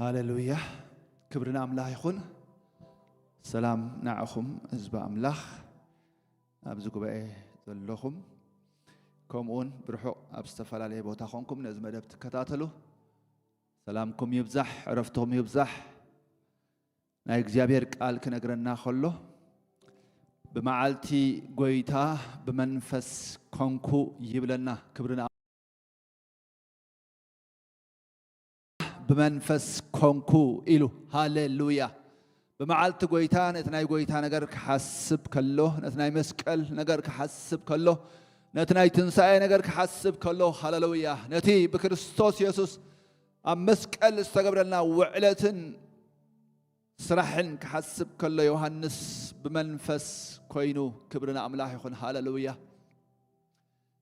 ሃሌሉያ። ክብሪ ንኣምላኽ ይኹን። ሰላም ንዓኹም ህዝቢ ኣምላኽ፣ ኣብዚ ጉባኤ ዘለኹም፣ ከምኡውን ብርሑቕ ኣብ ዝተፈላለየ ቦታ ኾንኩም ነዚ መደብ ትከታተሉ፣ ሰላምኩም ይብዛሕ፣ ዕረፍትኹም ይብዛሕ። ናይ እግዚኣብሔር ቃል ክነግረና ከሎ፣ ብመዓልቲ ጎይታ ብመንፈስ ኮንኩ ይብለና። ክብሪ ንኣ-፣ ብመንፈስ ኮንኩ ኢሉ። ሃሌሉያ። ብመዓልቲ ጎይታ ነቲ ናይ ጎይታ ነገር ክሓስብ ከሎ፣ ነቲ ናይ መስቀል ነገር ክሓስብ ከሎ፣ ነቲ ናይ ትንሳኤ ነገር ክሓስብ ከሎ፣ ሃሌሉያ፣ ነቲ ብክርስቶስ የሱስ ኣብ መስቀል ዝተገብረልና ውዕለትን ስራሕን ክሓስብ ከሎ፣ ዮሃንስ ብመንፈስ ኮይኑ፣ ክብሪ ንኣምላኽ ይኹን። ሃሌሉያ።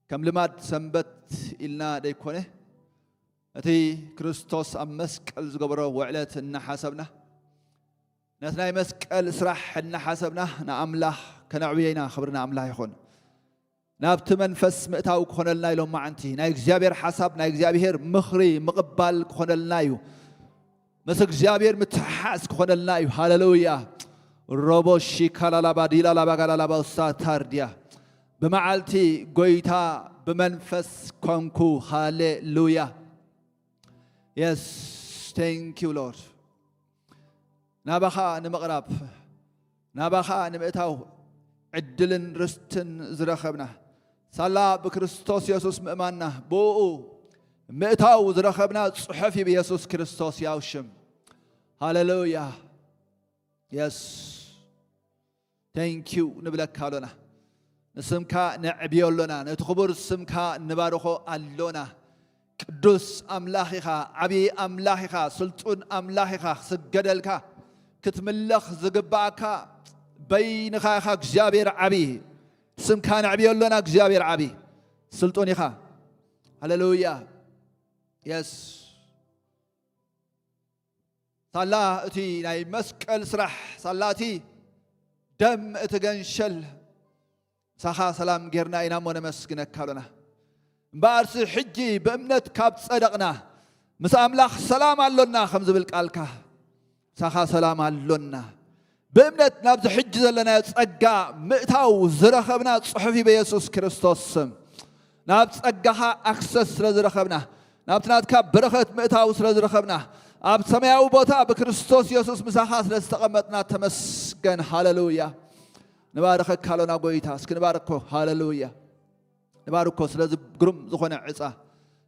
ከም ልማድ ሰንበት ኢልና ደይኮነ፣ እቲ ክርስቶስ ኣብ መስቀል ዝገበሮ ውዕለት እናሓሰብና፣ ነቲ ናይ መስቀል ስራሕ እናሓሰብና ንኣምላኽ ከነዕብዮ ኢና። ክብሪ ንኣምላኽ ይኹን። ናብቲ መንፈስ ምእታው ክኾነልና እዩ። ሎማዓንቲ ናይ እግዚኣብሔር ሓሳብ፣ ናይ እግዚኣብሔር ምኽሪ ምቕባል ክኾነልና እዩ። ምስ እግዚኣብሔር ምትሕሓዝ ክኾነልና እዩ። ሃሌሉያ። ሮቦ ሺካላላባ ዲላላባ ጋላላባ ውሳ ታርድያ። ብመዓልቲ ጎይታ ብመንፈስ ኮንኩ። ሃሌሉያ። Yes, thank you, Lord. ናባኻ ንምቕራብ፣ ናባኻ ንምእታው ዕድልን ርስትን ዝረኸብና፣ ሳላ ብክርስቶስ የሱስ ምእማንና፣ ብእኡ ምእታው ዝረኸብና ጽሑፍ እዩ ብየሱስ ክርስቶስ ያው ሽም። ሃሌሉያ። የስ። Thank you ንብለካ ኣሎና። ንስምካ ነዕብዮ ኣሎና። ነቲ ክቡር ስምካ ንባርኾ ኣሎና። ቅዱስ ኣምላኽ ኢኻ፣ ዓብዪ ኣምላኽ ኢኻ፣ ስልጡን ኣምላኽ ኢኻ፣ ክስገደልካ፣ ክትምለኽ ዝግባኣካ በይንኻ ኢኻ እግዚኣብሔር ዓብዪ። ስምካ ነዕብዮ ኣሎና እግዚኣብሔር ዓብዪ። ስልጡን ኢኻ። ሃሌሉያ። የስ። ሳላ እቲ ናይ መስቀል ስራሕ፣ ሳላ እቲ ደም እቲ ገንሸል፣ ምሳኻ ሰላም ጌርና ኢና እሞ ነመስግነካ ኣሎና። እምበኣርሲ ሕጂ ብእምነት ካብ ጸደቕና፣ ምስ ኣምላኽ ሰላም ኣሎና ከም ዝብል ቃልካ፣ ምሳኻ ሰላም ኣሎና። ብእምነት ናብዚ ሕጂ ዘለናዮ ጸጋ ምእታው ዝረኸብና ጽሑፍ እዩ በየሱስ ክርስቶስ ስም። ናብ ጸጋኻ ኣክሰስ ስለ ዝረኸብና፣ ናብቲ ናትካ በረኸት ምእታው ስለ ዝረኸብና፣ ኣብ ሰማያዊ ቦታ ብክርስቶስ የሱስ ምሳኻ ስለ ዝተቐመጥና ተመስገን። ሃሌሉያ። ንባርኸካ ኣሎና ጎይታ። እስኪ ንባርኮ። ሃሌሉያ። ንባርኮ ስለዚ ግሩም ዝኾነ ዕጻ፣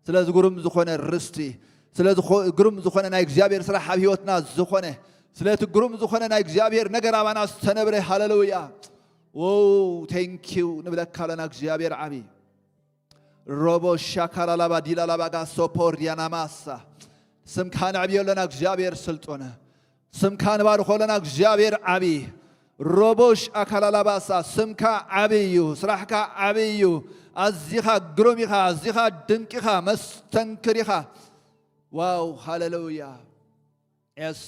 ስለዚ ግሩም ዝኾነ ርስቲ፣ ስለዚ ኾ-፣ ግሩም ዝኾነ ናይ እግዚኣብሔር ስራሕ ኣብ ህይወትና ዝኾነ፣ ስለቲ ግሩም ዝኾነ ናይ እግዚኣብሔር ነገር ኣባና ዝተነብረ። ሃሌሉያ። ዎው፣ ቴንኪው ንብለካ ኣለና እግዚኣብሔር ዓቢ። ሮቦ ሻካላላባ ዲላላባ ጋሶ ፖር ዲያናማሳ። ስምካ ነዕብዮ ኣለና እግዚኣብሔር ስልጡን። ስምካ ንባርኾ ኣለና እግዚኣብሔር ዓቢ። ሮቦሽ ኣካላላባሳ፣ ስምካ ዓቢ እዩ፣ ስራሕካ ዓቢ እዩ። ኣዚኻ ግሩም ኢኻ፣ ኣዚኻ ድንቅ ኢኻ፣ መስተንክር ኢኻ። ዋው፣ ሃሌሉያ። የስ፣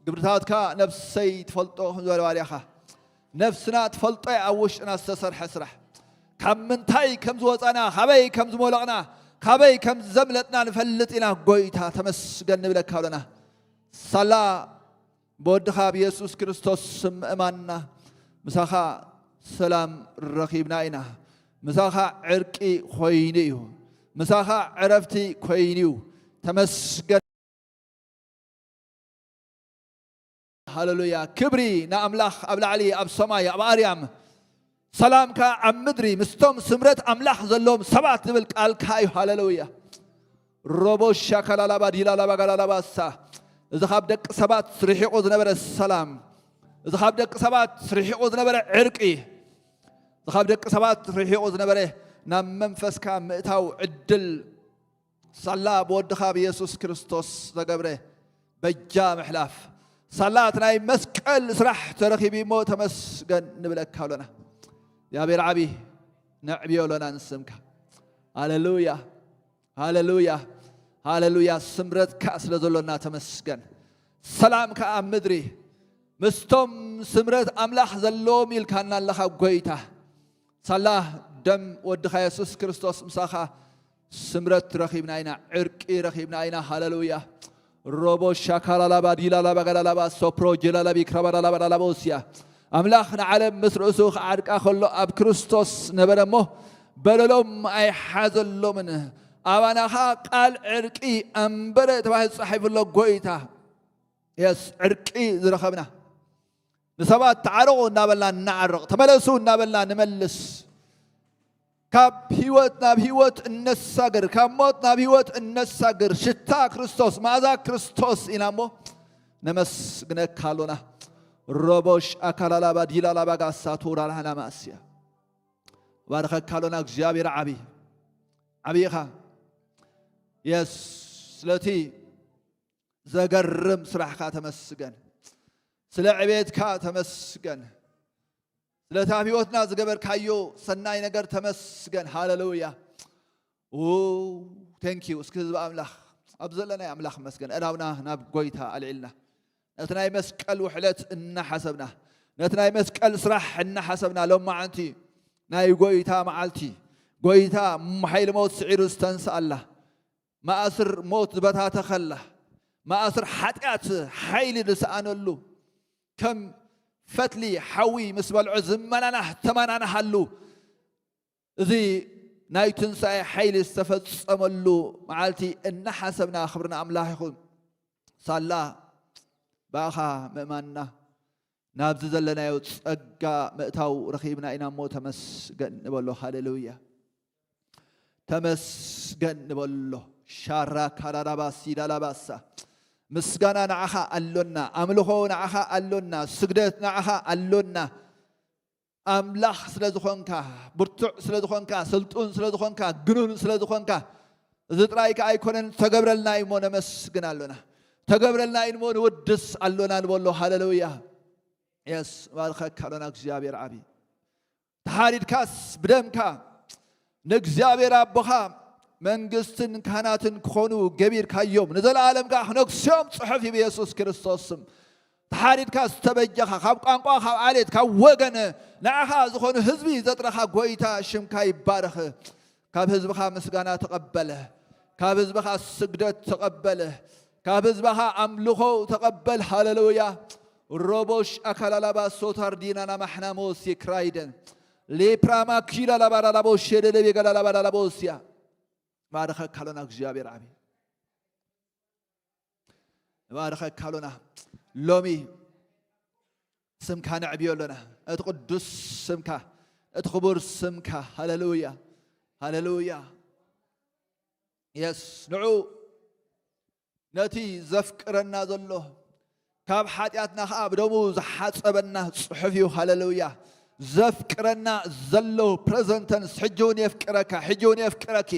ግብርታትካ ነፍሰይ ትፈልጦ ከም ዝበለ ባርያኻ፣ ነፍስና ትፈልጦ እያ ኣብ ውሽጥና ዝተሰርሐ ስራሕ። ካብ ምንታይ ከም ዝወጻና፣ ካበይ ከም ዝሞለቕና፣ ካበይ ከም ዘምለጥና ንፈልጥ ኢና። ጎይታ ተመስገን ንብለካ ኣለና። ሳላ ብወድኻ ብየሱስ ክርስቶስ ስም ምእማንና ምሳኻ ሰላም ረኺብና ኢና። ምሳኻ ዕርቂ ኮይኑ እዩ። ምሳኻ ዕረፍቲ ኮይኑ እዩ። ተመስገን። ሃሌሉያ። ክብሪ ንኣምላኽ ኣብ ላዕሊ ኣብ ሰማይ ኣብ ኣርያም፣ ሰላምካ ኣብ ምድሪ ምስቶም ስምረት ኣምላኽ ዘለዎም ሰባት ዝብል ቃልካ እዩ። ሃሌሉያ። ሮቦ ሻካላላባ ዲላላባ ጋላላባሳ። እዚ ካብ ደቂ ሰባት ርሒቑ ዝነበረ ሰላም፣ እዚ ካብ ደቂ ሰባት ርሒቑ ዝነበረ ዕርቂ፣ እዚ ካብ ደቂ ሰባት ርሒቑ ዝነበረ ናብ መንፈስካ ምእታው ዕድል ሳላ ብወድኻ ብየሱስ ክርስቶስ ዘገብረ በጃ ምሕላፍ፣ ሳላ እቲ ናይ መስቀል ስራሕ ተረኺቡ እሞ ተመስገን ንብለካ ኣሎና። እግዚኣብሔር ዓቢ፣ ነዕብዮ ኣሎና ንስምካ። ሃሌሉያ፣ ሃሌሉያ፣ ሃሌሉያ። ስምረትካ ስለ ዘሎና ተመስገን። ሰላምካ ኣብ ምድሪ ምስቶም ስምረት ኣምላኽ ዘለዎም ኢልካና ኣለኻ ጎይታ። ሳላ ደም ወድኻ የሱስ ክርስቶስ ምሳኻ ስምረት ረኺብና ኢና፣ ዕርቂ ረኺብና ኢና። ሃሌሉያ። ሮቦ ሻካላላባ ዲላላባ ጋላላባ ሶፕሮ ጀላላቢ ክራባላላባ ላላቦስያ። ኣምላኽ ንዓለም ምስ ርእሱ ክዓርቃ ከሎ ኣብ ክርስቶስ ነበረ እሞ በደሎም ኣይሓዘሎምን። ኣባናኻ ቃል ዕርቂ ኣንበረ ተባሂሉ ተጻሒፉ ኣሎ። ጎይታ የስ ዕርቂ ዝረኸብና፣ ንሰባት ተዓረቑ እናበልና እናዓርቕ፣ ተመለሱ እናበልና ንመልስ፣ ካብ ህይወት ናብ ህይወት እነሳግር፣ ካብ ሞት ናብ ህይወት እነሳግር ሽታ ክርስቶስ፣ መኣዛ ክርስቶስ ኢና እሞ ነመስግነካ ኣሎና። ሮቦሽ ኣካላላባ ዲላላባ ጋሳ ቱራላና ማእስያ ባረኸካ ኣሎና። እግዚኣብሔር ዓብዪ ዓብዪ ኢኻ። የስ ስለቲ ዘገርም ስራሕካ ተመስገን። ስለ ዕቤትካ ተመስገን። ስለቲ ኣብ ህይወትና ዝገበርካዮ ሰናይ ነገር ተመስገን። ሃለሉያ። ቴንክ ዩ። እስኪ ህዝቢ ኣምላኽ ኣብ ዘለናይ ኣምላኽ መስገን። ዕላውና ናብ ጎይታ ኣልዒልና ነቲ ናይ መስቀል ውሕለት እናሓሰብና፣ ነቲ ናይ መስቀል ስራሕ እናሓሰብና፣ ሎማዓንቲ ናይ ጎይታ መዓልቲ፣ ጎይታ ሓይሊ ሞት ስዒሩ ዝተንስኣላ፣ ማእስር ሞት ዝበታተኸላ፣ ማእስር ሓጢኣት ሓይሊ ዝሰኣነሉ፣ ከም ፈትሊ ሓዊ ምስ በልዖ ዝመናናህ ተመናናሃሉ፣ እዚ ናይ ትንሳኤ ሓይሊ ዝተፈጸመሉ መዓልቲ እናሓሰብና፣ ክብሪ ንኣምላኽ ይኹን። ሳላ ብኣኻ ምእማንና ናብዚ ዘለናዮ ጸጋ ምእታው ረኺብና ኢና እሞ ተመስገን ንበሎ። ሃሌሉያ። ተመስገን ንበሎ። ሻራ ካራራባሲ ዳላባሳ። ምስጋና ንዓኻ ኣሎና፣ ኣምልኾ ንዓኻ ኣሎና፣ ስግደት ንዓኻ ኣሎና። ኣምላኽ ስለ ዝኾንካ፣ ብርቱዕ ስለ ዝኾንካ፣ ስልጡን ስለ ዝኾንካ፣ ግኑን ስለ ዝኾንካ፣ እዚ ጥራይ ከኣ ኣይኮነን፣ ተገብረልና እዩ እሞ ነመስግን ኣሎና። ተገብረልና እዩ እሞ ንውድስ ኣሎና ንበሎ። ሃሌሉያ። የስ፣ ባርኸካ ኣሎና እግዚኣብሔር ዓቢ። ተሓሪድካስ ብደምካ ንእግዚኣብሔር ኣቦኻ መንግስትን ካህናትን ክኾኑ ገቢርካዮም፣ ንዘለኣለም ከኣ ክነግስዮም ጽሑፍ እዩ ብየሱስ ክርስቶስ ስም። ተሓሪድካ ዝተበጀኻ፣ ካብ ቋንቋ፣ ካብ ዓሌት፣ ካብ ወገን ንዓኻ ዝኾኑ ህዝቢ ዘጥረኻ ጎይታ ሽምካ ይባረኽ። ካብ ህዝብኻ ምስጋና ተቐበለ፣ ካብ ህዝብኻ ስግደት ተቐበለ፣ ካብ ህዝብኻ ኣምልኾ ተቐበል። ሃሌሉያ። ሮቦሽ ኣካላላባ ሶታር ዲናና ማሕናሞስ ይክራይደን ሌፕራማ ኪላላባ ላላቦ ሸደለቤ ጋላላባ ላላቦስያ። ባረኸካ ኣሎና እግዚኣብሔር ዓቢ። ንባርኸካ ኣሎና። ሎሚ ስምካ ነዕብዮ ኣሎና። እቲ ቅዱስ ስምካ፣ እቲ ክቡር ስምካ። ሃሌሉያ፣ ሃሌሉያ። የስ፣ ንዑ ነቲ ዘፍቅረና ዘሎ፣ ካብ ሓጢኣትና ኸዓ ብደሙ ዝሓጸበና ጽሑፍ እዩ። ሃሌሉያ። ዘፍቅረና ዘሎ ፕረዘንተንስ ሕጂ እውን የፍቅረካ፣ ሕጂ እውን የፍቅረኪ።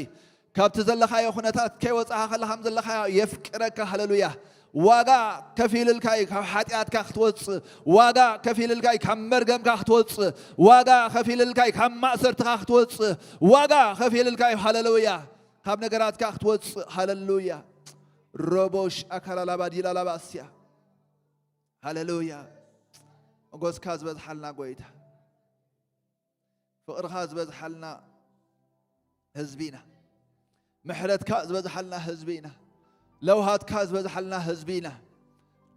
ካብቲ ዘለኻዮ ኩነታት ከይወጻኻ ከለኻ ከም ዘለኻዮ የፍቅረካ። ሃሌሉያ። ዋጋ ከፊልልካ እዩ ካብ ሓጢኣትካ ክትወጽእ። ዋጋ ከፊልልካ እዩ ካብ መርገምካ ክትወጽእ። ዋጋ ከፊልልካ እዩ ካብ ማእሰርትኻ ክትወጽእ። ዋጋ ከፊልልካ እዩ። ሃሌሉያ። ካብ ነገራትካ ክትወጽእ። ሃሌሉያ። ሮቦሽ ኣካላላባ ዲላላባ እስያ። ሃሌሉያ። መጎስካ ዝበዝሓልና ጎይታ። ፍቕርኻ ዝበዝሓልና ህዝቢ ኢና። ምሕረትካ ዝበዝሓልና ህዝቢ ኢና። ለውሃትካ ዝበዝሓልና ህዝቢ ኢና።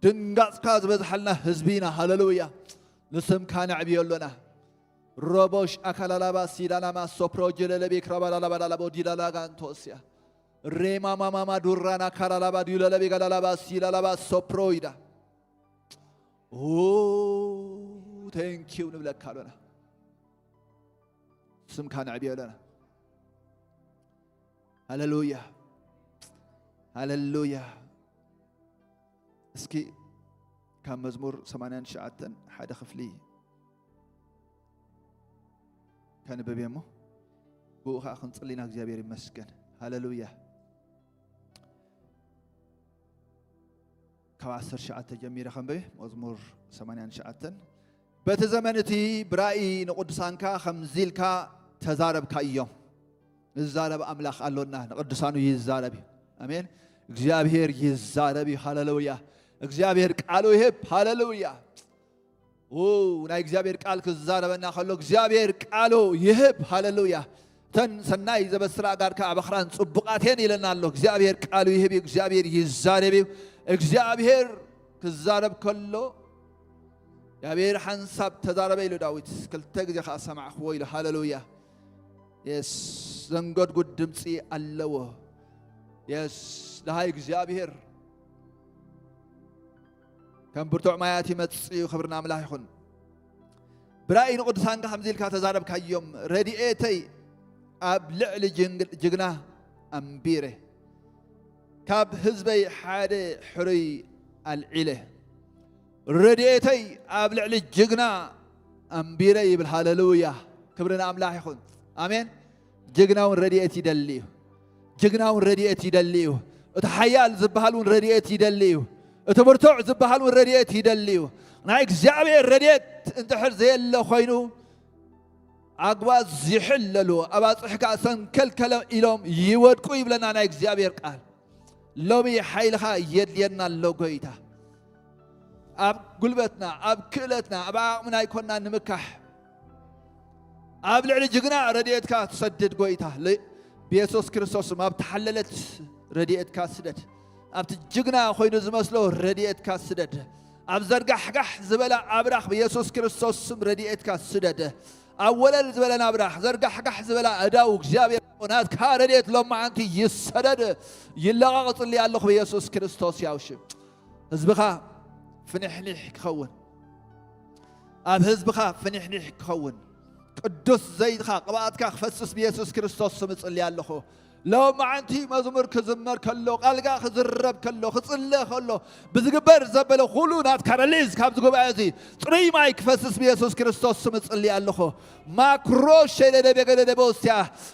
ድንጋጽካ ዝበዝሓልና ህዝቢ ኢና። ሃሌሉያ። ንስምካ ነዕብዮ ኣሎና። ሮቦሽ ኣካላላባ ሲዳናማ ሶፕሮ ጀለለቤ ክራባላላባላላቦ ዲላላጋንቶስያ። ሬማማማማ ዱራና ካላላባ ዲለለቤ ጋላላባ ሲላላባ ሶፕሮ ኢዳ። ኦ፣ ቴንክ ዩ ንብለካ ኣሎና። ስምካ ነዕብዮ ኣለና። ሃሌሉያ፣ ሃሌሉያ። እስኪ ካብ መዝሙር ሰማንያን ትሽዓተን ሓደ ክፍሊ ከንብብ እየ እሞ ብኡ ኸዓ ክንጽሊ ኢና። እግዚኣብሔር ይመስገን። ሃሌሉያ። ካብ ዓሰርተ ትሽዓተ ጀሚረ ከንብብ፣ መዝሙር ሰማንያን ትሽዓተን። በቲ ዘመን እቲ ብራእይ ንቕዱሳንካ ከምዚ ኢልካ ተዛረብካዮም። ዝዛረብ ኣምላኽ ኣሎና፣ ንቕዱሳኑ ይዛረብ እዩ። ኣሜን። እግዚኣብሔር ይዛረብ እዩ። ሃሌሉያ። እግዚኣብሔር ቃሉ ይህብ። ሃሌሉያ። ው፣ ናይ እግዚኣብሔር ቃል ክዛረበና ከሎ እግዚኣብሔር ቃሉ ይህብ። ሃሌሉያ። እተን ሰናይ ዘበስራ ኣጋር ከኣ በኽራን ጽቡቓት እየን ኢለና ኣሎ። እግዚኣብሔር ቃሉ ይህብ እዩ። እግዚኣብሔር ይዛረብ እዩ። እግዚኣብሔር ክዛረብ ከሎ እግዚኣብሔር ሓንሳብ ተዛረበ ኢሉ ዳዊት፣ ክልተ ግዜ ከዓ ሰማዕኽዎ ኢሉ። ሃለሉያ። የስ፣ ዘንጎድጉድ ድምፂ ኣለዎ። የስ፣ ደሃይ እግዚኣብሔር ከም ብርቱዕ ማያት ይመጽእ እዩ። ክብሪ ንኣምላኽ ይኹን። ብራእይ ንቅዱሳንካ ከምዚ ኢልካ ተዛረብካዮም፣ ረድኤተይ ኣብ ልዕሊ ጅንግ- ጅግና ኣንቢረ፣ ካብ ህዝበይ ሓደ ሕሩይ ኣልዒለ። ረድኤተይ ኣብ ልዕሊ ጅግና ኣንቢረ ይብል። ሃለሉያ፣ ክብሪ ንኣምላኽ ይኹን። ኣሜን። ጅግና እውን ረድኤት ይደሊ እዩ። ጅግና እውን ረድኤት ይደሊ እዩ። እቲ ሓያል ዝበሃል እውን ረድኤት ይደሊ እዩ። እቲ ብርቱዕ ዝበሃል እውን ረድኤት ይደሊ እዩ። ናይ እግዚኣብሔር ረድኤት እንድሕር ዘየለ ኮይኑ፣ ኣግባዝ ይሕለሉ፣ ኣባፅሕካ ሰንከልከለ ኢሎም ይወድቁ ይብለና ናይ እግዚኣብሔር ቃል። ሎሚ ሓይልኻ የድልየና ኣሎ ጎይታ። ኣብ ጉልበትና፣ ኣብ ክእለትና፣ ኣብ ዓቕምና ኣይኮንና ንምካሕ። ኣብ ልዕሊ ጅግና ረድኤትካ ትሰድድ ጎይታ። ል- ብየሱስ ክርስቶስ ስም ኣብ ተሓለለት ረድኤትካ ስደድ። ኣብቲ ጅግና ኮይኑ ዝመስሎ ረድኤትካ ስደድ። ኣብ ዘርጋሕጋሕ ዝበለ ኣብራኽ ብየሱስ ክርስቶስ ስም ረድኤትካ ስደድ። ኣብ ወለል ዝበለ ኣብራኽ፣ ዘርጋሕጋሕ ዝበለ ኣእዳው እግዚኣብሔር ናትካ ረድኤት ሎማዓንቲ ይሰደድ። ይለቐቕ ጽሊ ኣለኹ ብየሱስ ክርስቶስ ያው ሽም። ህዝብኻ ፍንሕኒሕ ክኸውን፣ ኣብ ህዝብኻ ፍንሕኒሕ ክኸውን፣ ቅዱስ ዘይትኻ ቅብኣትካ ክፈስስ ብየሱስ ክርስቶስ ስም እጽሊ ኣለኹ። ሎማዓንቲ መዝሙር ክዝመር ከሎ፣ ቃልካ ክዝረብ ከሎ፣ ክጽለ ከሎ፣ ብዝግበር ዘበለ ኩሉ ናትካ ረሊዝ ካብዚ ጉባኤ እዚ ጽሩይ ማይ ክፈስስ ብየሱስ ክርስቶስ ስም እጽሊ ኣለኹ። ማክሮ ሸደደ ቤገደደ በውስያ፣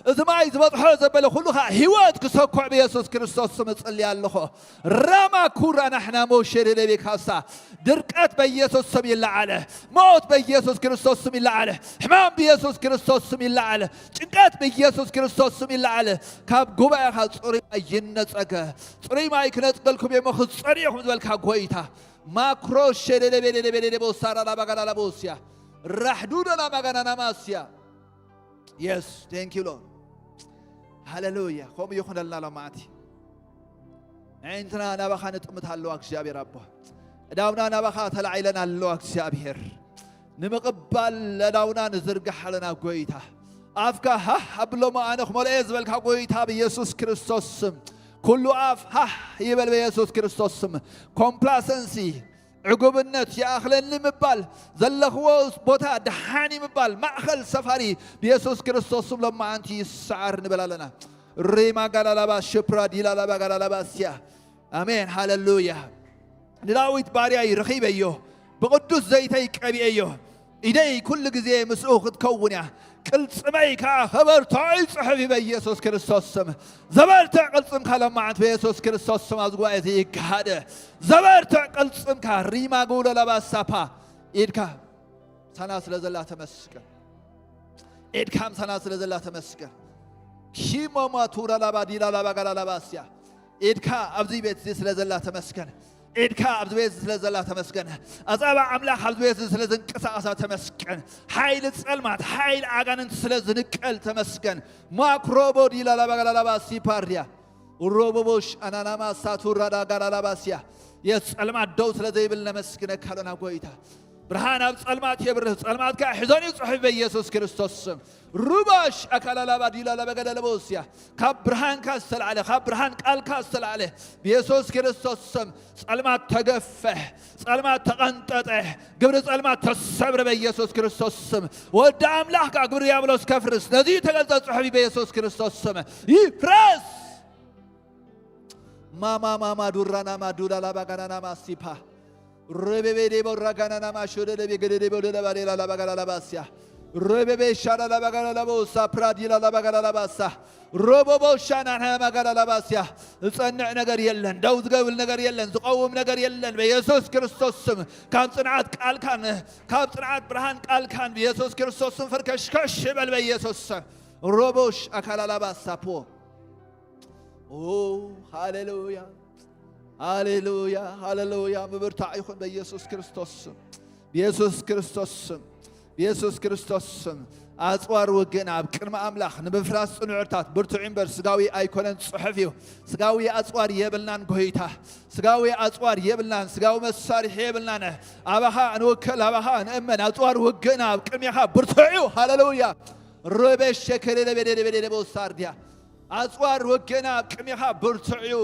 እዚ ማይ ዝበጽሖ ዘበለ ኩሉ ኸዓ ህይወት ክሰኩዕ ብየሱስ ክርስቶስ ስም እጽሊ ኣለኹ። ራማ ኩራ ናሕና ሞሸደደ ቤካሳ፣ ድርቀት በኢየሱስ ስም ይለዓለ። ሞት በኢየሱስ ክርስቶስ ስም ይለዓለ። ሕማም በኢየሱስ ክርስቶስ ስም ይለዓለ። ጭንቀት በኢየሱስ ክርስቶስ ስም ይለዓለ። ካብ ጉባኤኻ ጽሩይ ማይ ይነጸገ። ጽሩይ ማይ ክነጽገልኩም እየ እሞ ክትጸርዩ ኢኹም ዝበልካ ጎይታ። ማክሮ ሸደደ ቤደደ ቤደደ ቦሳራ ላባጋዳ ላቦስያ። ራሕዱዶ ላባጋዳ ናማስያ። የስ፣ thank you Lord። ሃሌሉያ። ከምኡ ይኹነልና ሎማዓንቲ። ኣዒንትና ናባኻ ንጥምት ኣለዋ እግዚኣብሔር ኣቦ። እዳውና ናባኻ ተላዒለን ኣለዋ እግዚኣብሔር። ንምቕባል እዳውና ንዝርግሕ ኣለና ጎይታ። ኣፍካ ሃህ ኣብሎሞ ኣነ ክመልኦ እየ ዝበልካ ጎይታ ብኢየሱስ ክርስቶስ ስም። ኩሉ ኣፍ ሃህ ይበል ብኢየሱስ ክርስቶስ ስም። ኮምፕላሰንሲ፣ ዕጉብነት ይኣኽለኒ ምባል፣ ዘለኽዎ ቦታ ደሓን እዩ ምባል፣ ማእኸል ሰፋሪ ብየሱስ ክርስቶስ ስም ሎማዓንቲ ይሰዓር ንብል ኣለና። ሪማ ጋላላባ ሽፕራ ዲላላባ ጋላላባ ስያ። ኣሜን፣ ሃለሉያ። ንዳዊት ባርያይ ረኺበዮ፣ ብቕዱስ ዘይተይ ቀቢኤዮ፣ ኢደይ ኩሉ ግዜ ምስኡ ክትከውን እያ፣ ቅልጽመይ ከኣ ኸበርትዖ እዩ ጽሑፍ እዩ በኢየሱስ ክርስቶስ ስም። ዘበርትዕ ቅልጽምካ ሎማዓንቲ በኢየሱስ ክርስቶስ ስም ኣብዚ ጉባኤ እዚ ይገሃደ። ዘበርትዕ ቅልጽምካ ሪማ ጉሎ ለባሳፓ። ኢድካ ምሳና ስለ ዘላ ተመስገን። ኢድካ ምሳና ስለ ዘላ ተመስገን። ሺሞማ ቱራ ላባ ዲላ ላባ ጋላ ላባ እስያ። ኢድካ ኣብዚ ቤት እዚ ስለ ዘላ ተመስገን። ኢድካ ኣብዚ ቤት እዚ ስለ ዘላ ተመስገን። ኣጻባ ኣምላኽ ኣብዚ ቤት እዚ ስለ ዝንቀሳቐሳ ተመስገን። ሓይሊ ጸልማት፣ ሓይሊ ኣጋንንቲ ስለ ዝንቀል ተመስገን። ማክሮቦ ዲላ ላባ ጋላ ላባ ሲፓርያ። ሮቦቦሽ ኣናናማ ሳቱራ ዳ ጋላ ላባ እስያ። የስ ጸልማት ደው ስለ ዘይብል ነመስግነካ ኣለና ጎይታ። ብርሃን ኣብ ጸልማት የብርህ፣ ጸልማት ከኣ ሒዞን እዩ ጽሑፍ በኢየሱስ ክርስቶስ ስም። ሩባሽ ኣካላላባ ዲላ ለበገደ ለቦስያ። ካብ ብርሃንካ ዝተላዕለ፣ ካብ ብርሃን ቃልካ ዝተላዕለ ብኢየሱስ ክርስቶስ ስም ጸልማት ተገፈሕ፣ ጸልማት ተቐንጠጠ፣ ግብሪ ጸልማት ተሰብረ በኢየሱስ ክርስቶስ ስም። ወዲ ኣምላኽ ከኣ ግብሪ ዲያብሎስ ከፍርስ ነዚ ተገልጸ ጽሑፍ እዩ በኢየሱስ ክርስቶስ ስም። ይፍረስ። ማማ ማማ ዱራና ማዱላ ላባጋናና ማሲፓ ረቤቤ ዴቦ ራጋናና ማሾደ ደቤ ገደ ዴቦ ደለባ ዴላ ላባጋና ላባስያ ረቤቤ ሻዳ ላባጋና ላቦ ሳፕራ ዲላ ላባጋና ላባሳ ሮቦቦ ሻና ናማጋና ላባስያ። ዝጸንዕ ነገር የለን፣ ደው ዝገብር ነገር የለን፣ ዝቐውም ነገር የለን። በኢየሱስ ክርስቶስ ስም ካብ ጽንዓት ቃልካን ካብ ጽንዓት ብርሃን ቃልካን ብኢየሱስ ክርስቶስ ስም ፈርከሽከሽ ይበል በኢየሱስ ስም። ሮቦሽ ኣካላ ላባሳ ፖ ኦ ሃሌሉያ፣ ሃሌሉያ፣ ሃሌሉያ። ምብርታዕ ይኹን በኢየሱስ ክርስቶስ ስም፣ በኢየሱስ ክርስቶስ ስም። ብየሱስ ክርስቶስ ስም ኣጽዋር ውግእና ኣብ ቅድሚ ኣምላኽ ንምፍራስ ጽኑዕታት ብርቱዕ እምበር ስጋዊ ኣይኮነን ጽሑፍ እዩ። ስጋዊ ኣጽዋር የብልናን ጎይታ። ስጋዊ ኣጽዋር የብልናን፣ ስጋዊ መሳርሒ የብልናን። ኣባኻ ንውከል፣ ኣባኻ ንእመን። ኣጽዋር ውግእና ኣብ ቅድሜኻ ብርቱዕ እዩ። ሃሌሉያ። ሮቤሽ ሸከሬ ለቤዴ ለቤዴ ለቦ ሳርድያ። ኣጽዋር ውግእና ኣብ ቅድሜኻ ብርቱዕ እዩ።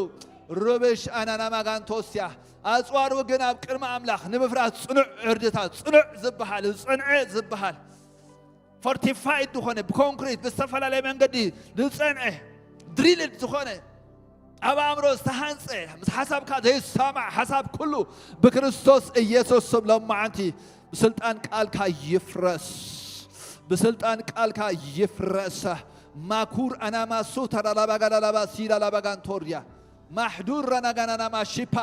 ሩብሽ ኣናናማ ጋንቶስያ። ኣጽዋር ውግእና ኣብ ቅድሚ ኣምላኽ ንምፍራስ ጽኑዕ ዕርድታት፣ ጽኑዕ ዝበሃል፣ ዝጸንዐ ዝበሃል፣ ፎርቲፋይድ ዝኾነ፣ ብኮንክሪት ብዝተፈላለየ መንገዲ ዝጸንዐ፣ ድሪልድ ዝኾነ፣ ኣብ ኣእምሮ ዝተሃንጸ፣ ምስ ሓሳብካ ዘይሰማዕ ሓሳብ ኩሉ ብክርስቶስ ኢየሱስ ስም ሎማዓንቲ ብስልጣን ቃልካ ይፍረስ። ብስልጣን ቃልካ ይፍረስ። ማኩር ኣናማሱ ተራላባጋዳላባ ሲዳላባጋንቶርያ ማሕዱር ረናጋናናማ ሽፓ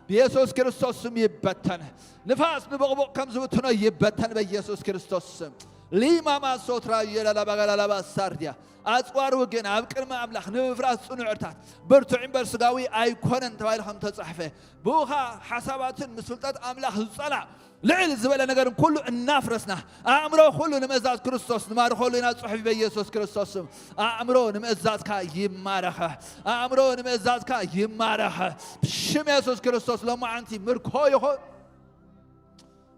ብየሱስ ክርስቶስ ስም ይበተን። ንፋስ ንቦቕቦቕ ከም ዝብትኖ ይበተን በኢየሱስ ክርስቶስ ስም። ሊማማ ሶትራ የላላባጋላላባ ሳርድያ ኣጽዋር ውግእና ኣብ ቅድሚ ኣምላኽ ንምፍራስ ጽኑዕታት ብርቱዕ እምበር ስጋዊ ኣይኮነን ተባሂሉ ከም ተጻሕፈ ብኡኻ ሓሳባትን ምስ ፍልጠት ኣምላኽ ዝጸላእ ልዕል ዝበለ ነገርን ኩሉ እናፍረስና ኣእምሮ ኩሉ ንምእዛዝ ክርስቶስ ንማርኸሉ ኢና ጽሑፍ በኢየሱስ ክርስቶስ ስም። ኣእምሮ ንምእዛዝካ ይማረኸ። ኣእምሮ ንምእዛዝካ ይማረኸ። ብሽም የሱስ ክርስቶስ ሎማዓንቲ ምርኮ ይኹን።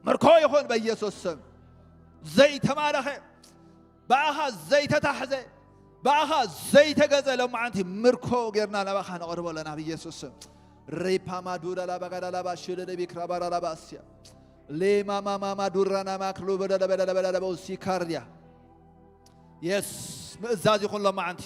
ምርኮ ይኹን በኢየሱስ ስም። ዘይተማረኸ፣ ብኣኻ ዘይተታሕዘ፣ ብኣኻ ዘይተገዘ ሎማዓንቲ ምርኮ ጌርና ናባኻ ነቕርቦ ኣለና ብኢየሱስ ስም። ሪፓማ ዱዳ ላባጋዳ ላባ ሽለደ ቢክራ ባራ ላባ እስያ። ሌማማማማ ዱራና ማክሉ በደለ በደለ በደለ በውሲ ካርድያ። የስ፣ ምእዛዝ ይኹን ሎማዓንቲ።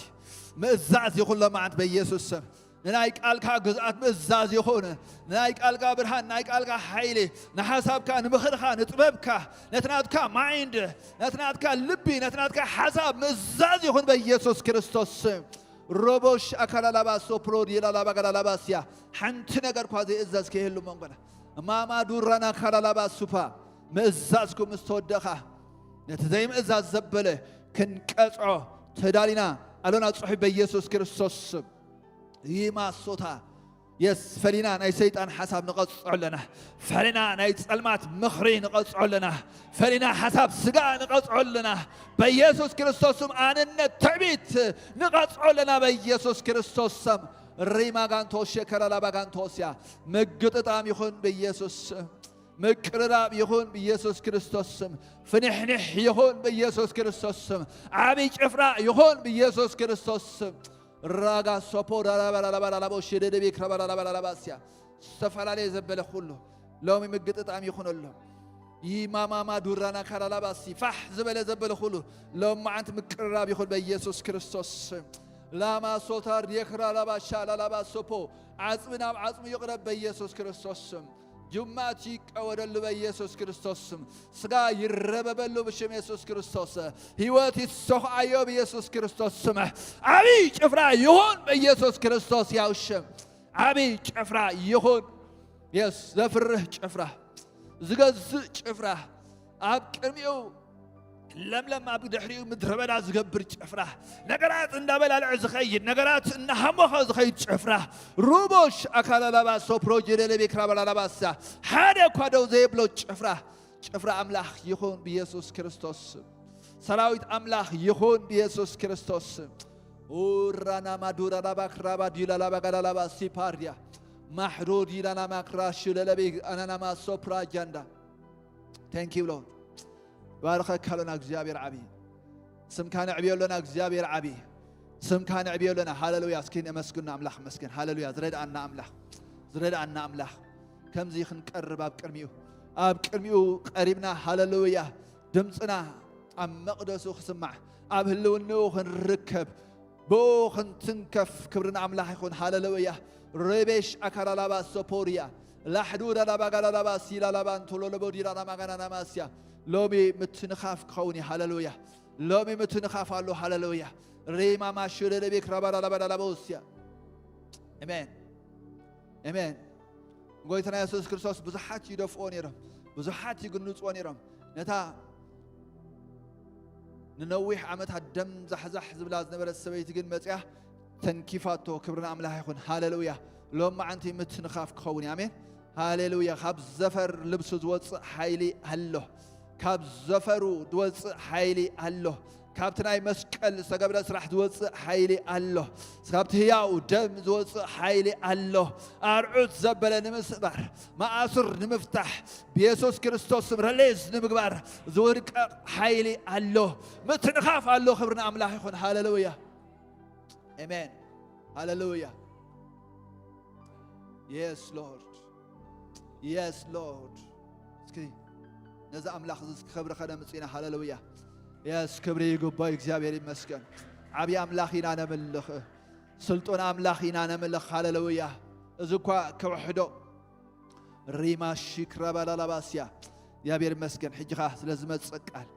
ምእዛዝ ይኹን ሎማዓንቲ በኢየሱስ ስም። ንናይ ቃልካ ግዝኣት ምእዛዝ ይኹን። ንናይ ቃልካ ብርሃን፣ ናይ ቃልካ ሓይሊ፣ ንሓሳብካ፣ ንምኽርኻ፣ ንጥበብካ፣ ነቲ ናትካ ማይንድ፣ ነቲ ናትካ ልቢ፣ ነቲ ናትካ ሓሳብ ምእዛዝ ይኹን በኢየሱስ ክርስቶስ ስም። ሮቦሽ ኣካላላባ ሶፕሮ ዲላላባ ጋላላባስያ። ሓንቲ ነገር እኳ ዘይእዘዝ ከይህሉ መንጎና። ማማ ዱራና ካላላባ ሱፓ። ምእዛዝኩ ምስ ተወደኻ፣ ነቲ ዘይምእዛዝ ዘበለ ክንቀጽዖ ተዳሊና ኣሎና። ጽሑፍ በኢየሱስ ክርስቶስ ስም። ይማሶታ። የስ፣ ፈሊና ናይ ሰይጣን ሓሳብ ንቐጽዖ ኣለና። ፈሊና ናይ ጸልማት ምኽሪ ንቐጽዖ ኣለና። ፈሊና ሓሳብ ስጋ ንቐጽዖ ኣለና። በኢየሱስ ክርስቶስ ስም ኣንነት ትዕቢት ንቐጽዖ ኣለና። በኢየሱስ ክርስቶስ ስም። ሪማጋንቶ ሸከራላባጋንቶስያ። ምግጥጣም ይኹን በኢየሱስ ስም። ምቅርራብ ይኹን ብኢየሱስ ክርስቶስ ስም። ፍንሕንሕ ይኹን ብኢየሱስ ክርስቶስ ስም። ዓብይ ጭፍራ ይኹን ብኢየሱስ ክርስቶስ ስም። ራጋ ሶፖ ራራባራባራባራቦ ሽደደቤክ ራባራባራባራባስያ። ዝተፈላለየ ዘበለ ኩሉ ሎሚ ምግጥጣም ይኹነሎም። ይማማማ ዱራና ካራላባሲ ፋሕ ዝበለ ዘበለ ኩሉ ሎማዓንቲ ምቅርራብ ይኹን በኢየሱስ ክርስቶስ ስም። ላማ ሶታር የክራላባ ሻላላባ ሶፖ ዓጽሚ ናብ ዓጽሚ ይቕረብ በኢየሱስ ክርስቶስ ስም። ጅማት ይቀወደሉ በኢየሱስ ክርስቶስ ስም። ስጋ ይረበበሉ ብሽም የሱስ ክርስቶስ። ህይወት ይሰኹዓዮ ብየሱስ ክርስቶስ ስም። ዓብይ ጭፍራ ይኹን በኢየሱስ ክርስቶስ ያው ሽም። ዓብይ ጭፍራ ይኹን። የስ፣ ዘፍርህ ጭፍራ፣ ዝገዝእ ጭፍራ፣ ኣብ ቅድሚኡ ለምለም ኣብ ድሕሪኡ ምድረ በዳ ዝገብር ጭፍራ፣ ነገራት እንዳበላልዐ ዝኸይድ፣ ነገራት እናሃሞኸ ዝኸይድ ጭፍራ፣ ሩቦሽ ኣካላላባ ሶፕሮ ጀደለ ቤክራ በላላባሳ፣ ሓደ እኳ ደው ዘይብሎ ጭፍራ፣ ጭፍራ ኣምላኽ ይኹን ብየሱስ ክርስቶስ ስም። ሰራዊት ኣምላኽ ይኹን ብየሱስ ክርስቶስ ስም። ኡራና ማዱራ ላባ ክራባ ዲላ ላባ ጋዳ ላባ ሲፓርያ ማሕዶ ዲላ ናማ ክራሹ ለለቤ ኣናናማ ሶፕራ ጃንዳ። Thank you Lord። ባርኸካ ኣሎና እግዚኣብሔር ዓቢ። ስምካ ነዕብዮ ኣሎና እግዚኣብሔር ዓቢ። ስምካ ነዕብዮ ኣሎና። ሃሌሉያ። እስኪ ነመስግን ኣምላኽ መስገን። ሃሌሉያ። ዝረድኣና ኣምላኽ። ዝረድኣና ኣምላኽ። ከምዚ ክንቀርብ ኣብ ቅድሚኡ። ኣብ ቅድሚኡ ቀሪብና ሃሌሉያ። ድምፅና ኣብ መቕደሱ ክስማዕ። ኣብ ህልውንኡ ክንርከብ። ብኡ ክንትንከፍ ክብሪ ንኣምላኽ ይኹን። ሃሌሉያ። ሬቤሽ ኣካላላባ ሶፖርያ። ላሕዱ ዳላባ ጋላላባ ሲላላባ እንቶሎሎቦ ዲራና ማጋናና ማስያ። ሎሚ ምትንኻፍ ክኸውን እዩ። ሃሌሉያ። ሎሚ ምትንኻፍ ኣሎ። ሃሌሉያ። ሬማ ማሽለለቤክ ራባዳላባዳላቦስያ። ኣሜን። ኣሜን። ጎይታና የሱስ ክርስቶስ ብዙሓት ይደፍኦ ነይሮም። ብዙሓት ይግንጽዎ ነይሮም። ነታ ንነዊሕ ዓመታት ደም ዛሕዛሕ ዝብላ ዝነበረት ሰበይቲ ግን መጽያ ተንኪፋቶ። ክብሪ ንኣምላኽ ይኹን። ሃሌሉያ። ሎማዓንቲ ምትንኻፍ ክኸውን እዩ። ኣሜን። ሃሌሉያ። ካብ ዘፈር ልብሱ ዝወጽእ ሓይሊ ኣሎ። ካብ ዘፈሩ ዝወፅእ ሓይሊ ኣሎ። ካብቲ ናይ መስቀል ዝተገብረ ስራሕ ዝወፅእ ሓይሊ ኣሎ። ካብቲ ህያው ደም ዝወፅእ ሓይሊ ኣሎ። ኣርዑት ዘበለ ንምስባር፣ መኣስር ንምፍታሕ፣ ብየሱስ ክርስቶስ ስም ረሌዝ ንምግባር ዝውድቀቕ ሓይሊ ኣሎ። ምትንኻፍ ኣሎ። ክብሪ ንኣምላኽ ይኹን። ሃሌሉያ። ኣሜን። ሃሌሉያ። የስ ሎርድ፣ የስ ሎርድ። እስኪ ነዚ ኣምላኽ እዚ እስኪ ክብሪ ከነምጽእ ኢና። ሃሌሉያ። የስ ክብሪ ይግባእ። እግዚኣብሔር ይመስገን። ዓብዪ ኣምላኽ ኢና ነምልኽ። ስልጡን ኣምላኽ ኢና ነምልኽ። ሃሌሉያ። እዚ እኳ ክውሕዶ ሪማ ሺክራ ባላላባስያ። እግዚኣብሔር ይመስገን። ሕጂ ኸዓ ስለ ዝመጽእ ቃል፣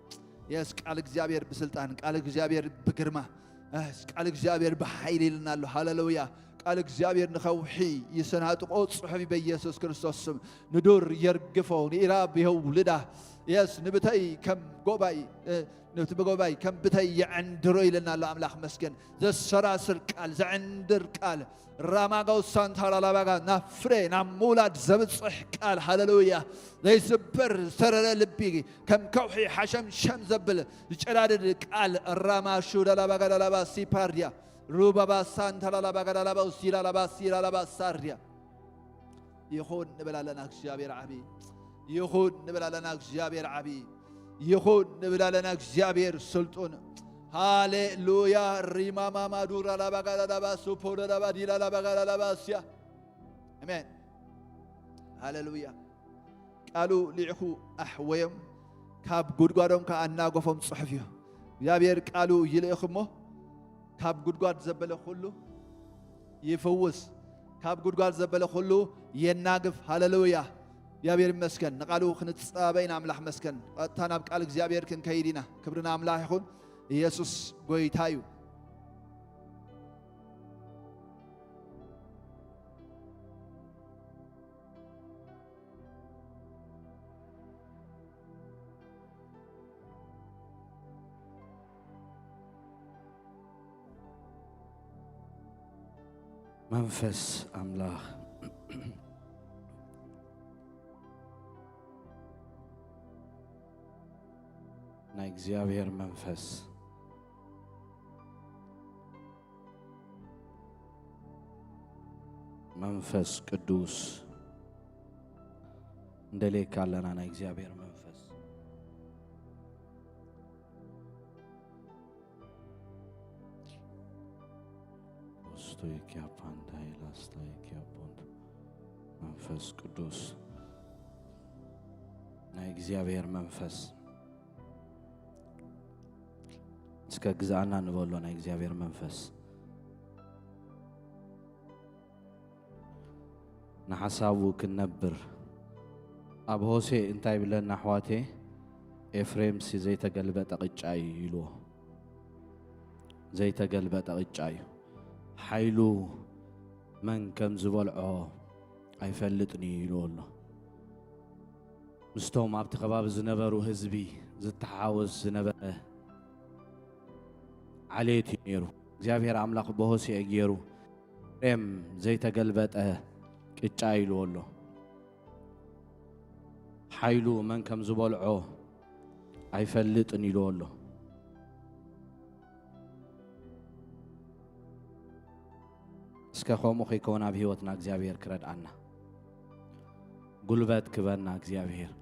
የስ ቃል እግዚኣብሔር ብስልጣን፣ ቃል እግዚኣብሔር ብግርማ፣ የስ ቃል እግዚኣብሔር ብሓይሊ ኢልና ኣሎ። ሃሌሉያ። ቃል እግዚኣብሔር ንኸውሒ ይሰናጥቆ፣ ጽሑፍ በኢየሱስ ክርስቶስ ስም። ንዱር የርግፎ፣ ንኢራብ የውልዳ። የስ ንብተይ ከም ጎባይ፣ እ፣ ነቲ ብጎባይ ከም ብተይ የዕንድሮ ኢልና ኣሎ። ኣምላኽ መስገን። ዘሰራስር ቃል፣ ዘዕንድር ቃል፣ ራማጋው ሳንታላላባጋ ናብ ፍሬ፣ ናብ ምውላድ ዘብጽሕ ቃል። ሃሌሉያ። ዘይስበር ዝተረረ ልቢ፣ ከም ከውሒ ሓሸምሸም ዘብል ዝጨዳድድ ቃል። ራማሹ ዳላባጋ ዳላባ ሲፓርድያ፣ ሩባባ ሳንታላላባጋ ዳላባ ውሲላላባ ሲላላባ ሳርድያ። ይኹን ንብል ኣለና እግዚኣብሔር ዓቢ። ይኹን ንብል ኣለና እግዚኣብሔር ዓቢ። ይኹን ንብል ኣለና እግዚኣብሔር ስልጡን። ሃሌሉያ። ሪማማማዱራ ላባጋላላባ ሱፖለላባ ዲላ ላባጋላላባ እስያ። ኣሜን። ሃሌሉያ። ቃሉ ልኢኹ ኣሕወዮም፣ ካብ ጉድጓዶም ከኣ ኣናገፎም ጽሑፍ እዩ። እግዚኣብሔር ቃሉ ይልእኽ እሞ ካብ ጉድጓድ ዘበለ ኩሉ ይፍውስ፣ ካብ ጉድጓድ ዘበለ ኩሉ የናግፍ። ሃሌሉያ። እግዚኣብሔር ይመስገን። ንቃሉ ክንጻበ ኢና። ኣምላኽ መስገን። ቀጥታ ናብ ቃል እግዚኣብሔር ክንከይድ ኢና። ክብሪ ንኣምላኽ ይኹን። ኢየሱስ ጎይታ እዩ። መንፈስ ኣምላኽ፣ ናይ እግዚኣብሔር መንፈስ፣ መንፈስ ቅዱስ፣ እንደልየካ ኣለና ናይ እግዚኣብሔር መንፈስ። ፖስቶይኪያ ፓንዳይ ላስታይኪያ ፖንት። መንፈስ ቅዱስ፣ ናይ እግዚኣብሔር መንፈስ፣ እስከ ግዛኣና ንበሎ ናይ እግዚኣብሔር መንፈስ። ንሓሳቡ ክንነብር። ኣብ ሆሴ እንታይ ይብለና ኣሕዋተይ? ኤፍሬምሲ ዘይተገልበጠ ቅጫ እዩ ኢልዎ። ዘይተገልበጠ ቅጫ እዩ። ሓይሉ መን ከም ዝበልዖ ኣይፈልጥን እዩ ኢልዎ ኣሎ። ምስቶም ኣብቲ ከባቢ ዝነበሩ ህዝቢ ዝተሓዋወስ ዝነበረ ዓሌት እዩ ነይሩ። እግዚኣብሔር ኣምላኽ ብሆሴዕ ገይሩ ኤፍሬም ዘይተገልበጠ ቅጫ ኢልዎ ኣሎ። ሓይሉ መን ከም ዝበልዖ ኣይፈልጥን ኢልዎ ኣሎ። እስከ ከምኡ ከይከውን ኣብ ህይወትና እግዚኣብሔር ክረድኣና፣ ጉልበት ክበና እግዚኣብሔር።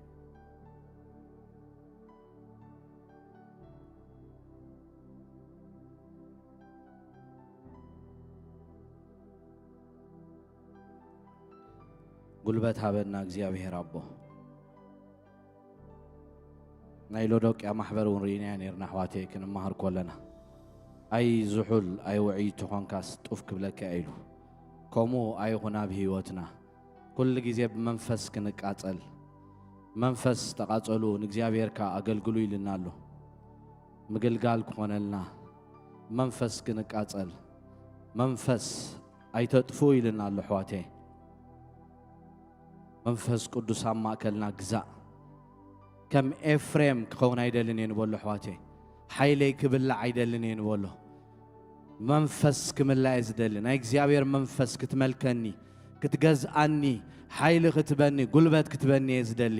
ጉልበት ሃበና እግዚኣብሔር ኣቦ። ናይ ሎዶቅያ ማሕበር እውን ርኢናያ ነይርና ኣሕዋተይ፣ ክንመሃር ከለና። ኣይ ዝሑል ኣይ ውዕይ ተኾንካስ ጡፍ ክብለካ ኢሉ። ከምኡ ኣይኹን ኣብ ህይወትና። ኩሉ ግዜ ብመንፈስ ክንቃጸል። መንፈስ ተቓጸሉ፣ ንእግዚኣብሔር ከኣ ኣገልግሉ ኢልና ኣሎ። ምግልጋል ክኾነልና መንፈስ ክንቃጸል። መንፈስ ኣይተጥፍኡ ኢልና ኣሎ ኣሕዋተይ። መንፈስ ቅዱስ ኣብ ማእከልና ግዛእ። ከም ኤፍሬም ክኸውን ኣይደልን እየ ንበሎ ኣሕዋተይ። ሓይለይ ክብላዕ ኣይደልን እየ ንበሎ። መንፈስ ክምላእ እየ ዝደሊ። ናይ እግዚኣብሔር መንፈስ ክትመልከኒ፣ ክትገዝኣኒ፣ ሓይሊ ክትበኒ፣ ጉልበት ክትበኒ እየ ዝደሊ።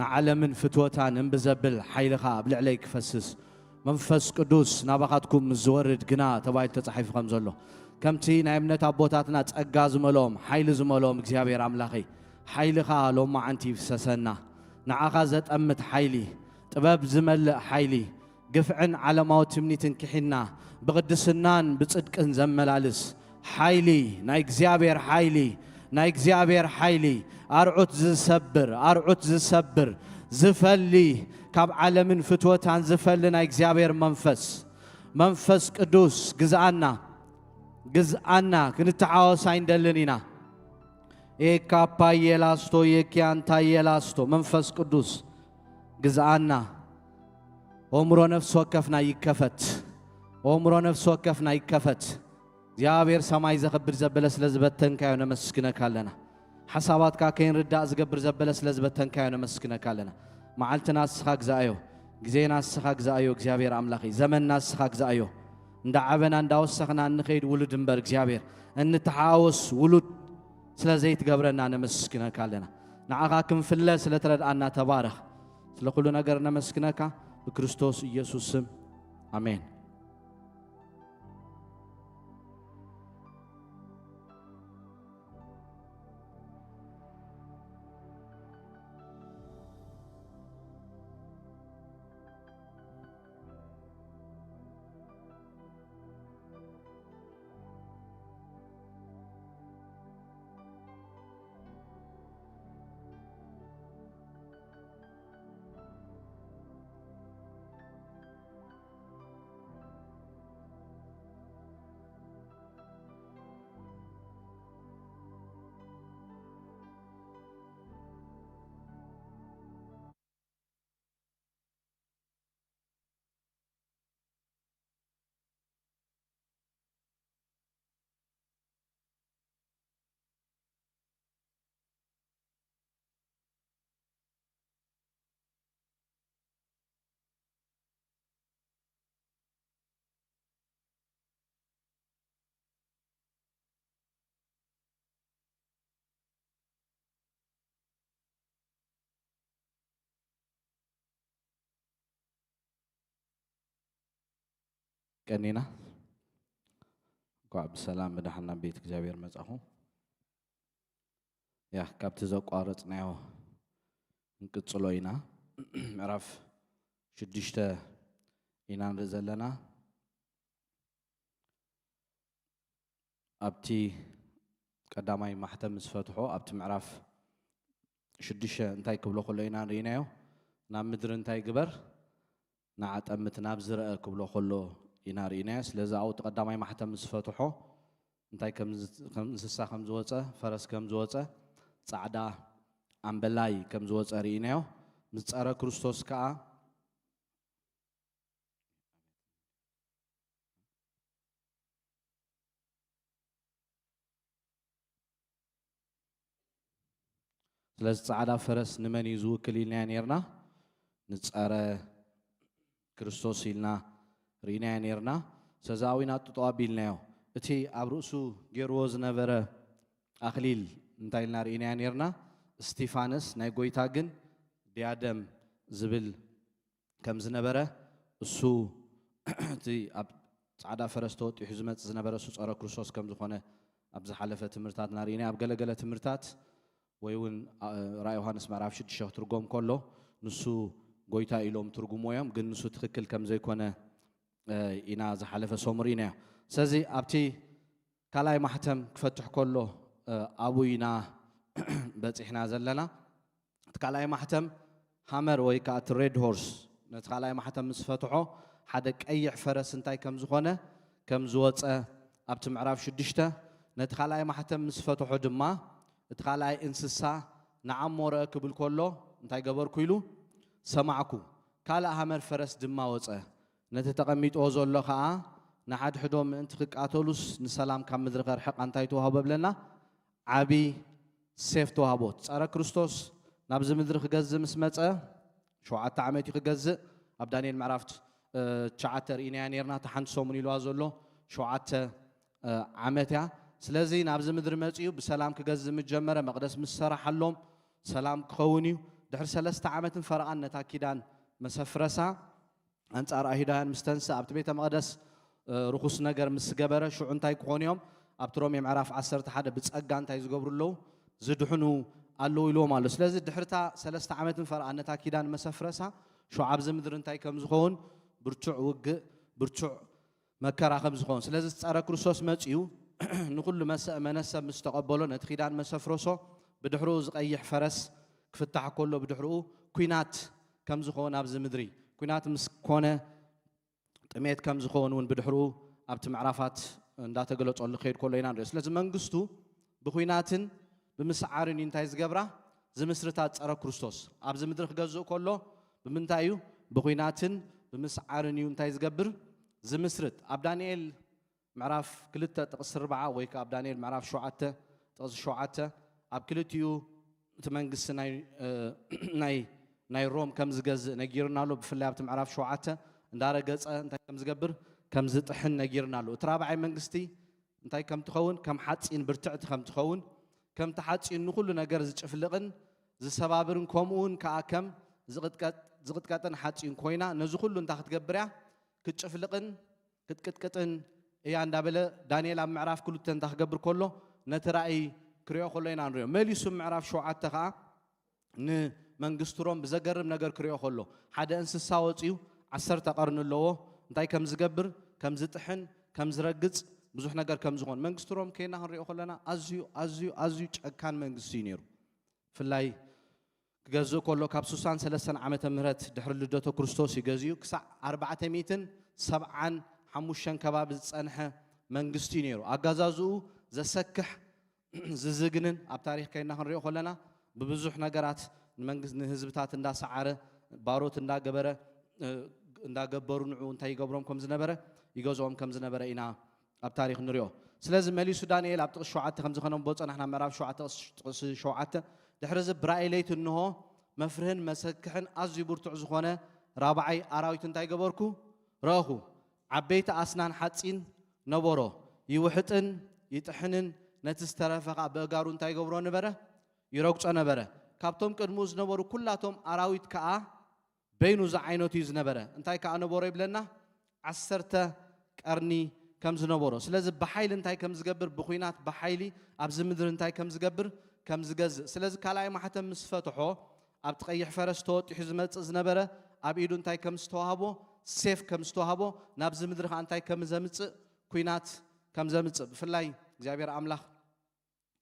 ንዓለምን ፍትወታን እምቢ ዘብል ሓይልኻ ኣብ ልዕለይ ክፈስስ፣ መንፈስ ቅዱስ ናባኻትኩም ምስ ዝወርድ ግና ተባሂሉ ተጻሒፉ ከም ዘሎ፣ ከምቲ ናይ እምነት ኣቦታትና ጸጋ ዝመልኦም፣ ሓይሊ ዝመልኦም፣ እግዚኣብሔር ኣምላኸይ፣ ሓይልኻ ሎማዓንቲ ይፍሰሰና። ንዓኻ ዘጠምት ሓይሊ፣ ጥበብ ዝመልእ ሓይሊ፣ ግፍዕን ዓለማዊ ትምኒትን ክሒድና፣ ብቕድስናን ብጽድቅን ዘመላልስ ሓይሊ፣ ናይ እግዚኣብሔር ሓይሊ፣ ናይ እግዚኣብሔር ሓይሊ፣ ኣርዑት ዝሰብር፣ ኣርዑት ዝሰብር፣ ዝፈሊ፣ ካብ ዓለምን ፍትወታን ዝፈሊ ናይ እግዚኣብሔር መንፈስ፣ መንፈስ ቅዱስ ግዝኣና፣ ግዝኣና፣ ክንተሓወስ ኣይንደልን ኢና። ኤካፓ የላስቶ፣ የኪያንታ የላስቶ፣ መንፈስ ቅዱስ ግዝኣና። ኦምሮ ነፍሲ ወከፍና ይከፈት። ኦምሮ ነፍሲ ወከፍና ይከፈት። እግዚኣብሔር ሰማይ ዘኽብድ ዘበለ ስለ ዝበተንካዮ ነመስግነካ ኣለና። ሓሳባትካ ከይንርዳእ ዝገብር ዘበለ ስለ ዝበተንካዮ ነመስግነካ ኣለና። መዓልትና እስኻ ግዛኣዮ፣ ግዜና እስኻ ግዛኣዮ እግዚኣብሔር ኣምላኸይ፣ ዘመንና እስኻ ግዛኣዮ። እንዳዓበና እንዳወሰኽና እንኸይድ ውሉድ እምበር እግዚኣብሔር፣ እንተሓዋወስ ውሉድ ስለ ዘይትገብረና ነመስግነካ ኣለና። ንዓኻ ክንፍለ ስለ ትረድኣና ተባረኽ። ስለ ኩሉ ነገር ነመስግነካ ብክርስቶስ ኢየሱስ ስም ኣሜን። ቀኒና። እንኳዕ ብሰላም ብደሓን ናብ ቤት እግዚኣብሔር መጻኹ። ያ፣ ካብቲ ዘቋረጽናዮ እንቅጽሎ ኢና። ምዕራፍ ሽዱሽተ ኢና ንርኢ ዘለና። ኣብቲ ቀዳማይ ማሕተም ምስ ፈትሖ፣ ኣብቲ ምዕራፍ ሽዱሽተ እንታይ ክብሎ ከሎ ኢና ርኢናዮ? ናብ ምድሪ እንታይ ግበር? ንዓጠምት ናብ ዝረአ ክብሎ ከሎ ኢና ርኢናዮ። ስለዚ ኣብኡ እቲ ቀዳማይ ማሕተም ምስ ፈትሖ እንታይ ከም ዝ-፣ ከም እንስሳ ከም ዝወጸ፣ ፈረስ ከም ዝወጸ፣ ጻዕዳ ኣምበላይ ከም ዝወጸ ርኢናዮ። ምስ ጸረ ክርስቶስ ከኣ ስለዚ ጻዕዳ ፈረስ ንመን እዩ ዝውክል ኢልናዮ ኔርና? ንጸረ ክርስቶስ ኢልና ርኢናዮ ኔርና። ስለዚ ኣብኡ ኢና ጥጠው ኣቢልናዮ። እቲ ኣብ ርእሱ ገይርዎ ዝነበረ ኣኽሊል እንታይ ኢልና ርኢናዮ ኔርና? እስቲፋንስ ናይ ጎይታ ግን ዲያደም ዝብል ከም ዝነበረ፣ እሱ እቲ ኣብ ጻዕዳ ፈረስ ተወጢሑ ዝመጽእ ዝነበረ እሱ ጸረ ክርስቶስ ከም ዝኾነ ኣብ ዝሓለፈ ትምህርትታትና ርኢና። ኣብ ገለገለ ትምህርትታት ወይ እውን፣ እ፣ ራእይ ዮሃንስ ምዕራፍ ሽዱሽተ ክትርጎም ከሎ ንሱ ጎይታ ኢሎም ትርጉሞ እዮም፣ ግን ንሱ ትኽክል ከም ዘይኮነ፣ እ፣ ኢና ዝሓለፈ ሰሙን ርኢናዮ። ስለዚ ኣብቲ ካልኣይ ማሕተም ክፈትሕ ከሎ፣ እ፣ ኣብኡ ኢና በጺሕና ዘለና። እቲ ካልኣይ ማሕተም ሃመር ወይ ከኣ እቲ ሬድ ሆርስ ነቲ ካልኣይ ማሕተም ምስ ፈትሖ፣ ሓደ ቀይሕ ፈረስ እንታይ ከም ዝኾነ፣ ከም ዝወጸ ኣብቲ ምዕራፍ ሽዱሽተ፣ ነቲ ካልኣይ ማሕተም ምስ ፈትሖ ድማ፣ እቲ ካልኣይ እንስሳ ንዓሞ ረአ ክብል ከሎ እንታይ ገበርኩ ኢሉ፣ ሰማዕኩ። ካልእ ሃመር ፈረስ ድማ ወጸ። ነቲ ተቐሚጥዎ ዘሎ ኸኣ ንሓድሕዶም ምእንቲ ክቃተሉስ ንሰላም ካብ ምድሪ ከርሕቕ እንታይ ተዋህቦ ብለና? ዓቢ ሴፍ ተዋህቦ። ጸረ ክርስቶስ ናብዚ ምድሪ ክገዝእ ምስ መጸ፣ ሸውዓተ ዓመት እዩ ክገዝእ። ኣብ ዳንኤል ምዕራፍ፣ እ፣ ትሽዓተ ርኢናያ ኔርና፣ እታ ሓንቲ ሰሙን ኢልዋ ዘሎ ሸውዓተ፣ እ፣ ዓመት እያ። ስለዚ ናብዚ ምድሪ መጺኡ ብሰላም ክገዝእ ምስ ጀመረ፣ መቕደስ ምስ ሰራሓሎም ሰላም ክኸውን እዩ። ድሕሪ ሰለስተ ዓመትን ፈረቓን ነታ ኪዳን መሰፍረሳ፣ ኣንጻር ኣይሁዳውያን ምስ ተንስእ፣ ኣብቲ ቤተ መቕደስ ርኹስ ነገር ምስ ገበረ፣ ሽዑ እንታይ ክኾኑ እዮም? ኣብቲ ሮሜ ምዕራፍ ዓሰርተ ሓደ ብጸጋ እንታይ ዝገብሩ ኣለዉ? ዝድሕኑ ኣለዉ ኢልዎም ኣሎ። ስለዚ ድሕርታ ሰለስተ ዓመትን ፈረቓን ነታ ኪዳን መሰፍረሳ፣ ሽዑ ኣብዚ ምድሪ እንታይ ከም ዝኸውን? ብርቱዕ ውግእ፣ ብርቱዕ መከራ ከም ዝኸውን። ስለዚ ጸረ ክርስቶስ መጺኡ ንኹሉ መሰ መነሰብ ምስ ተቐበሎ፣ ነቲ ኪዳን መሰፍረሶ፣ ብድሕርኡ ዝቐይሕ ፈረስ ክፍታሕ ከሎ፣ ብድሕርኡ ኲናት ከም ዝኸውን ኣብዚ ምድሪ፣ ኲናት ምስ ኮነ ጥሜት ከም ዝኸውን እውን ብድሕርኡ ኣብቲ ምዕራፋት እንዳተገለጸሉ ክኸይድ ከሎ ኢና ንሪኦ። ስለዚ መንግስቱ ብኹናትን ብምስዓርን እዩ እንታይ ዝገብራ? ዝምስርታ ጸረ ክርስቶስ። ኣብዚ ምድሪ ክገዝእ ከሎ ብምንታይ እዩ? ብኹናትን ብምስዓርን እዩ እንታይ ዝገብር? ዝምስርት። ኣብ ዳንኤል ምዕራፍ ክልተ ጥቕሲ ኣርብዓ ወይ ከኣ ኣብ ዳንኤል ምዕራፍ ሸውዓተ ጥቕሲ ሸውዓተ፣ ኣብ ክልቲኡ እቲ መንግስቲ ናይ፣ እ፣ ናይ፣ ናይ ሮም ከም ዝገዝእ ነጊርና ኣሎ። ብፍላይ ኣብቲ ምዕራፍ ሸውዓተ እንዳረገጸ እንታይ ከም ዝገብር፣ ከም ዝጥሕን ነጊርና ኣሎ። እቲ ራብዓይ መንግስቲ እንታይ ከም ትኸውን? ከም ሓጺን ብርትዕቲ ከም ትኸውን፣ ከምቲ ሓጺን ንኹሉ ነገር ዝጭፍልቕን ዝሰባብርን፣ ከምኡ እውን ከኣ ከም ዝቕጥቀጥ፣ ዝቕጥቀጥን ሓጺን ኮይና፣ ነዚ ኩሉ እንታይ ክትገብር እያ? ክትጭፍልቕን ክትቅጥቅጥን እያ እንዳበለ ዳንኤል ኣብ ምዕራፍ ክልተ እንታይ ክገብር ከሎ፣ ነቲ ራእይ ክሪኦ ከሎ ኢና ንሪኦ። መሊሱ ምዕራፍ ሸውዓተ ከኣ ንመንግስቲ ሮም ብዘገርም ነገር ክሪኦ ከሎ፣ ሓደ እንስሳ ወጺኡ ዓሰርተ ቀርኒ ኣለዎ፣ እንታይ ከም ዝገብር፣ ከም ዝጥሕን፣ ከም ዝረግጽ፣ ብዙሕ ነገር ከም ዝኾን መንግስቲ ሮም ከይና ክንሪኦ ከለና ኣዝዩ፣ ኣዝዩ፣ ኣዝዩ ጨካን መንግስቲ እዩ ነይሩ። ብፍላይ ክገዝእ ከሎ ካብ ስሳን ሰለስተን ዓመተ ምህረት ድሕሪ ልደተ ክርስቶስ እዩ ገዚኡ፣ ክሳዕ ኣርባዕተ ሚእትን ሰብዓን ሓሙሽተን ከባቢ ዝጸንሐ መንግስቲ እዩ ነይሩ። ኣጋዛዝኡ ዘሰክሕ፣ ዝዝግንን፣ ኣብ ታሪኽ ከይና ክንሪኦ ከለና ብብዙሕ ነገራት ንመንግስቲ፣ ንህዝብታት እንዳሰዓረ፣ ባሮት እንዳገበረ፣ እ፣ እንዳገበሩ ንዑ እንታይ ይገብሮም ከም ዝነበረ፣ ይገዝኦም ከም ዝነበረ ኢና ኣብ ታሪኽ ንሪኦ። ስለዚ መሊሱ ዳንኤል ኣብ ጥቕሲ ሸውዓተ ከም ዝኸነንቦ ጸናሕና፣ ምዕራፍ ሸውዓተ ጥቕሲ፣ ጥቕሲ ሸውዓተ፣ ድሕሪ እዚ ብራእይ ለይቲ እንሆ መፍርህን መሰክሕን ኣዝዩ ብርቱዕ ዝኾነ ራብዓይ ኣራዊት እንታይ ገበርኩ? ረእኹ። ዓበይቲ ኣስናን ሓጺን ነበሮ። ይውሕጥን ይጥሕንን፣ ነቲ ዝተረፈ ኸኣ ብእጋሩ እንታይ ይገብሮ ነበረ? ይረግጾ ነበረ። ካብቶም ቅድሚኡ ዝነበሩ ኩላቶም ኣራዊት ከኣ በይኑ ዝዓይነቱ እዩ ዝነበረ። እንታይ ከኣ ነበሮ ይብለና? ዓሰርተ ቀርኒ ከም ዝነበሮ። ስለዚ ብሓይሊ እንታይ ከም ዝገብር፣ ብኹናት ብሓይሊ ኣብዚ ምድሪ እንታይ ከም ዝገብር፣ ከም ዝገዝእ። ስለዚ ካልኣይ ማሕተም ምስ ፈትሖ፣ ኣብቲ ቀይሕ ፈረስ ተወጢሑ ዝመጽእ ዝነበረ፣ ኣብ ኢዱ እንታይ ከም ዝተዋህቦ፣ ሴፍ ከም ዝተዋህቦ፣ ናብዚ ምድሪ ከኣ እንታይ ከም ዘምጽእ፣ ኲናት ከም ዘምጽእ። ብፍላይ እግዚኣብሔር ኣምላኽ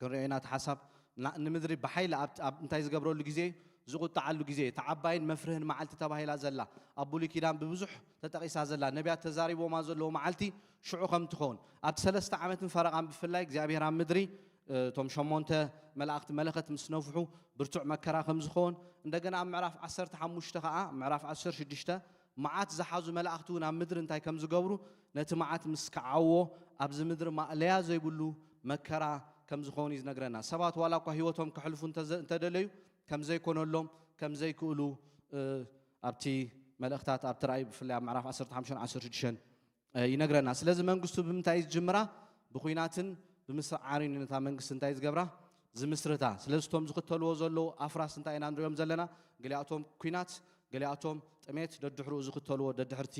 ክንሪኦ ኢና እቲ ሓሳብ። ና-፣ ንምድሪ ብሓይሊ ኣብ፣ ኣብ እንታይ ዝገብረሉ ግዜ እዩ? ዝቑጣዓሉ ግዜ እዩ። እታ ዓባይን መፍርህን መዓልቲ ተባሂላ ዘላ፣ ኣብ ብሉይ ኪዳን ብብዙሕ ተጠቒሳ ዘላ፣ ነቢያት ተዛሪቦማ ዘለዉ መዓልቲ ሽዑ ከም ትኸውን። ኣብቲ ሰለስተ ዓመትን ፈረቓን ብፍላይ እግዚኣብሔር ኣብ ምድሪ፣ እ፣ እቶም ሸሞንተ መላእኽቲ መለኸት ምስ ነፍሑ ብርቱዕ መከራ ከም ዝኸውን፣ እንደገና ኣብ ምዕራፍ ዓሰርተ ሓሙሽተ ኸኣ፣ ምዕራፍ ዓሰርተ ሽዱሽተ፣ መዓት ዝሓዙ መላእኽቲ እውን ኣብ ምድሪ እንታይ ከም ዝገብሩ፣ ነቲ መዓት ምስ ከዓዎ፣ ኣብዚ ምድሪ ማእለያ ዘይብሉ መከራ ከም ዝኸውን እዩ ዝነግረና። ሰባት ዋላ እኳ ህይወቶም ከሕልፉ እንተዘ-፣ እንተደለዩ፣ ከም ዘይኮነሎም፣ ከም ዘይክእሉ፣ እ፣ ኣብቲ መልእኽታት፣ ኣብቲ ራእይ ብፍላይ ኣብ ምዕራፍ ዓሰርተ ሓሙሽተን ዓሰርተ ሽዱሽተን፣ እ፣ ይነግረና። ስለዚ መንግስቱ ብምንታይ እዩ ዝጅምራ? ብኹናትን ብምስዓርን እዩ ነታ መንግስቲ እንታይ ዝገብራ? ዝምስርታ። ስለዚ እቶም ዝኽተልዎ ዘለዉ ኣፍራስ እንታይ ኢና ንሪኦም ዘለና? ገሊኣቶም ኲናት፣ ገሊኣቶም ጥሜት፣ ደድሕርኡ ዝኽተልዎ ደድሕርቲ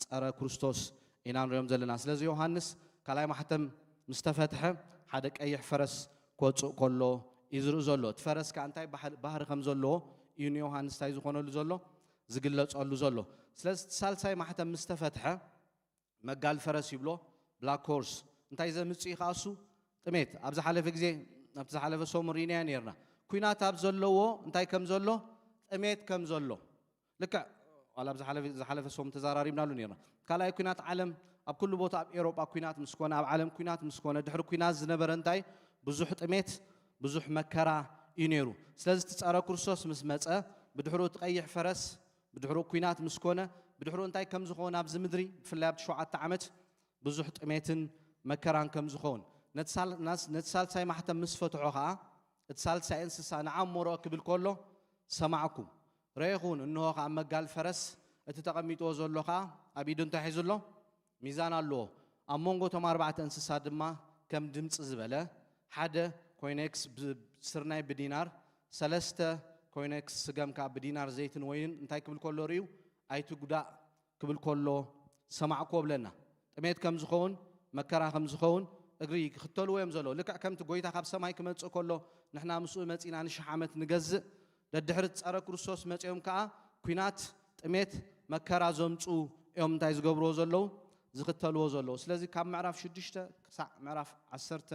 ጸረ ክርስቶስ ኢና ንሪኦም ዘለና። ስለዚ ዮሃንስ ካልኣይ ማሕተም ምስ ተፈትሐ ሓደ ቀይሕ ፈረስ ክወጽእ ከሎ እዩ ዝርኢ ዘሎ። እቲ ፈረስ ከኣ እንታይ ባህል-፣ ባህሪ ከም ዘለዎ እዩ ንዮሃንስ እንታይ ዝኾነሉ ዘሎ? ዝግለጸሉ ዘሎ። ስለዚ እቲ ሳልሳይ ማሕተም ምስ ተፈትሐ መጋል ፈረስ ይብሎ፣ ብላክ ሆርስ። እንታይ ዘምጽእ እዩ ከኣ እሱ? ጥሜት። ኣብ ዝሓለፈ ግዜ፣ ኣብቲ ዝሓለፈ ሰሙን ርኢናዮ ነይርና። ኲናት ኣብ ዘለዎ እንታይ ከም ዘሎ? ጥሜት ከም ዘሎ። ልክዕ ዋላ ኣብ ዝሓለፈ፣ ዝሓለፈ ሰሙን ተዘራሪብናሉ ነይርና። ካልኣይ ኲናት ዓለም፣ ኣብ ኩሉ ቦታ፣ ኣብ ኤውሮጳ ኲናት ምስ ኮነ፣ ኣብ ዓለም ኲናት ምስ ኮነ፣ ድሕሪ ኲናት ዝነበረ እንታይ? ብዙሕ ጥሜት፣ ብዙሕ መከራ እዩ ነይሩ። ስለዚ እቲ ጸረ ክርስቶስ ምስ መጸ፣ ብድሕሩ እቲ ቀይሕ ፈረስ፣ ብድሕሩ ኲናት ምስ ኮነ፣ ብድሕሩ እንታይ ከም ዝኸውን ኣብዚ ምድሪ፣ ብፍላይ ኣብቲ ሸውዓተ ዓመት ብዙሕ ጥሜትን መከራን ከም ዝኸውን፣ ነቲ ሳል-፣ ናስ-፣ ነቲ ሳልሳይ ማሕተም ምስ ፈትሖ ኸኣ፣ እቲ ሳልሳይ እንስሳ ንዓ እሞ ርኦ ክብል ከሎ ሰማዕኩ። ረኤኹ እውን፣ እንሆ ኸኣ መጋል ፈረስ፣ እቲ ተቐሚጥዎ ዘሎ ኸኣ ኣብ ኢዱ እንታይ ሒዙ ኣሎ? ሚዛን ኣለዎ። ኣብ መንጎ እቶም ኣርባዕተ እንስሳ ድማ ከም ድምጺ ዝበለ ሓደ ኮይነክስ ብ-፣ ስርናይ ብዲናር፣ ሰለስተ ኮይነ ክስገም ከኣ ብዲናር ዘይትን ወይንን እንታይ ክብል ከሎ ርእዩ ኣይትጉዳእ ክብል ከሎ ሰማዕክዎ ብለና። ጥሜት ከም ዝኸውን መከራ ከም ዝኸውን እግሪ ክኽተልዎ እዮም ዘለዉ። ልክዕ ከምቲ ጎይታ ካብ ሰማይ ክመጽእ ከሎ ንሕና ምስኡ መጺና ንሽሕ ዓመት ንገዝእ፣ ደድሕሪ ጸረ ክርስቶስ መጺኦም ከኣ ኲናት፣ ጥሜት፣ መከራ ዘምጽኡ እዮም እንታይ ዝገብርዎ ዘለዉ ዝኽተልዎ ዘለዉ። ስለዚ ካብ ምዕራፍ ሽዱሽተ ክሳዕ ምዕራፍ ዓሰርተ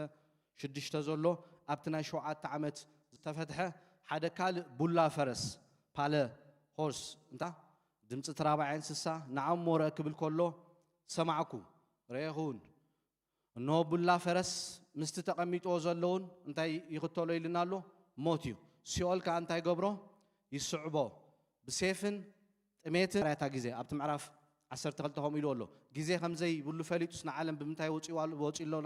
ሽዱሽተ ዘሎ ኣብቲ ናይ ሸውዓተ ዓመት ዝተፈትሐ ሓደ ካልእ ቡላ ፈረስ ፓለ ሆርስ እንታ ድምፂ ተራባዓይ እንስሳ ንዓሞ ርአ ክብል ከሎ ሰማዕኩ፣ ረኤኹ እውን። እነሆ ቡላ ፈረስ ምስቲ ተቐሚጥዎ ዘለውን እንታይ ይኽተሎ ኢልና ኣሎ? ሞት እዩ። ሲኦል ከኣ እንታይ ገብሮ? ይስዕቦ። ብሴፍን ጥሜትን እታ ግዜ ኣብቲ ምዕራፍ ዓሰርተ ክልተ ከምኡ ኢሉ ኣሎ። ግዜ ከም ዘይብሉ ፈሊጡስ ንዓለም ብምንታይ ወፂኡ ኣሎ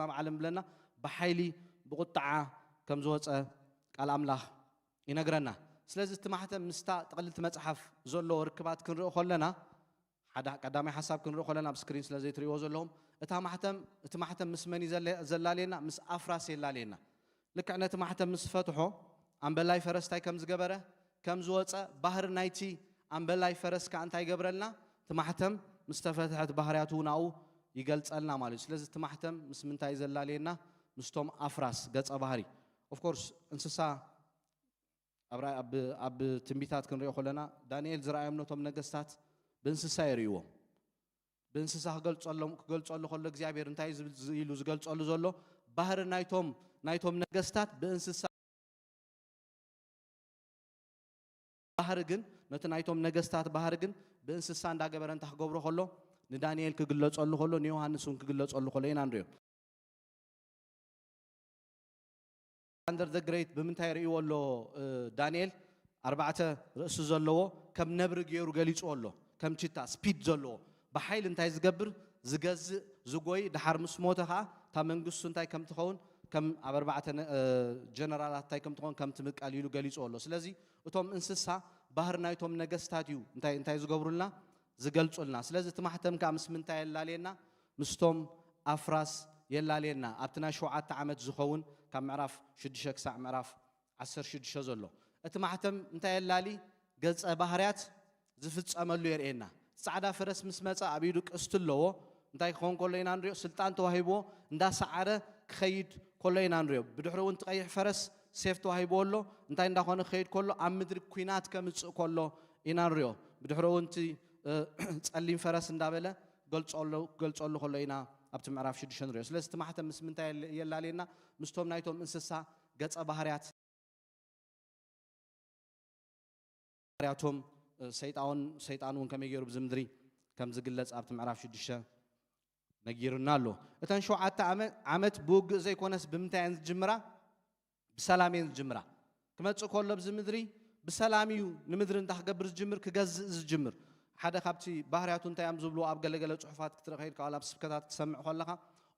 ናብ ዓለም ብለና ብሓይሊ ብቁጥዓ ከም ዝወፀ ቃል ኣምላኽ ይነግረና። ስለዚ እቲ ማሕተም ምስታ ጥቕልልቲ መፅሓፍ ዘለዎ ርክባት ክንርኢ ከለና ሓደ ቀዳማይ ሓሳብ ክንርኢ ከለና ኣብ ስክሪን ስለ ዘይትርእይዎ ዘለኹም እታ ማሕተም እቲ ማሕተም ምስ መን እዩ ዘለ- ዘላልየና? ምስ ኣፍራስ የላልየና። ልክዕ ነቲ ማሕተም ምስ ፈትሖ ኣምበላይ ፈረስ እንታይ ከም ዝገበረ ከም ዝወፀ ባህሪ ናይቲ ኣምበላይ ፈረስ ከዓ እንታይ ይገብረልና? እቲ ማሕተም ምስ ተፈትሐ እቲ ባህርያቱ እውን ኣብኡ ይገልፀልና ማለት እዩ። ስለዚ እቲ ማሕተም ምስ ምንታይ እዩ ዘላልየና? ምስቶም ኣፍራስ ገፀ ባህሪ ኦፍኮርስ እንስሳ ኣብ ራ- ኣብ ኣብ ትንቢታት ክንሪኦ ከለና ዳንኤል ዝረኣዮም ነቶም ነገስታት ብእንስሳ የርእይዎም። ብእንስሳ ክገልጸሎም ክገልጸሉ ከሎ እግዚኣብሔር እንታይ ዝብል ኢሉ ዝገልጸሉ ዘሎ ባህሪ ናይቶም ናይቶም ነገስታት ብእንስሳ ባህሪ ግን ነቲ ናይቶም ነገስታት ባህሪ ግን ብእንስሳ እንዳገበረ እንታ ክገብሮ ከሎ ንዳንኤል ክግለጸሉ ከሎ ንዮሃንስ እውን ክግለጸሉ ከሎ ኢና ንሪኦ። ኣሌክሳንደር ዘ ግሬት ብምንታይ ርእይዎ ኣሎ? እ፣ ዳንኤል ኣርባዕተ ርእሲ ዘለዎ ከም ነብሪ ገይሩ ገሊፅዎ ኣሎ። ከም ቺታ ስፒድ ዘለዎ ብሓይሊ እንታይ ዝገብር ዝገዝእ ዝጎይ ድሓር ምስ ሞተ ከዓ እታ መንግስቱ እንታይ ከም ትኸውን ከም ኣብ ኣርባዕተ ነ- እ፣ ጀነራላት እንታይ ከም ትኸውን ከም ትምቀል ኢሉ ገሊፅዎ ኣሎ። ስለዚ እቶም እንስሳ ባህር ናይቶም ነገስታት እዩ እንታይ እንታይ ዝገብሩልና ዝገልፁልና። ስለዚ እቲ ማሕተም ከዓ ምስ ምንታይ የላልየና? ምስቶም ኣፍራስ የላልየና። ኣብቲ ናይ ሸውዓተ ዓመት ዝኸውን ካብ ምዕራፍ ሽዱሽተ ክሳዕ ምዕራፍ ዓሰርተ ሽዱሽተ ዘሎ እቲ ማሕተም እንታይ የላሊ? ገጸ ባህርያት ዝፍጸመሉ የርእየና። ጻዕዳ ፈረስ ምስ መጸ ኣብ ኢዱ ቀስቲ ኣለዎ። እንታይ ክኸውን ከሎ ኢና ንሪኦ? ስልጣን ተዋሂብዎ እንዳሰዓረ ክኸይድ ከሎ ኢና ንሪኦ። ብድሕሪ እውን እቲ ቀይሕ ፈረስ ሴፍ ተዋሂብዎ ኣሎ። እንታይ እንዳኾነ ክኸይድ ከሎ ኣብ ምድሪ ኲናት ከምጽእ ከሎ ኢና ንሪኦ። ብድሕሪ እውን እቲ እ፣ ጸሊም ፈረስ እንዳበለ ገልጸሉ ገልጸሉ ከሎ ኢና ኣብቲ ምዕራፍ ሽዱሽተ ንሪኦ። ስለዚ እቲ ማሕተም ምስ ምንታይ የለ- የላልየና? ምስቶም ናይቶም እንስሳ ገጸ ባህርያት ባህርያቶም እ፣ ሰይጣውን ሰይጣን እውን ከመይ ገይሩ ብዚ ምድሪ ከም ዝግለጽ ኣብቲ ምዕራፍ ሽዱሽተ ነጊሩና ኣሎ። እተን ሸውዓተ ዓመ- ዓመት ብውግእ ዘይኮነስ ብምንታይ እየን ዝጅምራ? ብሰላም እየን ዝጅምራ። ክመጽእ ከሎ ኣብዚ ምድሪ ብሰላም እዩ ንምድሪ እንታይ ክገብር ዝጅምር? ክገዝእ ዝጅምር። ሓደ ካብቲ ባህርያቱ እንታይ እዮም ዝብሉ ኣብ ገለገለ ጽሑፋት ክትርኢ ከይድካ ዋላ ኣብ ስብከታት ክትሰምዕ ከለኻ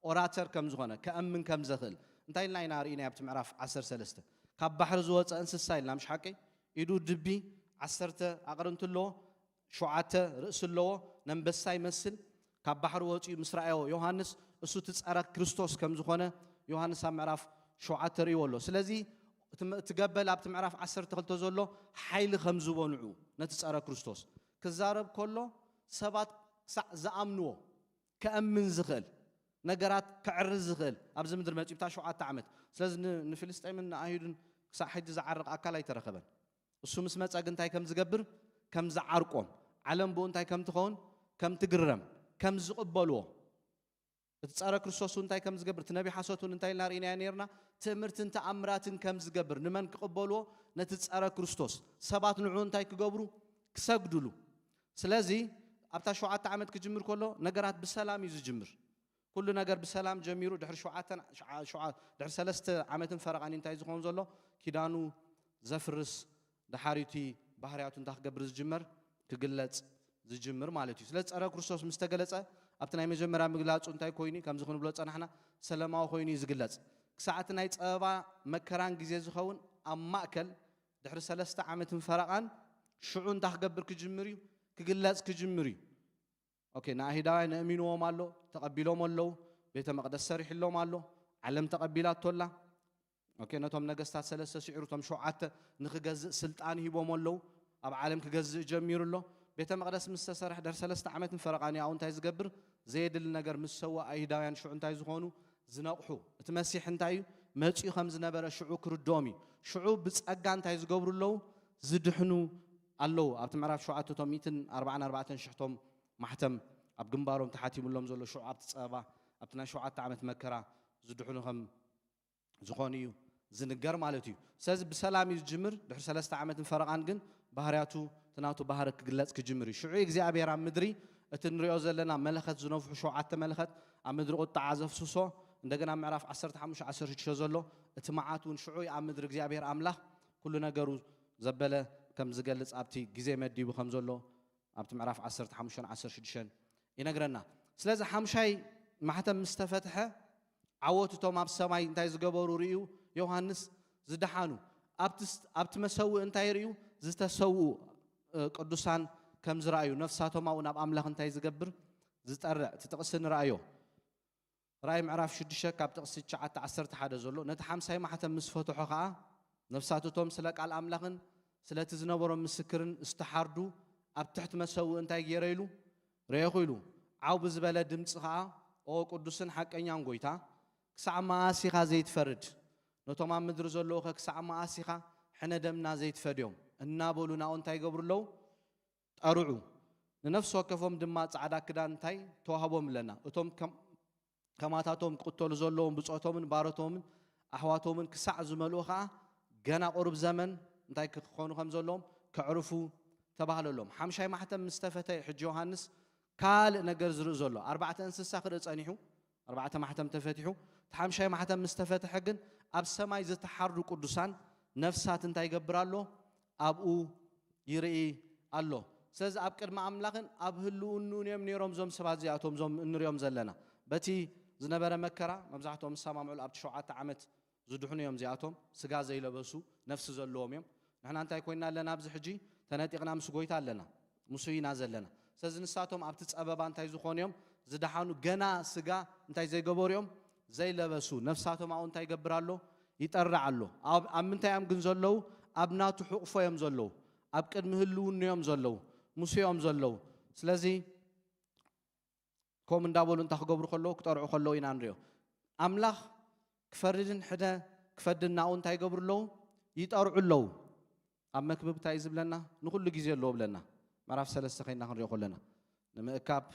ኦራተር ከም ዝኾነ ከእምን ከም ዘኽእል እንታይ ኢልና ኢና ርኢና ኣብቲ ምዕራፍ ዓሰርተ ሰለስተ ካብ ባሕሪ ዝወፀ እንስሳ ኢልና ምሽ ሓቂ ኢዱ ድቢ ዓሰርተ ኣቕርንቲ ኣለዎ ሸውዓተ ርእሲ ኣለዎ ነንበሳ ይመስል ካብ ባሕሪ ወፂኡ ምስ ረኣዮ ዮሃንስ እሱ እቲ ፀረ ክርስቶስ ከም ዝኾነ ዮሃንስ ኣብ ምዕራፍ ሸውዓተ ርእይዎ ኣሎ ስለዚ እቲ ገበል ኣብቲ ምዕራፍ ዓሰርተ ክልተ ዘሎ ሓይሊ ከም ዝበንዑ ነቲ ፀረ ክርስቶስ ክዛረብ ከሎ ሰባት ክሳዕ ዝኣምንዎ ከእምን ዝኽእል ነገራት ክዕርዝ ዝኽእል ኣብዚ ምድሪ መፂኡ ብታ ሸውዓተ ዓመት ስለዚ ንፍልስጤምን ንኣይሁድን ክሳዕ ሕጂ ዝዓርቕ ኣካል ኣይተረኸበን እሱ ምስ መጸ ግን እንታይ ከም ዝገብር ከም ዝዓርቆም ዓለም ብኡ እንታይ ከም ትኸውን ከም ትግረም ከም ዝቕበልዎ እቲ ጸረ ክርስቶስ እንታይ ከም ዝገብር እቲ ነቢ ሓሶት እውን እንታይ ኢልና ርኢናዮ ነርና ትእምርትን ተኣምራትን ከም ዝገብር ንመን ክቕበልዎ ነቲ ጸረ ክርስቶስ ሰባት ንዑ እንታይ ክገብሩ ክሰግድሉ ስለዚ ኣብታ ሸውዓተ ዓመት ክጅምር ከሎ ነገራት ብሰላም እዩ ዝጅምር ኩሉ ነገር ብሰላም ጀሚሩ ድሕሪ ሸውዓተን ድሕሪ ሰለስተ ዓመትን ፈረቓን እንታይ ዝኸውን ዘሎ ኪዳኑ ዘፍርስ ድሓሪቲ ባህርያቱ እንታይ ክገብር ዝጅመር ክግለጽ ዝጅምር ማለት እዩ ስለዚ ጸረ ክርስቶስ ምስ ተገለጸ ኣብቲ ናይ መጀመርያ ምግላጹ እንታይ ኮይኑ ከምዚ ክንብሎ ጸናሕና ሰለማዊ ኮይኑ እዩ ዝግለጽ ክሳዕቲ ናይ ጸበባ መከራን ግዜ ዝኸውን ኣብ ማእከል ድሕሪ ሰለስተ ዓመትን ፈረቓን ሽዑ እንታይ ክገብር ክጅምር እዩ ክግለጽ ክጅምር እዩ ኦኬ ንኣይሁዳውያን ነእሚንዎም ኣሎ ተቐቢሎም ኣለዉ ቤተ መቕደስ ሰሪሕሎም ኣሎ ዓለም ተቐቢላቶ ኣላ ኦኬ፣ ነቶም ነገስታት ሰለስተ ስዒሩ እቶም ሸውዓተ ንክገዝእ ስልጣን ሂቦም ኣለዉ። ኣብ ዓለም ክገዝእ ጀሚሩ ኣሎ። ቤተ መቕደስ ምስ ተሰርሐ ድሕሪ ሰለስተ ዓመትን ፈረቓን ያው እንታይ ዝገብር? ዘየድሊ ነገር ምስ ሰዋ ኣይሁዳውያን ሽዑ እንታይ ዝኾኑ? ዝነቕሑ። እቲ መሲሕ እንታይ እዩ? መጺኡ ከም ዝነበረ ሽዑ ክርድኦም እዩ። ሽዑ ብጸጋ እንታይ ዝገብሩ ኣለዉ? ዝድሕኑ ኣለዉ። ኣብቲ ምዕራፍ ሸውዓተ እቶም ሚእትን ኣርባዓን ኣርባዕተን ሽሕቶም ማሕተም ኣብ ግንባሮም ተሓቲሙሎም ዘሎ ሽዑ ኣብቲ ጸበባ ኣብቲ ናይ ሸውዓተ ዓመት መከራ ዝድሕኑ ከም ዝኾኑ እዩ ዝንገር ማለት እዩ። ስለዚ ብሰላም እዩ ዝጅምር። ድሕሪ ሰለስተ ዓመትን ፈረቓን ግን ባህርያቱ እቲ ናቱ ባህሪ ክግለጽ ክጅምር እዩ። ሽዑ እግዚኣብሔር ኣብ ምድሪ እቲ ንሪኦ ዘለና መለኸት ዝነፍሑ ሸውዓተ መለኸት ኣብ ምድሪ ቁጥዓ ዘፍስሶ እንደገና ምዕራፍ ዓሰርተ ሓሙሽተ ዓሰርተ ሽዱሽተ ዘሎ እቲ መዓት እውን ሽዑ እዩ ኣብ ምድሪ እግዚኣብሔር ኣምላኽ ኩሉ ነገሩ ዘበለ ከም ዝገልጽ ኣብቲ ግዜ መዲቡ ከም ዘሎ ኣብቲ ምዕራፍ ዓሰርተ ሓሙሽተን ዓሰርተ ሽዱሽተን ይነግረና። ስለዚ ሓምሻይ ማሕተም ምስ ተፈትሐ ዓወት እቶም ኣብ ሰማይ እንታይ ዝገበሩ ርእዩ ዮሃንስ ዝደሓኑ ኣብቲ ስ- ኣብቲ መሰውእ እንታይ ርእዩ ዝተሰውኡ እ፣ ቅዱሳን ከም ዝረኣዩ ነፍሳቶም ኣብኡ ናብ ኣምላኽ እንታይ ዝገብር ዝጠርዕ እቲ ጥቕሲ ንረኣዮ። ራእይ ምዕራፍ ሽዱሽተ ካብ ጥቕሲ ትሽዓተ ዓሰርተ ሓደ ዘሎ ነቲ ሓምሳይ ማሕተም ምስ ፈትሖ ኸዓ ነፍሳት እቶም ስለ ቃል ኣምላኽን ስለቲ ዝነበሮም ምስክርን ዝተሓርዱ ኣብ ትሕቲ መሰውእ እንታይ ገይረ ኢሉ ረኤኹ ኢሉ። ዓው ብዝበለ ድምፂ ኸዓ ኦ ቅዱስን ሓቀኛን ጎይታ ክሳዕ መኣስ ኢኻ ዘይትፈርድ? ነቶም ኣብ ምድሪ ዘለዉ ኸ ክሳዕ መኣስ ኢኻ ሕነ ደምና ዘይትፈድዮም? እናበሉ ናኡ እንታይ ይገብሩ ኣለዉ? ጠርዑ። ንነፍሲ ወከፎም ድማ ጻዕዳ ክዳን እንታይ ተዋህቦም ኣለና። እቶም ከም- ከማታቶም ክቕተሉ ዘለዎም ብጾቶምን ባሮቶምን ኣሕዋቶምን ክሳዕ ዝመልኡ ኸዓ ገና ቁሩብ ዘመን እንታይ ክኾኑ ከም ዘለዎም ከዕርፉ ተባህለሎም። ሓምሻይ ማሕተም ምስ ተፈተ ሕጂ ዮሃንስ ካልእ ነገር ዝርኢ ዘሎ። ኣርባዕተ እንስሳ ክርኢ ጸኒሑ፣ ኣርባዕተ ማሕተም ተፈቲሑ። እቲ ሓምሻይ ማሕተም ምስ ተፈትሐ ግን ኣብ ሰማይ ዝተሓርዱ ቅዱሳን ነፍሳት እንታይ ይገብር ኣሎ? ኣብኡ ይርኢ ኣሎ። ስለዚ ኣብ ቅድሚ ኣምላኽን ኣብ ህልውንኡን እዮም ነይሮም እዞም ሰባት እዚኣቶም እዞም እንሪኦም ዘለና። በቲ ዝነበረ መከራ መብዛሕትኦም ዝሰማምዑሉ ኣብቲ ሸውዓተ ዓመት ዝድሕኑ እዮም እዚኣቶም። ስጋ ዘይለበሱ ነፍሲ ዘለዎም እዮም። ንሕና እንታይ ኮይና ኣለና? ኣብዚ ሕጂ ተነጢቕና ምስ ጎይታ ኣለና፣ ምስ ኢና ዘለና። ስለዚ ንሳቶም ኣብቲ ጸበባ እንታይ ዝኾኑ እዮም? ዝደሓኑ፣ ገና ስጋ እንታይ ዘይገበሩ እዮም? ዘይለበሱ። ነፍሳቶም ኣብኡ እንታይ ይገብር ኣሎ? ይጠርዕ ኣሎ። ኣብ ኣብ ምንታይ እዮም ግን ዘለዉ? ኣብ ናቱ ሕቑፎ እዮም ዘለዉ። ኣብ ቅድሚ ህልውንኡ እዮም ዘለዉ። ምስ እዮም ዘለዉ። ስለዚ ከምኡ እንዳበሉ እንታይ ክገብሩ ከለዉ? ክጠርዑ ከለዉ ኢና ንሪኦ። ኣምላኽ ክፈርድን ሕነ ክፈድን ናኡ እንታይ ይገብሩ ኣለዉ? ይጠርዑ ኣለዉ። ኣብ መክብብ እንታይ እዩ ዝብለና? ንኹሉ ግዜ ኣለዎ ብለና። ምዕራፍ ሰለስተ ከይና ክንሪኦ ከለና ንምእካብ፣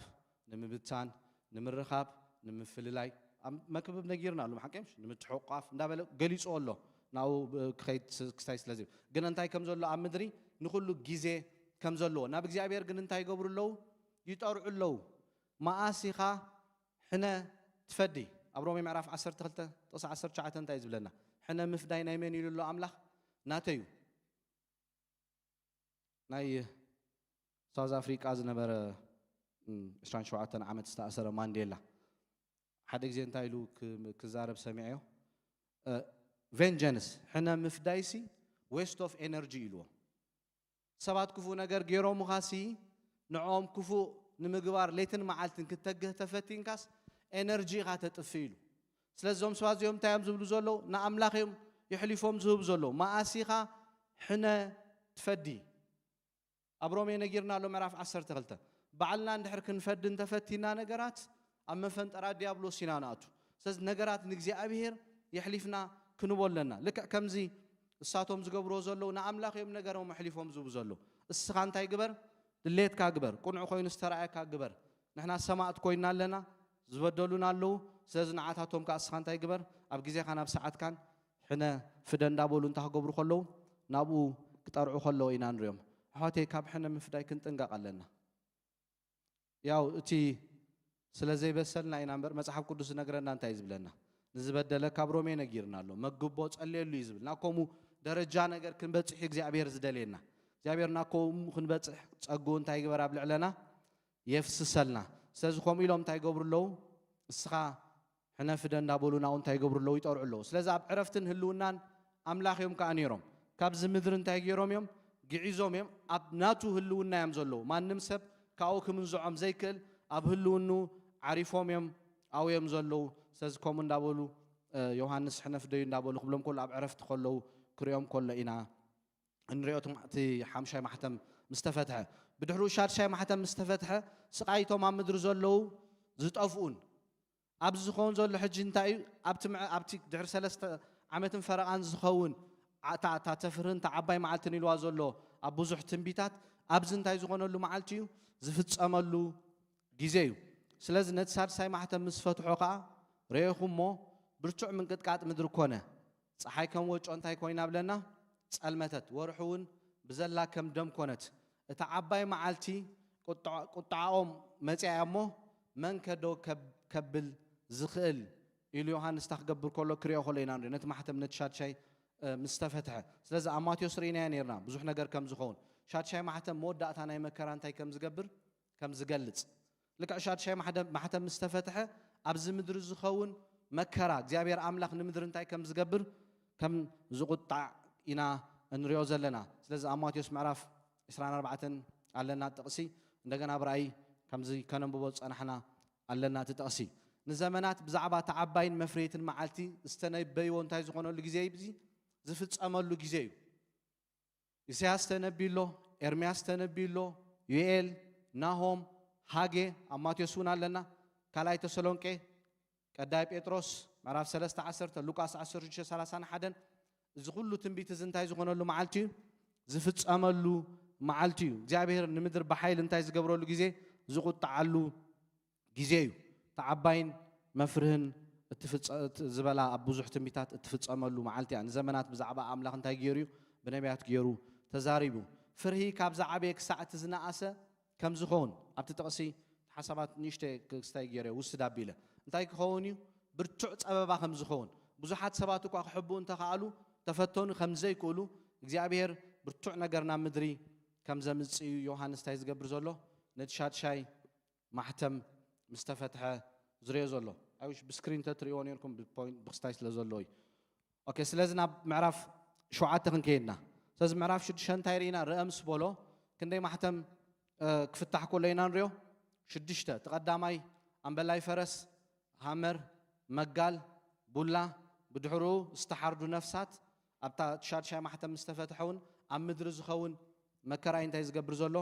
ንምብታን፣ ንምርኻብ፣ ንምፍልላይ ኣብ መክብብ ነጊርና ኣሎ። ሓቂ ምሽ? ንምትሕቋፍ እንዳበለ ገሊጹ ኣሎ። ናኡ ብ- ክኸይድ ስ- ክስታይ ስለ ዝብል ግን እንታይ ከም ዘሎ ኣብ ምድሪ ንኹሉ ግዜ ከም ዘለዎ ናብ እግዚኣብሔር ግን እንታይ ይገብሩ ኣለዉ? ይጠርዑ ኣለዉ። መኣስ ኢኻ ሕነ ትፈዲ? ኣብ ሮሜ ምዕራፍ ዓሰርተ ክልተ ጥቕሲ ዓሰርተ ትሽዓተ እንታይ እዩ ዝብለና? ሕነ ምፍዳይ ናይ መን ኢሉ ኣሎ ኣምላኽ? ናተይ እዩ። ናይ ሳውዝ ኣፍሪቃ ዝነበረ እም፣ ዕስራን ሸውዓተን ዓመት ዝተኣሰረ ማንዴላ ሓደ ግዜ እንታይ ኢሉ ክ- ክዛረብ ሰሚዐዮ? ቬንጀንስ ሕነ ምፍዳይሲ ዌስት ኦፍ ኤነርጂ ኢልዎ። ሰባት ክፉእ ነገር ገይሮምኻሲ ንዕኦም ክፉእ ንምግባር ሌትን መዓልትን ክተግህ ተፈቲንካስ ኤነርጂ ኢኻ ተጥፍእ ኢሉ። ስለዚ እዞም ሰባት እዚኦም እንታይ እዮም ዝብሉ ዘለዉ? ንኣምላኽ እዮም የሕሊፎም ዝህቡ ዘለዉ። መኣስ ኢኻ ሕነ ትፈዲ? ኣብ ሮሜ ነጊርና ኣሎ ምዕራፍ ዓሰርተ ክልተ ባዕልና እንድሕር ክንፈዲ እንተፈቲና ነገራት ኣብ መፈንጠራ ዲያብሎስ ኢና ንኣቱ። ስለዚ ነገራት ንእግዚኣብሔር የሕሊፍና ክንቦ ኣለና። ልክዕ ከምዚ እሳቶም ዝገብርዎ ዘለዉ ንኣምላኽ እዮም ነገሮም ኣሕሊፎም ዝህቡ ዘለዉ። እስኻ እንታይ ግበር? ድሌትካ ግበር። ቅኑዕ ኮይኑ ዝተረኣየካ ግበር። ንሕና ሰማእት ኮይና ኣለና፣ ዝበደሉና ኣለዉ። ስለዚ ንዓታቶም ከኣ እስኻ እንታይ ግበር? ኣብ ግዜኻን ኣብ ሰዓትካን ሕነ ፍደ እንዳበሉ እንታይ ክገብሩ ከለዉ ናብኡ ክጠርዑ ከለዉ ኢና ንሪኦም። ኣሕዋተይ ካብ ሕነ ምፍዳይ ክንጥንቀቕ ኣለና። ያው እቲ ስለ ዘይበሰልና ኢና እምበር መጽሓፍ ቅዱስ ዝነግረና እንታይ እዩ ዝብለና? ንዝበደለ ካብ ሮሜ ነጊርና ኣሎ መግቦ ጸልየሉ እዩ ዝብል። ናብ ከምኡ ደረጃ ነገር ክንበጽሕ እዩ እግዚኣብሔር ዝደልየና። እግዚኣብሔር ናብ ከምኡ ክንበጽሕ ጸግኡ እንታይ ይግበር ኣብ ልዕለና የፍስሰልና። ስለዚ ከምኡ ኢሎም እንታይ ይገብሩ ኣለዉ? እስኻ ሕነ ፍደ እንዳበሉ ናብኡ እንታይ ይገብሩ ኣለዉ? ይጠርዑ ኣለዉ። ስለዚ ኣብ ዕረፍትን ህልውናን ኣምላኽ እዮም ከኣ ነይሮም። ካብዚ ምድሪ እንታይ ገይሮም እዮም? ግዒዞም እዮም። ኣብ ናቱ ህልውና እዮም ዘለዉ። ማንም ሰብ ካብኡ ክምንዝዖም ዘይክእል ኣብ ህልውኑ ዓሪፎም እዮም ኣብኡ እዮም ዘለዉ። ስለዚ ከምኡ እንዳበሉ ዮሃንስ ሕነፍ ደዩ እንዳበሉ ክብሎም ከሎ ኣብ ዕረፍቲ ከለዉ ክሪኦም ከሎ ኢና እንሪኦ። እቲ ሓምሻይ ማሕተም ምስ ተፈትሐ፣ ብድሕሪኡ ሻድሻይ ማሕተም ምስ ተፈትሐ ስቓይ እቶም ኣብ ምድሪ ዘለዉ ዝጠፍኡን ኣብዚ ዝኸውን ዘሎ ሕጂ እንታይ እዩ? ኣብቲ ድሕሪ ሰለስተ ዓመትን ፈረቓን ዝኸውን እታ ተፍርህን እታ ዓባይ መዓልትን ኢልዋ ዘሎ ኣብ ብዙሕ ትንቢታት ኣብዚ እንታይ ዝኾነሉ መዓልቲ እዩ? ዝፍጸመሉ ግዜ እዩ። ስለዚ ነቲ ሳድሳይ ማሕተም ምስ ፈትሖ ከኣ ርኤኹ እሞ ብርቱዕ ምንቅጥቃጥ ምድሪ ኮነ። ጸሓይ ከም ወጮ እንታይ ኮይና ብለና? ጸልመተት። ወርሒ እውን ብዘላ ከም ደም ኮነት። እታ ዓባይ መዓልቲ ቁጥዓኦም መጺኣ እሞ መን ከዶ ከብል ዝኽእል ኢሉ ዮሃንስ እታ ክገብር ከሎ ክሪኦ ከሎ ኢና ንሪኦ ነቲ ማሕተም ነቲ ሻድሻይ ምስ ተፈትሐ። ስለዚ ኣብ ማቴዎስ ርኢናዮ ነርና ብዙሕ ነገር ከም ዝኸውን፣ ሻድሻይ ማሕተም መወዳእታ ናይ መከራ እንታይ ከም ዝገብር ከም ዝገልጽ። ልክዕ ሻድሻይ ማሕተም ምስ ተፈትሐ ኣብዚ ምድሪ ዝኸውን መከራ እግዚኣብሔር ኣምላኽ ንምድሪ እንታይ ከም ዝገብር ከም ዝቁጣዕ ኢና እንሪኦ ዘለና። ስለዚ ኣብ ማቴዎስ ምዕራፍ ዕስራን ኣርባዕተን ኣለና ጥቕሲ፣ እንደገና ኣብ ራእይ ከምዚ ከነንብቦ ዝጸናሕና ኣለና እቲ ጥቕሲ። ንዘመናት ብዛዕባ እታ ዓባይን መፍረይትን መዓልቲ ዝተነበይዎ እንታይ ዝኾነሉ ግዜ እዩ? እዚ ዝፍጸመሉ ግዜ እዩ። ኢሳያስ ተነቢሎ፣ ኤርምያስ ተነቢሎ፣ ዩኤል፣ ናሆም፣ ሃጌ፣ ኣብ ማቴዎስ እውን ኣለና። ካልኣይ ተሰሎንቄ፣ ቀዳይ ጴጥሮስ ምዕራፍ ሰለስተ ዓሰርተ፣ ሉቃስ ዓሰርተ ሽዱሽተ ሰላሳን ሓደን። እዚ ኩሉ ትንቢት እዚ እንታይ ዝኾነሉ መዓልቲ እዩ? ዝፍጸመሉ መዓልቲ እዩ። እግዚኣብሔር ንምድር ብሓይል እንታይ ዝገብረሉ ግዜ? ዝቁጣዓሉ ግዜ እዩ። እቲ ዓባይን መፍርህን ዝበላ ኣብ ብዙሕ ትንቢታት እትፍጸመሉ መዓልቲ እያ። ንዘመናት ብዛዕባ ኣምላኽ እንታይ ገይሩ እዩ? ብነቢያት ገይሩ ተዛሪቡ። ፍርሂ ካብ ዝዓበየ ክሳዕ እቲ ዝነኣሰ ከም ዝኸውን ኣብቲ ጥቕሲ ሓሳባት ንእሽተ ክስታይ ገይረ ውስድ ኣቢለ እንታይ ክኸውን እዩ? ብርቱዕ ጸበባ ከም ዝኸውን፣ ብዙሓት ሰባት እኳ ክሕብኡ እንተኸኣሉ ተፈተኑ ከም ዘይክእሉ እግዚኣብሔር ብርቱዕ ነገር ናብ ምድሪ ከም ዘምጽእ እዩ ዮሃንስ እንታይ ዝገብር ዘሎ? ነቲ ሻድሻይ ማሕተም ምስ ተፈትሐ ዝሪኦ ዘሎ። I wish ብስክሪን ተትሪእዎ ነርኩም ብፖይንት ብክስታይ ስለ ዘሎ እዩ። ኦኬ፣ ስለዚ ናብ ምዕራፍ ሸውዓተ ክንከይድና። ስለዚ ምዕራፍ ሽዱሽተ እንታይ ርኢና? ርአ ምስ በሎ ክንደይ ማሕተም ክፍታሕ ከሎ ኢና ንሪኦ? ሽዱሽተ። እቲ ቀዳማይ ኣምበላይ ፈረስ፣ ሃመር፣ መጋል፣ ቡላ፣ ብድሕርኡ ዝተሓርዱ ነፍሳት ኣብታ ሻድሻይ ማሕተም ምስ ተፈትሐ እውን ኣብ ምድሪ ዝኸውን መከራ እንታይ ዝገብር ዘሎ?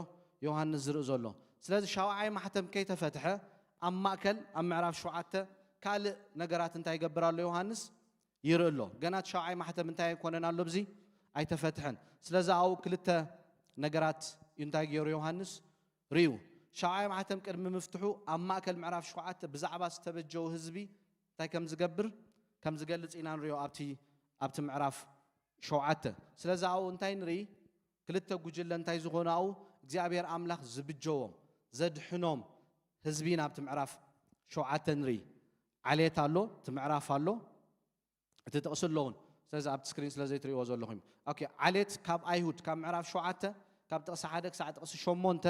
ዮሃንስ ዝርኢ ዘሎ። ስለዚ ሻውዓይ ማሕተም ከይተፈትሐ ኣብ ማእከል ኣብ ምዕራፍ ሸውዓተ ካልእ ነገራት እንታይ ይገብር ኣሎ ዮሃንስ? ይርኢ ኣሎ። ገና እቲ ሻውዓይ ማሕተም እንታይ ኣይኮነን ኣሎ? ብዚ ኣይተፈትሐን። ስለዚ ኣብኡ ክልተ ነገራት እንታይ ገይሩ ዮሃንስ? ርእዩ። ሻውዓይ ማሕተም ቅድሚ ምፍትሑ ኣብ ማእከል ምዕራፍ ሸውዓተ ብዛዕባ ዝተበጀው ህዝቢ እንታይ ከም ዝገብር ከም ዝገልጽ ኢና ንሪኦ ኣብቲ ኣብቲ ምዕራፍ ሸውዓተ። ስለዚ ኣብኡ እንታይ ንርኢ? ክልተ ጉጅለ እንታይ ዝኾኑ ኣብኡ እግዚኣብሔር ኣምላኽ ዝብጀዎም ዘድሕኖም ህዝቢ ኢና ኣብቲ ምዕራፍ ሸውዓተ ንርኢ። ዓሌት ኣሎ፣ እቲ ምዕራፍ ኣሎ፣ እቲ ጥቕሲ ኣለውን። ስለዚ ኣብቲ ስክሪን ስለ ዘይትርእይዎ ዘለኹም። ኦኬ፣ ዓሌት ካብ ኣይሁድ ካብ ምዕራፍ ሸውዓተ ካብ ጥቕሲ ሓደ ክሳዕ ጥቕሲ ሸሞንተ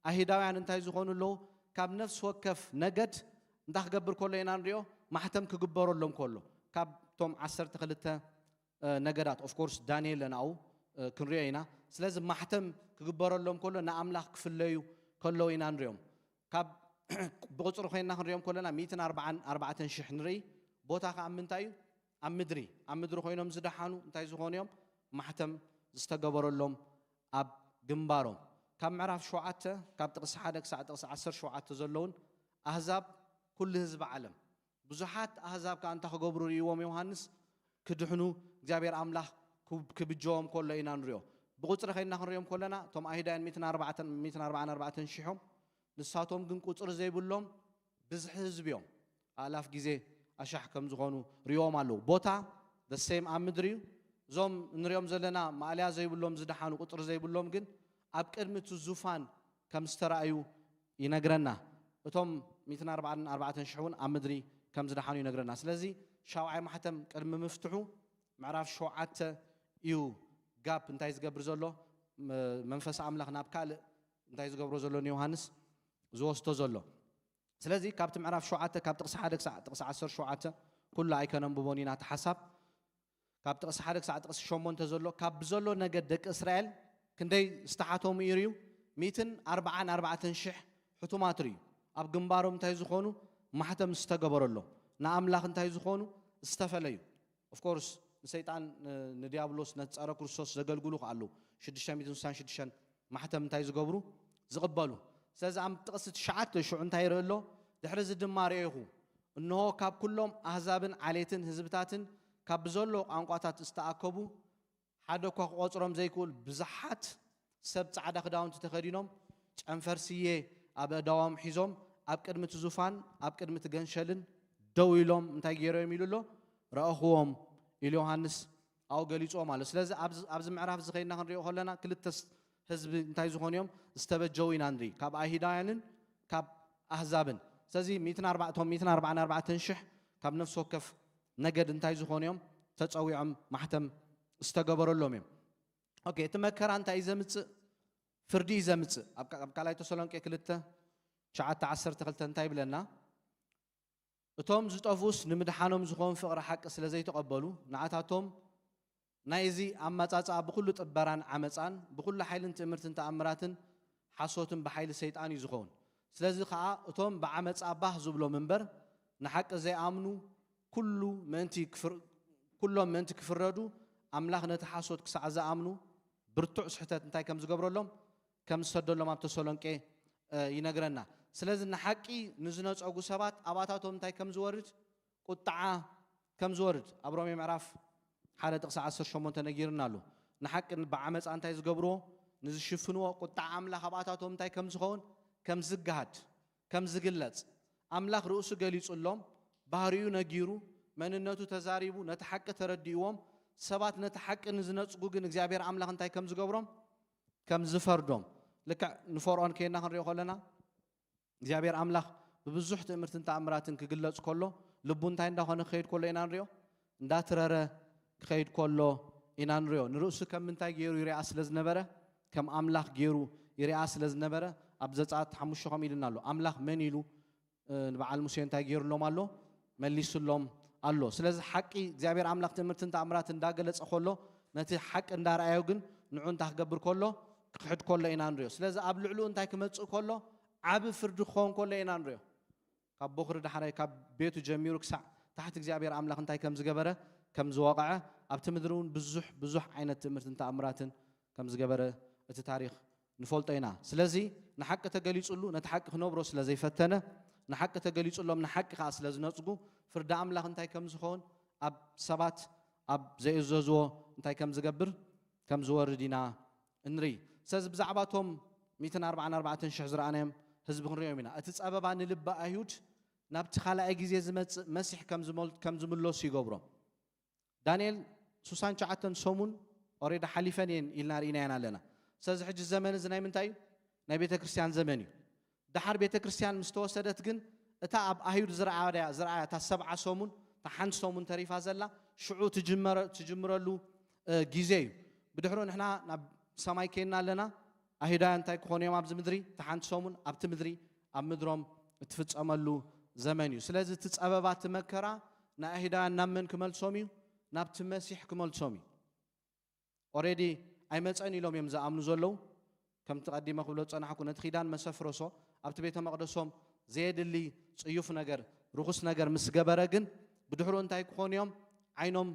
ኣይሁዳውያን እንታይ ዝኾኑ ኣለዉ? ካብ ነፍሲ ወከፍ ነገድ እንታይ ክገብር ከሎ ኢና ንሪኦ? ማሕተም ክግበረሎም ከሎ ካብቶም ዓሰርተ ክልተ ነገዳት ኦፍ ኮርስ ዳንኤል ለናኡ ክንሪኦ ኢና። ስለዚ ማሕተም ክግበረሎም ከሎ ንኣምላኽ ክፍለዩ ከለዉ ኢና ንሪኦም። ካብ ብቁፅሪ ኮይንና ክንሪኦም ከለና ሚእትን ኣርባዓን ኣርባዕተን ሽሕ ንርኢ። ቦታ ከዓ ምንታይ እዩ? ኣብ ምድሪ ኣብ ምድሪ ኮይኖም ዝደሓኑ እንታይ ዝኾኑ እዮም? ማሕተም ዝተገበረሎም ኣብ ግንባሮም። ካብ ምዕራፍ ሸውዓተ ካብ ጥቕሲ ሓደ ክሳዕ ጥቕሲ ዓሰርተ ሸውዓተ ዘለውን ኣህዛብ ኩሉ ህዝቢ ዓለም ብዙሓት ኣህዛብ ከኣ እንታይ ክገብሩ ርእይዎም ዮሃንስ? ክድሕኑ እግዚኣብሔር ኣምላኽ ክብ- ክብጀዎም ከሎ ኢና ንሪኦ። ብቁፅሪ ከይና ክንሪኦም ከለና እቶም ኣይሁዳውያን ሚእትን ኣርባዕተን ሚእትን ኣርባዓን ኣርባዕተን ሽሖም ንሳቶም ግን ቁፅሪ ዘይብሎም ብዝሒ ህዝቢ እዮም። ኣእላፍ ግዜ ኣሻሕ ከም ዝኾኑ ርእዮም ኣለዉ። ቦታ the same ኣብ ምድሪ እዩ። እዞም እንሪኦም ዘለና ማእለያ ዘይብሎም ዝደሓኑ ቁፅሪ ዘይብሎም ግን ኣብ ቅድሚ እቲ ዙፋን ከም ዝተራእዩ ይነግረና። እቶም ሚእትን ኣርባዕን ኣርባዕተን ሽሕ እውን ኣብ ምድሪ ከም ዝደሓኑ ይነግረና። ስለዚ ሻውዓይ ማሕተም ቅድሚ ምፍትሑ ምዕራፍ ሸውዓተ እዩ ጋፕ እንታይ ዝገብር ዘሎ? መ- መንፈስ ኣምላኽ ናብ ካልእ እንታይ ዝገብሮ ዘሎ ንዮሃንስ ዝወስዶ ዘሎ። ስለዚ ካብቲ ምዕራፍ ሸውዓተ ካብ ጥቕሲ ሓደ ክሳዕ ጥቕሲ ዓሰርተ ሸውዓተ ኩሉ ኣይከነንብቦን ኢና እቲ ሓሳብ። ካብ ጥቕሲ ሓደ ክሳዕ ጥቕሲ ሸሞንተ ዘሎ ካብ ብዘሎ ነገድ ደቂ እስራኤል ክንደይ ዝተሓተሙ እዩ ርዩ? ሚእትን ኣርባዓን ኣርባዕተን ሽሕ ሕቱማት ርዩ። ኣብ ግንባሮም እንታይ ዝኾኑ? ማሕተም ዝተገበረሎም ንኣምላኽ እንታይ ዝኾኑ? ዝተፈለዩ። ኦፍኮርስ ንሰይጣን ንዲያብሎስ ነቲ ጸረ ክርስቶስ ዘገልግሉ ከኣሉ ሽዱሽተ ሚእትን ስሳን ሽዱሽተን ማሕተም እንታይ ዝገብሩ ዝቕበሉ። ስለዚ ኣብ ጥቕሲ ትሽዓተ ሽዑ እንታይ ይርኢ ኣሎ? ድሕሪ እዚ ድማ ርኤኹ፣ እንሆ ካብ ኩሎም ኣህዛብን ዓሌትን ህዝብታትን ካብ ብዘሎ ቋንቋታት ዝተኣከቡ ሓደ እኳ ክቖጽሮም ዘይክእሉ ብዙሓት ሰብ ጻዕዳ ክዳውንቲ ተኸዲኖም ጨንፈር ስየ ኣብ ኣእዳዎም ሒዞም ኣብ ቅድሚ እቲ ዙፋን ኣብ ቅድሚ እቲ ገንሸልን ደው ኢሎም እንታይ ገይሮም ኢሉ ኣሎ? ረኣኹዎም ኢሉ ዮሃንስ ኣብኡ ገሊጽዎም ኣሎ። ስለዚ ኣብዚ ኣብዚ ምዕራፍ እዚ ኸይድና ክንሪኦ ከለና ክልተ ስ- ህዝቢ እንታይ ዝኾኑ እዮም? ዝተበጀው ኢና ንርኢ፣ ካብ ኣይሁዳውያንን ካብ ኣህዛብን። ስለዚ ሚእትን ኣርባዕተ እቶም ሚእትን ኣርባዓን ኣርባዕተን ሽሕ ካብ ነፍሲ ወከፍ ነገድ እንታይ ዝኾኑ እዮም? ተጸዊዖም ማሕተም ዝተገበረሎም እዮም። ኦኬ፣ እቲ መከራ እንታይ እዩ ዘምጽእ? ፍርዲ እዩ ዘምጽእ። ኣብ ካ- ኣብ ካልኣይ ተሰሎንቄ ክልተ ትሽዓተ ዓሰርተ ክልተ እንታይ ይብለና? እቶም ዝጠፍኡስ ንምድሓኖም ዝኸውን ፍቕሪ ሓቂ ስለ ዘይተቐበሉ ንዓታቶም ናይ እዚ ኣመጻጽኣ ብኹሉ ጥበራን ዓመጻን ብኹሉ ሓይልን ትእምርትን ተኣምራትን ሓሶትን ብሓይሊ ሰይጣን እዩ ዝኸውን። ስለዚ ኸኣ እቶም ብዓመጻ ባህ ዝብሎም እምበር ንሓቂ ዘይኣምኑ ኩሉ ምእንቲ ክፍር- ኩሎም ምእንቲ ክፍረዱ ኣምላኽ ነቲ ሓሶት ክሳዕ ዝኣምኑ ብርቱዕ ስሕተት እንታይ ከም ዝገብረሎም ከም ዝሰደሎም ኣብ ተሰሎንቄ ይነግረና። ስለዚ ንሓቂ ንዝነጸጉ ሰባት ኣባታቶም እንታይ ከም ዝወርድ ቁጥዓ ከም ዝወርድ ኣብ ሮሜ ምዕራፍ ሓደ ጥቕሲ ዓሰርተ ሸሞንተ ነጊርና ኣሎ። ንሓቂ ብዓመፃ እንታይ ዝገብርዎ ንዝሽፍንዎ ቁጥዓ ኣምላኽ ኣብኣታቶም እንታይ ከም ዝኸውን ከም ዝገሃድ ከም ዝግለጽ ኣምላኽ ርእሱ ገሊጹሎም ባህሪኡ ነጊሩ መንነቱ ተዛሪቡ ነቲ ሓቂ ተረዲእዎም ሰባት ነቲ ሓቂ ንዝነጽጉ ግን እግዚኣብሔር ኣምላኽ እንታይ ከም ዝገብሮም ከም ዝፈርዶም ልክዕ ንፈርዖን ከይና ክንሪኦ ከለና እግዚኣብሔር ኣምላኽ ብብዙሕ ትእምርትን ተኣምራትን ክግለጽ ከሎ ልቡ እንታይ እንዳኾነ ክኸይድ ከሎ ኢና ንሪኦ እንዳትረረ ክኸይድ ከሎ ኢና ንሪኦ ንርእሱ ከም ምንታይ ገይሩ ይርኣ ስለ ዝነበረ ከም ኣምላኽ ገይሩ ይርኣ ስለ ዝነበረ ኣብ ዘጻት ሓሙሽተ ከም ኢልና ኣሎ ኣምላኽ መን ኢሉ ንበዓል ሙሴ እንታይ ገይሩሎም ኣሎ መሊሱሎም ኣሎ ስለዚ ሓቂ እግዚኣብሔር ኣምላኽ ትእምርትን ተኣምራት እንዳገለጸ ከሎ ነቲ ሓቂ እንዳረኣዮ ግን ንዑ እንታይ ክገብር ከሎ ክሕድ ከሎ ኢና ንሪኦ ስለዚ ኣብ ልዕሉ እንታይ ክመጽእ ከሎ ዓቢ ፍርዲ ክኸውን ከሎ ኢና ንሪኦ ካብ ቦኽሪ ዳሕራይ ካብ ቤቱ ጀሚሩ ክሳዕ ታሕቲ እግዚኣብሔር ኣምላኽ እንታይ ከም ዝገበረ ከም ዝወቕዐ ኣብቲ ምድሪ እውን ብዙሕ ብዙሕ ዓይነት ትእምርትን ተኣምራትን ከም ዝገበረ እቲ ታሪኽ ንፈልጦ ኢና ስለዚ ንሓቂ ተገሊጹሉ ነቲ ሓቂ ክነብሮ ስለ ዘይፈተነ ንሓቂ ተገሊጹሎም ንሓቂ ከዓ ስለ ዝነጽጉ ፍርዲ ኣምላኽ እንታይ ከም ዝኸውን ኣብ ሰባት ኣብ ዘየዘዝዎ እንታይ ከም ዝገብር ከም ዝወርድ ኢና እንርኢ ስለዚ ብዛዕባቶም ሚእትን ኣርባዓን ኣርባዕተን ሽሕ ዝረኣናዮም ህዝቢ ክንሪኦም ኢና እቲ ጸበባ ንልቢ ኣይሁድ ናብቲ ካልኣይ ግዜ ዝመጽእ መሲሕ ከም ዝምለሱ ይገብሮም ዳንኤል ሱሳን ሸዓተን ሰሙን ኦሬዲ ሓሊፈን እየን ኢልና ርኢናየን ኣለና ስለዚ ሕጂ ዘመን እዚ ናይ ምንታይ እዩ ናይ ቤተ ክርስቲያን ዘመን እዩ ድሓር ቤተ ክርስቲያን ምስ ተወሰደት ግን እታ ኣብ ኣይሁድ ዝረኣያ ዝረኣያ እታ ሰብዓ ሰሙን እታ ሓንቲ ሰሙን ተሪፋ ዘላ ሽዑ ትጅመረ- ትጅምረሉ እ፣ ግዜ እዩ ብድሕሩ ንሕና ናብ ሰማይ ከይና ኣለና ኣይሁዳውያን እንታይ ክኾኑ እዮም ኣብዚ ምድሪ እታ ሓንቲ ሰሙን ኣብቲ ምድሪ ኣብ ምድሮም እትፍጸመሉ ዘመን እዩ ስለዚ እቲ ጸበባ እቲ መከራ ንኣይሁዳውያን ናብ መን ክመልሶም እዩ ናብቲ መሲሕ ክመልሶም እዩ ኦሬዲ ኣይመፀን ኢሎም እዮም ዝኣምኑ ዘለዉ ከምቲ ቀዲመ ክብሎ ዝፀናሕኩ ነቲ ኪዳን መሰፍረሶ ኣብቲ ቤተ መቅደሶም ዘየድሊ ፅዩፍ ነገር ርኹስ ነገር ምስ ገበረ ግን ብድሕሩ እንታይ ክኾኑ እዮም ዓይኖም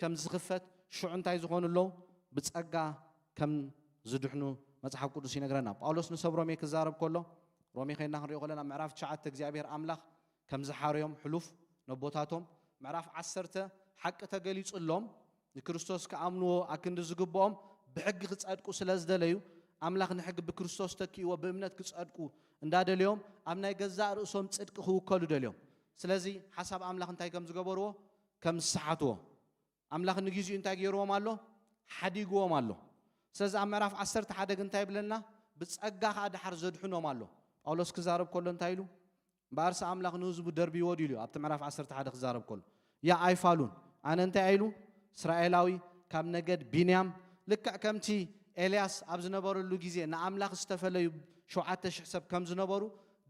ከም ዝኽፈት ሽዑ እንታይ ዝኾኑ ኣለዉ ብፀጋ ከም ዝድሕኑ መፅሓፍ ቅዱስ ይነግረና ጳውሎስ ንሰብ ሮሜ ክዛረብ ከሎ ሮሜ ከይና ክንሪኦ ከለና ምዕራፍ ትሽዓተ እግዚኣብሔር ኣምላኽ ከም ዝሓረዮም ሕሉፍ ነቦታቶም ምዕራፍ ዓሰርተ ሓቂ ተገሊጹሎም ንክርስቶስ ክኣምንዎ ኣክንዲ ዝግብኦም ብሕጊ ክጸድቁ ስለ ዝደለዩ ኣምላኽ ንሕጊ ብክርስቶስ ተኪእዎ ብእምነት ክጸድቁ እንዳደለዮም ኣብ ናይ ገዛእ ርእሶም ጽድቂ ክውከሉ ደልዮም ስለዚ ሓሳብ ኣምላኽ እንታይ ከም ዝገበርዎ ከም ዝሰሓትዎ ኣምላኽ ንግዜኡ እንታይ ገይርዎም ኣሎ ሓዲግዎም ኣሎ ስለዚ ኣብ ምዕራፍ ዓሰርተ ሓደ ግን እንታይ ይብለና ብጸጋ ከዓ ድሓር ዘድሕኖም ኣሎ ጳውሎስ ክዛረብ ከሎ እንታይ ኢሉ እምበኣርሲ ኣምላኽ ንህዝቡ ደርብይዎ ድዩ ኢሉ ኣብቲ ምዕራፍ ዓሰርተ ሓደ ክዛረብ ከሎ ያ ኣይፋሉን ኣነ እንታይ ኢሉ እስራኤላዊ ካብ ነገድ ቢንያም ልክዕ ከምቲ ኤልያስ ኣብ ዝነበረሉ ግዜ ንኣምላኽ ዝተፈለዩ ሸውዓተ ሽሕ ሰብ ከም ዝነበሩ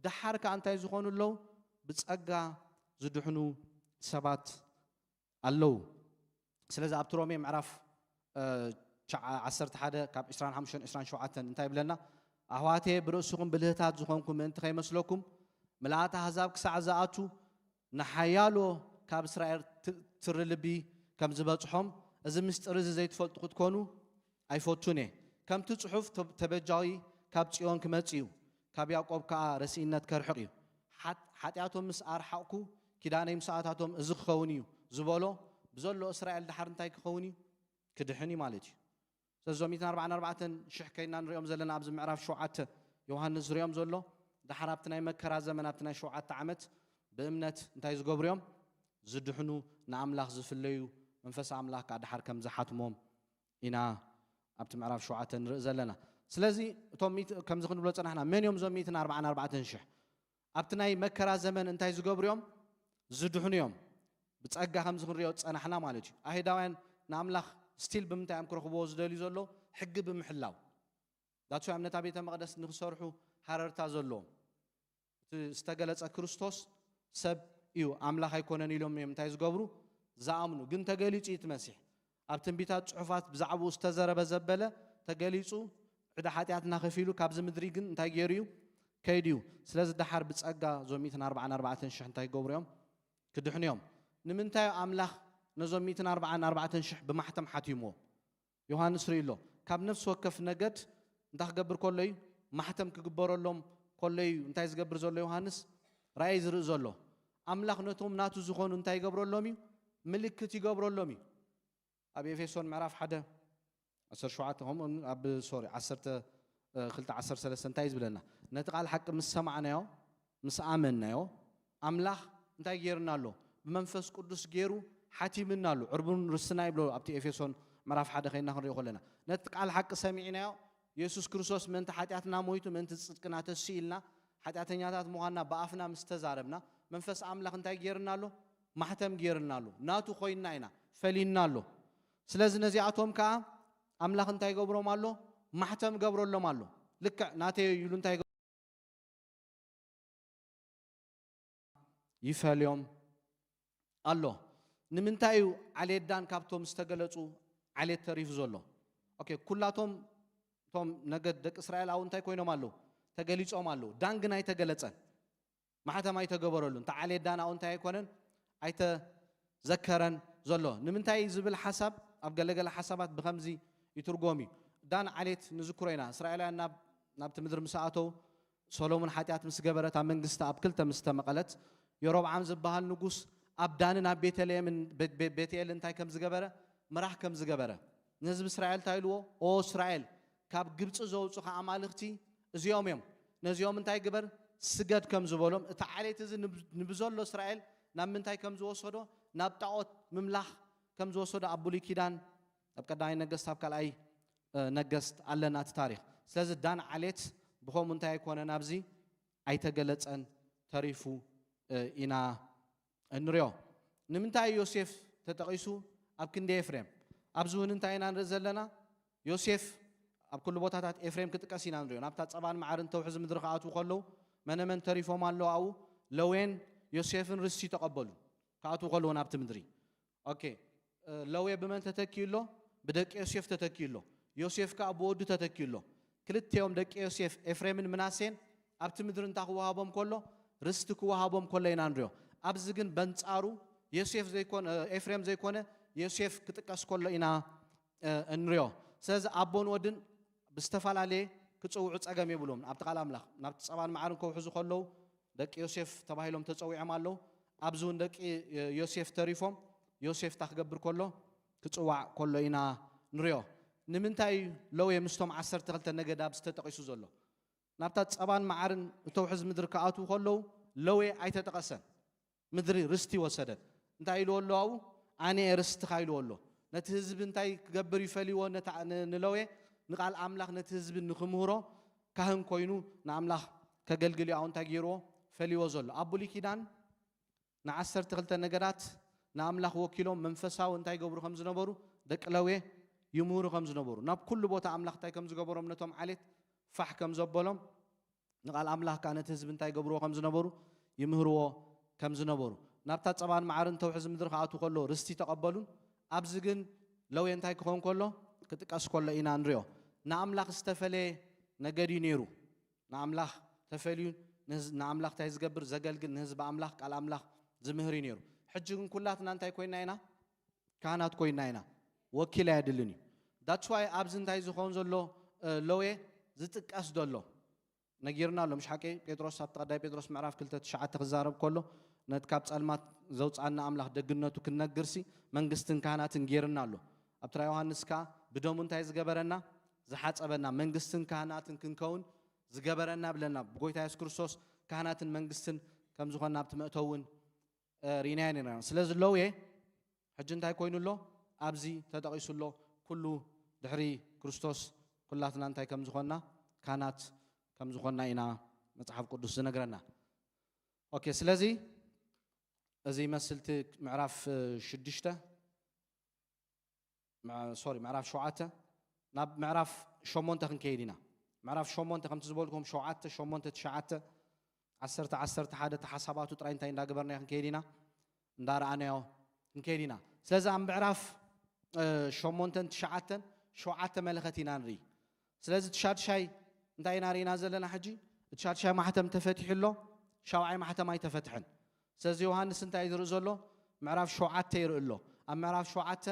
ደሓር ከኣ እንታይ ዝኾኑ ኣለዉ ብጸጋ ዝድሕኑ ሰባት ኣለዉ ስለዚ ኣብቲ ሮሜ ምዕራፍ ዓሰርተ ሓደ ካብ ዕስራን ሓሙሽተን ዕስራን ሸውዓተን እንታይ ይብለና ኣሕዋተየ ብርእስኹም ብልህታት ዝኾንኩም ምእንቲ ከይመስለኩም ምልኣት ኣህዛብ ክሳዕ ዝኣቱ ንሓያሎ ካብ እስራኤል ትሪ ልቢ ከም ዝበጽሖም፣ እዚ ምስጢር እዚ ዘይትፈልጡ ክትኮኑ ኣይፈቱን እየ። ከምቲ ጽሑፍ፣ ተ-፣ ተበጃዊ ካብ ጽዮን ክመጽእ እዩ፣ ካብ ያዕቆብ ከኣ ረስኢነት ከርሕቕ እዩ። ሓጥ-፣ ሓጢኣቶም ምስ ኣርሓቕኩ፣ ኪዳነይ ምሳኣታቶም እዚ ክኸውን እዩ ዝበሎ፣ ብዘሎ እስራኤል ደሓር እንታይ ክኸውን እዩ? ክድሕን እዩ ማለት እዩ። ስለዚ እዞም ሚእትን ኣርባዓን ኣርባዕተን ሽሕ ከይና ንሪኦም ዘለና ኣብዚ ምዕራፍ ሸውዓተ ዮሃንስ ዝሪኦም ዘሎ፣ ደሓር ኣብቲ ናይ መከራ ዘመን፣ ኣብቲ ናይ ሸውዓተ ዓመት ብእምነት እንታይ ዝገብሩ እዮም? ዝድሕኑ፣ ንኣምላኽ ዝፍለዩ፣ መንፈስ ኣምላኽ ከኣ ደሓር ከም ዝሓትሞም ኢና ኣብቲ ምዕራፍ ሸውዓተ ንርኢ ዘለና። ስለዚ እቶም ሚእቲ፣ ከምዚ ክንብሎ ጸናሕና፣ መን እዮም እዞም ሚእትን ኣርባዓን ኣርባዕተን ሽሕ? ኣብቲ ናይ መከራ ዘመን እንታይ ዝገብሩ እዮም? ዝድሕኑ እዮም። ብጸጋ ከምዚ ክንሪኦ ጸናሕና ማለት እዩ። ኣይሁዳውያን ንኣምላኽ ስቲል ብምንታይ እዮም ክረኽብዎ ዝደልዩ ዘሎ? ሕጊ ብምሕላው። ዳትሱ እዮም ነታ ቤተ መቕደስ ንክሰርሑ ሃረርታ ዘለዎም። እቲ ዝተገለጸ ክርስቶስ ሰብ እዩ፣ ኣምላኽ ኣይኮነን ኢሎም እዮም እንታይ ዝገብሩ? ዝኣምኑ። ግን ተገሊጹ እዩ እቲ መሲሕ። ኣብ ትንቢታት ጽሑፋት ብዛዕባኡ ዝተዘረበ ዘበለ ተገሊጹ፣ ዕዳ ሓጢኣትና ከፊሉ ካብዚ ምድሪ ግን እንታይ ገይሩ እዩ? ከይዱ እዩ። ስለዚ ደሓር ብጸጋ እዞም ሚእትን ኣርባዓን ኣርባዕተን ሽሕ እንታይ ክገብሩ እዮም? ክድሕኑ እዮም። ንምንታይ ኣምላኽ ነዞም ሚእትን ኣርባዓን ኣርባዕተን ሽሕ ብማሕተም ሓቲምዎ? ዮሃንስ ርእዩ ኣሎ። ካብ ነፍሲ ወከፍ ነገድ እንታይ ክገብር ከሎ እዩ? ማሕተም ክግበረሎም ከሎ እዩ። እንታይ ዝገብር ዘሎ ዮሃንስ? ራእይ ዝርኢ ዘሎ። ኣምላኽ ነቶም ናቱ ዝኾኑ እንታይ ይገብረሎም እዩ? ምልክት ይገብረሎም እዩ። ኣብ ኤፌሶን ምዕራፍ ሓደ ዓሰርተ ሸውዓተ፣ ከምኡ ኣብ፣ ሶሪ፣ ዓሰርተ ክልተ ዓሰርተ ሰለስተ እንታይ እዩ ዝብለና? ነቲ ቃል ሓቂ ምስ ሰማዕናዮ፣ ምስ ኣመንናዮ፣ ኣምላኽ እንታይ ገይርና ኣሎ? ብመንፈስ ቅዱስ ገይሩ ሓቲምና ኣሎ። ዕርቡን ርስትና ይብሎ ኣብቲ ኤፌሶን ምዕራፍ ሓደ ከይና ክንሪኦ ከለና። ነቲ ቃል ሓቂ ሰሚዕናዮ፣ የሱስ ክርስቶስ ምእንቲ ሓጢኣትና ሞይቱ፣ ምእንቲ ጽድቅና ተስኢልና፣ ሓጢኣተኛታት ምዃንና ብኣፍና ምስ ተዛረብና፣ መንፈስ ኣምላኽ እንታይ ገይርና ኣሎ? ማሕተም ገይርና ኣሎ። ናቱ ኮይንና ኢና፣ ፈሊና ኣሎ። ስለዚ ነዚኣቶም ከኣ ኣምላኽ እንታይ ይገብሮም ኣሎ? ማሕተም ገብረሎም ኣሎ። ልክዕ ናተይ ኢሉ እንታይ ይገብሮ? ይፈልዮም ኣሎ። ንምንታይ እዩ ዓሌት ዳን ካብቶም ዝተገለጹ ዓሌት ተሪፉ ዘሎ? ኦኬ፣ ኩላቶም እቶም ነገድ ደቂ እስራኤል ኣብኡ እንታይ ኮይኖም ኣለዉ? ተገሊጾም ኣለዉ። ዳን ግን ኣይተገለጸን። ማሕተም ኣይተገበረሉን። እቲ ዓሌት ዳን ኣብኡ እንታይ ኣይኮነን? ኣይተዘከረን ዘሎ። ንምንታይ ዝብል ሓሳብ ኣብ ገለገለ ሓሳባት ብኸምዚ ይትርጎም እዩ። ዳን ዓሌት ንዝክሮ ኢና። እስራኤላውያን ናብ፣ ናብቲ ምድሪ ምስ ኣተዉ፣ ሰሎሞን ሓጢኣት ምስ ገበረ፣ እታ መንግስቲ ኣብ ክልተ ምስ ተመቐለት፣ የሮብዓም ዝበሃል ንጉስ ኣብ ዳንን ኣብ ቤተልሔምን፣ ቤ-፣ ቤ-፣ ቤትኤል እንታይ ከም ዝገበረ፣ ምራሕ ከም ዝገበረ፣ ንህዝቢ እስራኤል እንታይ ኢልዎ? "ኦ እስራኤል፣ ካብ ግብጺ ዘውጹኻ ኣማልኽቲ እዚኦም እዮም። ነዚኦም እንታይ ግበር? ስገድ" ከም ዝበሎም፣ እቲ ዓሌት እዚ ንብ-፣ ንብዘሎ እስራኤል ናብ ምንታይ ከም ዝወሰዶ? ናብ ጣዖት ምምላኽ ከም ዝወሰዶ ኣብ ብሉይ ኪዳን፣ ኣብ ቀዳማይ ነገስት፣ ኣብ ካልኣይ፣ እ፣ ነገስት ኣለና እቲ ታሪኽ። ስለዚ ዳን ዓሌት ብኸምኡ እንታይ ኣይኮነን፣ ኣብዚ ኣይተገለጸን፣ ተሪፉ፣ እ፣ ኢና እንሪኦ። ንምንታይ ዮሴፍ ተጠቒሱ ኣብ ክንዲ ኤፍሬም? ኣብዚ እውን እንታይ ኢና ንርኢ ዘለና? ዮሴፍ ኣብ ኩሉ ቦታታት ኤፍሬም ክጥቀስ ኢና ንሪኦ። ናብታ ጸባን መዓርን ተውሕዝ ምድሪ ክኣትዉ ከለዉ መነመን ተሪፎም ኣለዉ ኣብኡ? ለዌን ዮሴፍን ርስቲ ተቐበሉ ክኣትዉ ከለዉ ናብቲ ምድሪ። ኦኬ፣ እ፣ ለዌ ብመን ተተኪኡ ኣሎ? ብደቂ ዮሴፍ ተተኪኡ ኣሎ። ዮሴፍ ከኣ ብወዱ ተተኪኡ ኣሎ። ክልቲኦም ደቂ ዮሴፍ፣ ኤፍሬምን ምናሴን፣ ኣብቲ ምድሪ እንታ ክወሃቦም ከሎ፣ ርስቲ ክወሃቦም ከሎ ኢና ንሪኦ። ኣብዚ ግን በንጻሩ ዮሴፍ ዘይኮነ፣ ኤፍሬም ዘይኮነ፣ ዮሴፍ ክጥቀስ ከሎ ኢና፣ እ፣ እንሪኦ። ስለዚ ኣቦን ወድን ብዝተፈላለየ ክጽውዑ ጸገም የብሎም። ኣብቲ ቃል ኣምላኽ፣ ናብቲ ጸባን መዓርን ከውሕዙ ከለዉ ደቂ ዮሴፍ ተባሂሎም ተጸዊዖም ኣለዉ። ኣብዚ እውን ደቂ ዮሴፍ ተሪፎም፣ ዮሴፍ እታ ክገብር ከሎ፣ ክጽዋዕ ከሎ ኢና ንሪኦ። ንምንታይ እዩ ለውየ ምስቶም ዓሰርተ ክልተ ነገድ ኣብዚ ተጠቒሱ ዘሎ? ናብታ ጸባን መዓርን እተውሕዝ ምድሪ ክኣትዉ ከለዉ ለውየ ኣይተጠቐሰን። ምድሪ ርስቲ ወሰደት። እንታይ ኢልዎ ኣሎ ኣብኡ? "ኣነ እየ ርስትኻ" ኢልዎ ኣሎ። ነቲ ህዝቢ እንታይ ክገብር እዩ ፈሊዎ? ነታ፣ ን-፣ ንለውየ ንቓል ኣምላኽ ነቲ ህዝቢ ንኽምህሮ ካህን ኮይኑ ንኣምላኽ ከገልግል እዩ ኣብኡ እንታይ ገይርዎ? ፈሊዎ ዘሎ። ኣብ ብሉይ ኪዳን ንዓሰርተ ክልተ ነገዳት ንኣምላኽ ወኪሎም መንፈሳዊ እንታይ ይገብሩ ከም ዝነበሩ፣ ደቂ ለውየ ይምህሩ ከም ዝነበሩ፣ ናብ ኩሉ ቦታ ኣምላኽ እንታይ ከም ዝገበሮም፣ ነቶም ዓሌት ፋሕ ከም ዘበሎም፣ ንቓል ኣምላኽ ከኣ ነቲ ህዝቢ እንታይ ይገብርዎ ከም ዝነበሩ፣ ይምህርዎ ከም ዝነበሩ፣ ናብታ ጸባን መዓርን ተውሕዝ ምድሪ ክኣትዉ ከሎ ርስቲ ተቐበሉን፣ ኣብዚ ግን ለውየ እንታይ ክኸውን ከሎ፣ ክጥቀስ ከሎ ኢና ንሪኦ። ንኣምላኽ ዝተፈለየ ነገድ እዩ ነይሩ። ንኣምላኽ ተፈልዩ ንህዝ-፣ ንኣምላኽ እንታይ ዝገብር፣ ዘገልግል፣ ንህዝቢ ኣምላኽ ቃል ኣምላኽ ዝምህር እዩ ነይሩ። ሕጂ ግን ኩላትና እንታይ ኮይና ኢና? ካህናት ኮይና ኢና። ወኪል ኣየድልን እዩ። That's why ኣብዚ እንታይ ዝኸውን ዘሎ ለውየ ዝጥቀስ ዘሎ ነጊርና ኣሎ። ምሽ ሓቂ ጴጥሮስ ኣብቲ ቀዳይ ጴጥሮስ ምዕራፍ ክልተ ትሽዓተ ክዛረብ ከሎ ነት ካብ ጸልማት ዘውፃና ኣምላኽ ደግነቱ ክንነግርሲ መንግስትን ካህናትን ጌርና ኣሎ። ኣብቲ ራእይ ዮሃንስ ከኣ ብደሙ እንታይ ዝገበረና ዝሓጸበና መንግስትን ካህናትን ክንከውን ዝገበረና ብለና ብጎይታ የሱስ ክርስቶስ ካህናትን መንግስትን ከም ዝኾንና ኣብቲ መእተውን ርኢናዮ ነርና። ስለዚ ለውየ ሕጂ እንታይ ኮይኑ ኣሎ? ኣብዚ ተጠቒሱ ኣሎ። ኩሉ ድሕሪ ክርስቶስ ኩላትና እንታይ ከም ዝኾንና ካህናት ከም ዝኾንና ኢና መጽሓፍ ቅዱስ ዝነግረና። ኦኬ፣ ስለዚ እዚ ይመስል እቲ ምዕራፍ ሽዱሽተ ሶሪ ምዕራፍ ሸውዓተ ናብ ምዕራፍ ሸሞንተ ክንከይድ ኢና። ምዕራፍ ሸሞንተ ከምቲ ዝበልኩም ሸውዓተ ሸሞንተ ትሽዓተ ዓሰርተ ዓሰርተ ሓደ ተሓሳባቱ ጥራይ እንታይ እንዳገበርናዮ ክንከይድ ኢና እንዳረኣናዮ ክንከይድ ኢና። ስለዚ ኣብ ምዕራፍ ሸሞንተን ትሽዓተን ሸውዓተ መለኸት ኢና ንርኢ። ስለዚ እቲ ሻድሻይ እንታይ ኢና ርኢና ዘለና ሕጂ? እቲ ሻድሻይ ማሕተም ተፈቲሑ ኣሎ፣ ሻውዓይ ማሕተም ኣይተፈትሐን። ስለዚ ዮሃንስ እንታይ ዝርኢ ዘሎ? ምዕራፍ ሸውዓተ ይርኢ ኣሎ። ኣብ ምዕራፍ ሸውዓተ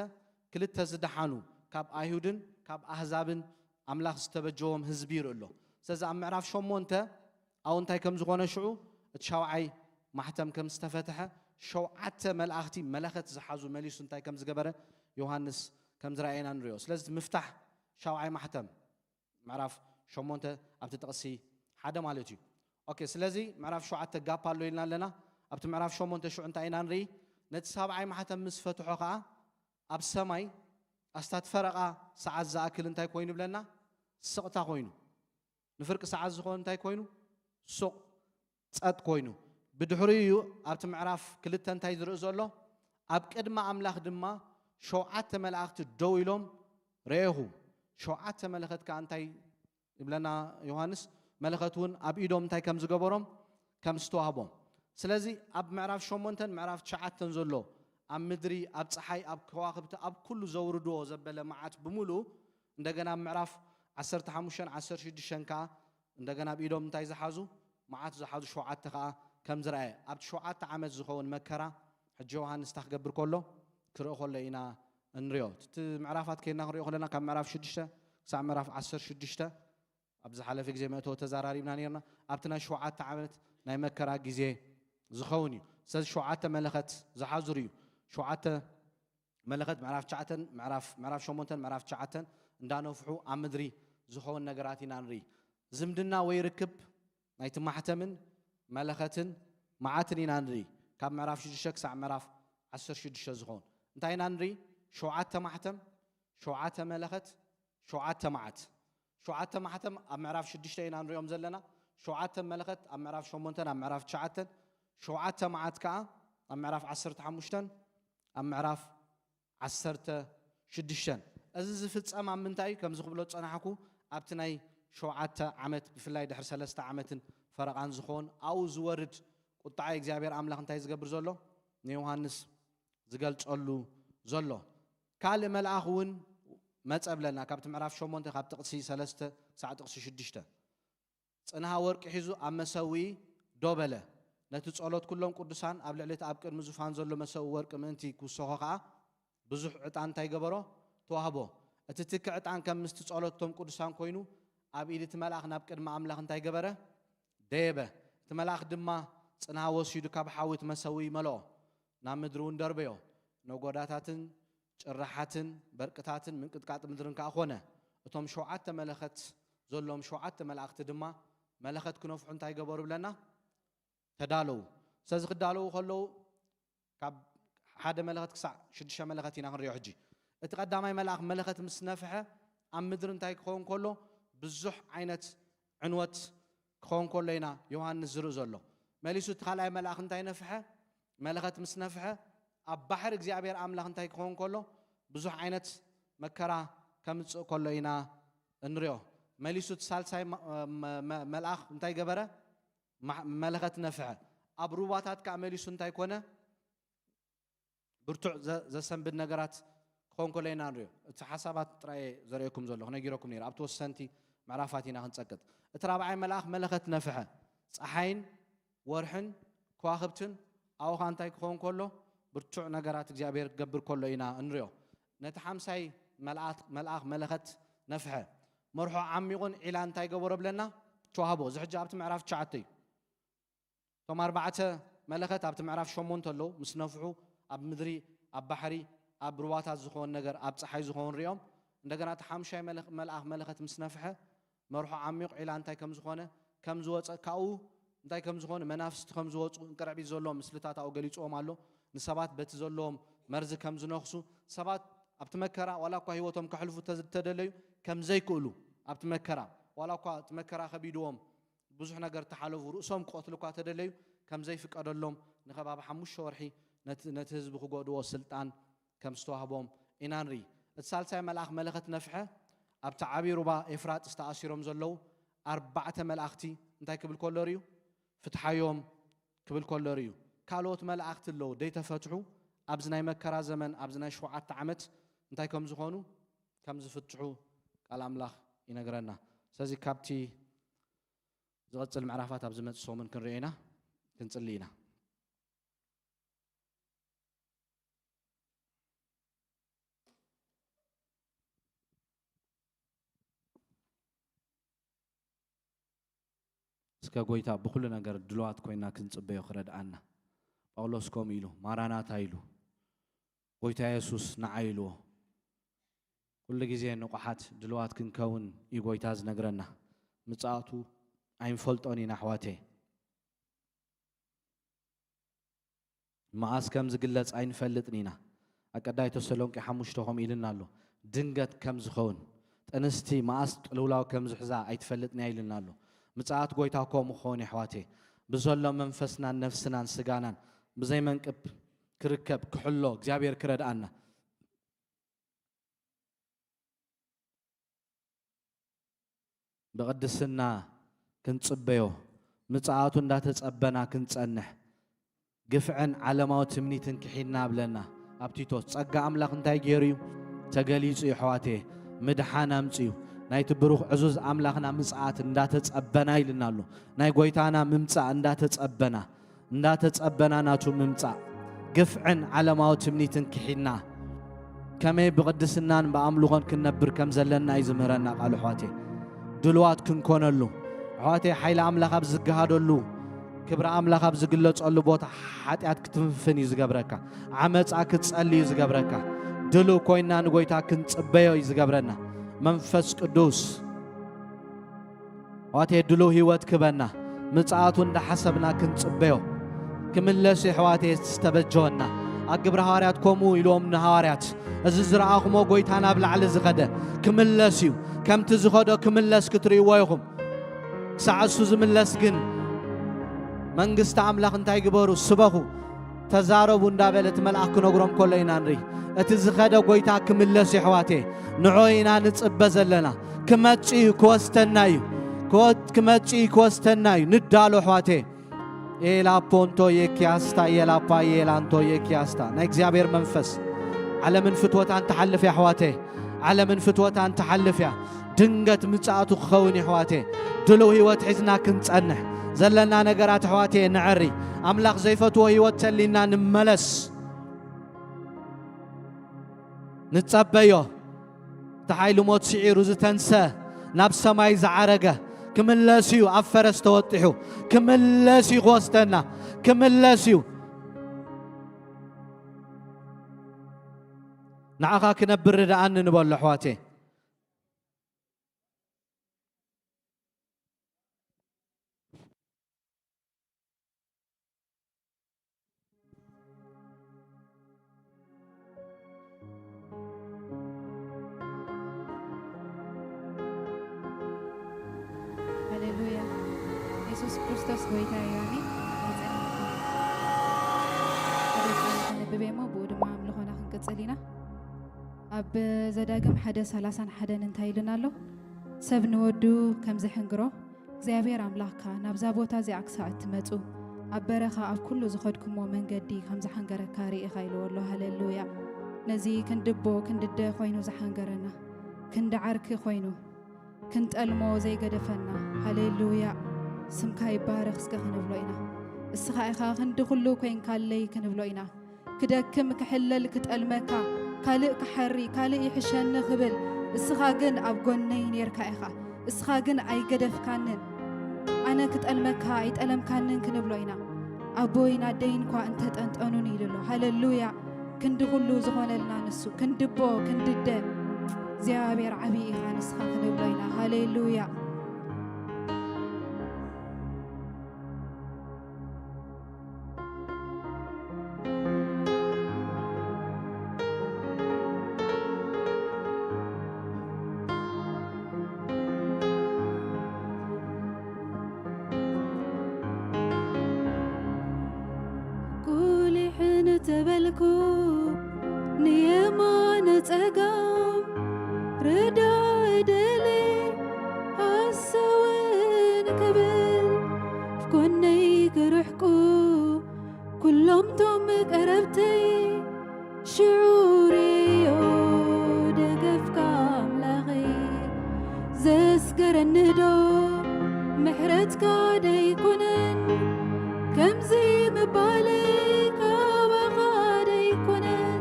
ክልተ ዝደሓኑ ካብ ኣይሁድን ካብ ኣህዛብን ኣምላኽ ዝተበጀዎም ህዝቢ ይርኢ ኣሎ። ስለዚ ኣብ ምዕራፍ ሸሞንተ ኣብኡ እንታይ ከም ዝኾነ ሽዑ እቲ ሻውዓይ ማሕተም ከም ዝተፈትሐ ሸውዓተ መላእኽቲ መለኸት ዝሓዙ መሊሱ እንታይ ከም ዝገበረ ዮሃንስ ከም ዝረኣየና ንሪኦ። ስለዚ እቲ ምፍታሕ ሻውዓይ ማሕተም ምዕራፍ ሸሞንተ ኣብቲ ጥቕሲ ሓደ ማለት እዩ። ኦኬ፣ ስለዚ ምዕራፍ ሸውዓተ ጋፕ ኣሎ ኢልና ኣለና። ኣብቲ ምዕራፍ ሸሞንተ ሽዑ እንታይ ኢና ንርኢ? ነቲ ሳብዓይ ማሕተም ምስ ፈትሖ ኸዓ ኣብ ሰማይ ኣስታት ፈረቓ ሰዓት ዝኣክል እንታይ ኮይኑ ብለና? ስቕታ ኮይኑ። ንፍርቂ ሰዓት ዝኾን እንታይ ኮይኑ? ሱቕ ጸጥ ኮይኑ። ብድሕሪኡ እዩ ኣብቲ ምዕራፍ ክልተ እንታይ ዝርኢ ዘሎ? ኣብ ቅድሚ ኣምላኽ ድማ ሸውዓተ መላእኽቲ ደው ኢሎም ረኤኹ። ሸውዓተ መለኸት ከኣ እንታይ ይብለና ዮሃንስ? መለኸት እውን ኣብ ኢዶም እንታይ ከም ዝገበሮም ከም ዝተዋህቦም። ስለዚ ኣብ ምዕራፍ ሸሞንተን ምዕራፍ ትሽዓተን ዘሎ ኣብ ምድሪ፣ ኣብ ጸሓይ፣ ኣብ ከዋኽብቲ፣ ኣብ ኩሉ ዘውርድዎ ዘበለ መዓት ብምሉኡ እንደገና ኣብ ምዕራፍ ዓሰርተ ሓሙሽተን ዓሰርተ ሽዱሽተን ከኣ እንደገና ኣብ ኢዶም እንታይ ዝሓዙ? መዓት ዝሓዙ ሸውዓተ ከኣ ከም ዝረኣየ ኣብቲ ሸውዓተ ዓመት ዝኸውን መከራ ሕጂ ዮሃንስ እንታይ ክገብር ከሎ ክርኢ ከሎ ኢና እንሪኦ። እቲ ምዕራፋት ከይድና ክንሪኦ ከለና ካብ ምዕራፍ ሽዱሽተ ክሳብ ምዕራፍ ዓሰርተ ሽዱሽተ ኣብ ዝሓለፈ ግዜ መእተዊ ተዛራሪብና ነርና። ኣብቲ ናይ ሸውዓተ ዓመት ናይ መከራ ግዜ ዝኸውን እዩ። ስለዚ ሸውዓተ መለኸት ዝሓዙ እዩ። ሸውዓተ መለኸት ምዕራፍ ትሽዓተን ምዕራፍ ምዕራፍ ሸሞንተን ምዕራፍ ትሽዓተን እንዳነፍሑ ኣብ ምድሪ ዝኸውን ነገራት ኢና ንርኢ። ዝምድና ወይ ርክብ ናይቲ ማሕተምን መለኸትን መዓትን ኢና ንርኢ። ካብ ምዕራፍ ሽዱሽተ ክሳዕ ምዕራፍ ዓሰርተ ሽዱሽተ ዝኸውን እንታይ ኢና ንርኢ? ሸውዓተ ማሕተም፣ ሸውዓተ መለኸት፣ ሸውዓተ መዓት። ሸውዓተ ማሕተም ኣብ ምዕራፍ ሽዱሽተ ኢና ንሪኦም ዘለና። ሸውዓተ መለኸት ኣብ ምዕራፍ ሸሞንተን ኣብ ምዕራፍ ትሽዓተን፣ ሸውዓተ መዓት ከኣ ኣብ ምዕራፍ ዓሰርተ ሓሙሽተን ኣብ ምዕራፍ ዓሰርተ ሽዱሽተን። እዚ ዝፍጸም ኣብ ምንታይ እዩ? ከምዚ ክብሎ ዝጸናሕኩ ኣብቲ ናይ ሸውዓተ ዓመት ብፍላይ ድሕሪ ሰለስተ ዓመትን ፈረቓን ዝኸውን ኣብኡ ዝወርድ ቁጥዓ እግዚኣብሔር ኣምላኽ እንታይ ዝገብር ዘሎ ንዮሃንስ ዝገልጸሉ ዘሎ። ካልእ መልኣኽ እውን መጸ ብለና ካብቲ ምዕራፍ ሸሞንተ ካብ ጥቕሲ ሰለስተ ክሳዕ ጥቕሲ ሽዱሽተ። ጽንሃ ወርቂ ሒዙ ኣብ መሰውኢ ደው በለ። ነቲ ጸሎት ኩሎም ቅዱሳን ኣብ ልዕሊ እቲ ኣብ ቅድሚ ዙፋን ዘሎ መሰውኢ ወርቂ ምእንቲ ክውሰኾ ኸኣ ብዙሕ ዕጣን እንታይ ገበሮ? ተዋህቦ። እቲ ትኪ ዕጣን ከም ምስቲ ጸሎት እቶም ቅዱሳን ኮይኑ ኣብ ኢድ እቲ መልኣኽ ናብ ቅድሚ ኣምላኽ እንታይ ገበረ? ደየበ። እቲ መልኣኽ ድማ ጽንሃ ወሲዱ ካብ ሓዊ እቲ መሰውኢ መልኦ። ናብ ምድሪ እውን ደርበዮ። ነጎዳታትን ጭርሓትን በርቅታትን ምንቅጥቃጥ ምድርን ከኣ ኾነ። እቶም ሸውዓተ መለኸት ዘለዎም ሸውዓተ መላእኽቲ ድማ መለኸት ክነፍሑ እንታይ ገበሩ ብለና? ተዳለዉ። ስለዚ ክዳለዉ ከለዉ ካብ ሓደ መለኸት ክሳዕ ሽዱሽተ መለኸት ኢና ክንሪኦ ሕጂ። እቲ ቀዳማይ መልኣኽ መለኸት ምስ ነፍሐ ኣብ ምድሪ እንታይ ክኸውን ከሎ? ብዙሕ ዓይነት ዕንወት ክኸውን ከሎ ኢና ዮሃንስ ዝርኢ ዘሎ። መሊሱ እቲ ካልኣይ መልኣኽ እንታይ ነፍሐ? መለኸት ምስ ነፍሐ ኣብ ባሕሪ እግዚኣብሔር ኣምላኽ እንታይ ክኸውን ከሎ? ብዙሕ ዓይነት መከራ ከምጽእ ከሎ ኢና እንሪኦ። መሊሱ እቲ ሳልሳይ መ- መ- መ- መልኣኽ እንታይ ገበረ? ማ- መለኸት ነፍሐ። ኣብ ሩባታት ከኣ መሊሱ እንታይ ኮነ? ብርቱዕ ዘ- ዘሰንብድ ነገራት ክኾን ከሎ ኢና ንሪኦ። እቲ ሓሳባት ጥራይ ዘርእየኩም ዘለኹ ነጊረኩም ነይረ ኣብቲ ወሰንቲ ምዕራፋት ኢና ክንጸቅጥ። እቲ ራብዓይ መልኣኽ መለኸት ነፍሐ። ፀሓይን ወርሕን ከዋኽብትን ኣብኡ ኸኣ እንታይ ክኸውን ከሎ? ብርቱዕ ነገራት እግዚኣብሔር ክገብር ከሎ ኢና እንሪኦ። ነቲ ሓምሳይ መልኣት-፣ መልኣኽ መለኸት ነፍሐ። መርሖ ዓሚቑን ዒላ እንታይ ገበሮ ብለና? ተዋህቦ። እዚ ሕጂ ኣብቲ ምዕራፍ ትሽዓተ እዩ። እቶም ኣርባዕተ መለኸት ኣብቲ ምዕራፍ ሸሞንተ ኣለዉ። ምስ ነፍሑ ኣብ ምድሪ፣ ኣብ ባሕሪ፣ ኣብ ሩባታት ዝኸውን ነገር፣ ኣብ ጸሓይ ዝኸውን ሪኦም። እንደገና እቲ ሓምሻይ መለኽ-፣ መልኣኽ መለኸት ምስ ነፍሐ መርሖ ዓሚቕ ዒላ እንታይ ከም ዝኾነ፣ ከም ዝወጸ፣ ካብኡ እንታይ ከም ዝኾነ፣ መናፍስቲ ከም ዝወጹ፣ እንቅርዕቢት ዘለዎም ምስልታት ኣብኡ ገሊጽዎም ኣሎ። ንሰባት በቲ ዘለዎም መርዚ ከም ዝነኽሱ፣ ሰባት ኣብቲ መከራ ዋላ እኳ ህይወቶም ከሕልፉ ተዝ-፣ ተደለዩ ከም ዘይክእሉ፣ ኣብቲ መከራ ዋላ እኳ እቲ መከራ ከቢድዎም፣ ብዙሕ ነገር ተሓለፉ፣ ርእሶም ክቐትሉ እኳ ተደለዩ ከም ዘይፍቀደሎም፣ ንከባቢ ሓሙሽተ ወርሒ ነቲ፣ ነቲ ህዝቢ ክጎድዎ ስልጣን ከም ዝተዋህቦም ኢና ንርኢ። እቲ ሳልሳይ መልኣኽ መለኸት ነፍሐ፣ ኣብቲ ዓብዪ ሩባ ኤፍራጥስ ተኣሲሮም ዘለዉ ኣርባዕተ መላእኽቲ እንታይ ክብል ከሎ ርእዩ? ፍትሓዮም ክብል ከሎ ርእዩ። ካልኦት መላእኽቲ ኣለዉ፣ ደይተፈትሑ፣ ኣብዚ ናይ መከራ ዘመን፣ ኣብዚ ናይ ሸውዓተ ዓመት እንታይ ከም ዝኾኑ፣ ከም ዝፍትሑ ቃል ኣምላኽ ይነግረና። ስለዚ ካብቲ ዝቐጽል ምዕራፋት ኣብ ዝመጽእ ሰሙን ክንርኢ ኢና፣ ክንጽሊ ኢና። እስከ ጎይታ ብኹሉ ነገር ድሉዋት ኮይና ክንጽበዮ ክረድኣና። ጳውሎስ ከምኡ ኢሉ፣ ማራናታ ኢሉ፣ ጎይታ የሱስ ንዓይ ኢልዎ። ኩሉ ግዜ ንቑሓት ድሉዋት ክንከውን እዩ ጎይታ ዝነግረና። ምጽኣቱ ኣይንፈልጦን ኢና ኣሕዋተይ። መዓስ ከም ዝግለጽ ኣይንፈልጥን ኢና። ኣብ ቀዳይ ተሰሎንቄ ሓሙሽተ ከምኡ ኢልና ኣሎ። ድንገት ከም ዝኸውን፣ ጥንስቲ መዓስ ቅልውላው ከም ዝሕዛ ኣይትፈልጥን እያ ኢልና ኣሎ። ምጽኣት ጎይታ ከምኡ ክኸውን እዩ ኣሕዋተይ። ብዘሎ መንፈስናን ነፍስናን ስጋናን ብዘይ መንቅብ ክርከብ ክሕሎ እግዚኣብሔር ክረድኣና። ብቕድስና ክንጽበዮ፣ ምጽኣቱ እንዳተጸበና ክንጸንሕ፣ ግፍዕን ዓለማዊ ትምኒትን ክሒድና ብለና ኣብ ቲቶስ። ጸጋ ኣምላኽ እንታይ ገይሩ እዩ? ተገሊጹ እዩ ኣሕዋተየ። ምድሓን ኣምጺኡ። ናይቲ ብሩኽ ዕዙዝ ኣምላኽና ምጽኣት እንዳተጸበና ኢልና ኣሎ። ናይ ጎይታና ምምጻእ እንዳተጸበና፣ እንዳተጸበና ናቱ ምምጻእ፣ ግፍዕን ዓለማዊ ትምኒትን ክሒድና፣ ከመይ ብቕድስናን ብኣምልኾን ክንነብር ከም ዘለና እዩ ዝምህረና ቃሉ ኣሕዋተይ። ድሉዋት ክንኮነሉ ኣሕዋተይ፣ ሓይሊ ኣምላኽ ኣብ ዝገሃደሉ፣ ክብሪ ኣምላኽ ኣብ ዝግለጸሉ ቦታ ሓጢኣት ክትፍንፍን እዩ ዝገብረካ። ዓመጻ ክትጸሊ እዩ ዝገብረካ። ድሉው ኮይና ንጎይታ ክንጽበዮ እዩ ዝገብረና። መንፈስ ቅዱስ ኣሕዋተይ ድሉው ህይወት ክበና። ምጽኣቱ እንዳሓሰብና ክንጽበዮ። ክምለስ እዩ ኣሕዋተይ ዝተበጀወና። ኣብ ግብረ ሃዋርያት ከምኡ ኢልዎም ንሃዋርያት፣ እዚ ዝረኣኹሞ ጎይታ ናብ ላዕሊ ዝኸደ ክምለስ እዩ። ከምቲ ዝኸዶ ክምለስ ክትርእይዎ ኢኹም። ክሳዕ እሱ ዝምለስ ግን መንግስቲ ኣምላኽ እንታይ ግበሩ? ስበኹ፣ ተዛረቡ እንዳበለ እቲ መልኣኽ ክነግሮም ከሎ ኢና ንርኢ። እቲ ዝኸደ ጎይታ ክምለስ እዩ ኣሕዋተይ። ንዑ ኢና ንጽበ ዘለና። ክመጽእ እዩ፣ ክወስደና እዩ። ክወ-፣ ክመጽእ እዩ፣ ክወስደና እዩ። ንዳሎ ኣሕዋተይ። ኤላ ፖንቶ የኪያስታ፣ ኤላ ፓ፣ ኤላ ኣንቶ የኪያስታ። ናይ እግዚኣብሔር መንፈስ ዓለምን ፍትወታን ትሓልፍ እያ ኣሕዋተይ። ዓለምን ፍትወታን ትሓልፍ እያ። ድንገት ምጽኣቱ ክኸውን እዩ ኣሕዋተይ። ድሉው ህይወት ሒዝና ክንጸንሕ ዘለና ነገራት ኣሕዋተይ ንዐሪ። ኣምላኽ ዘይፈትዎ ህይወት ተሊና ንመለስ። ንጸበዮ። እቲ ሓይሊ ሞት ስዒሩ ዝተንሰ፣ ናብ ሰማይ ዝዓረገ ክምለስ እዩ። ኣብ ፈረስ ተወጢሑ ክምለስ እዩ። ክወስደና ክምለስ እዩ። ንዓኻ ክነብር ርድኣኒ ንበሎ ኣሕዋተይ። ሃሌሉያ። የሱስ ክርስቶስ ጎይታ እዩ። ኣሜን። ናይ ጸሎት ክፍሊ ከነንብብ እሞ ብኡ ድማ ኣምልኾና ክንቅጽል ኢና። ኣብ ዘዳግም ሓደ ሰላሳን ሓደን እንታይ ኢሉና ኣሎ? ሰብ ንወዱ ከም ዝሕንግሮ እግዚኣብሔር ኣምላኽካ ናብዛ ቦታ እዚኣ ክሳዕ እትመጹ ኣብ በረኻ ኣብ ኩሉ ዝኸድኩሞ መንገዲ ከም ዝሓንገረካ ርኢኻ ኢልዎ ኣሎ። ሃሌሉያ። ነዚ ክንድቦ ክንድደ ኮይኑ ዝሓንገረና፣ ክንዲ ዓርኪ ኮይኑ ክንጠልሞ ዘይገደፈና፣ ሃሌሉያ፣ ስምካ ይባረኽ እስከ ክንብሎ ኢና። እስኻ ኢኻ ክንዲ ኩሉ ኮይንካለይ ክንብሎ ኢና። ክደክም ክሕለል ክጠልመካ፣ ካልእ ክሓሪ ካልእ ይሕሸኒ ክብል፣ እስኻ ግን ኣብ ጎነይ ኔርካ ኢኻ። እስኻ ግን ኣይገደፍካንን። ኣነ ክጠልመካ ኣይጠለምካንን ክንብሎ ኢና። ኣቦይን ኣደይን እኳ እንተጠንጠኑን ኢሉ ኣሎ። ሃሌሉያ! ክንዲ ኩሉ ዝኾነልና ንሱ፣ ክንዲ ኣቦ፣ ክንዲ ኣደ እግዚኣብሔር ዓብዪ ኢኻ ንስኻ ክንብሎ ኢና። ሃሌሉያ! ቁሊሕ እንተበልኩ ንየማነ ጸጋም ርዳእ ደሌ ሃሰውን ክብል፣ ጎነይ ክርሕቁ ኩሎም ቶም ቀረብተይ፣ ሽዑ ርእዮ ደገፍካ ኣምላኸይ። ዘስገረኒ ዶ ምሕረትካ ደይኮነን? ከምዚ ምባለይ ካባኻ ደይኮነን?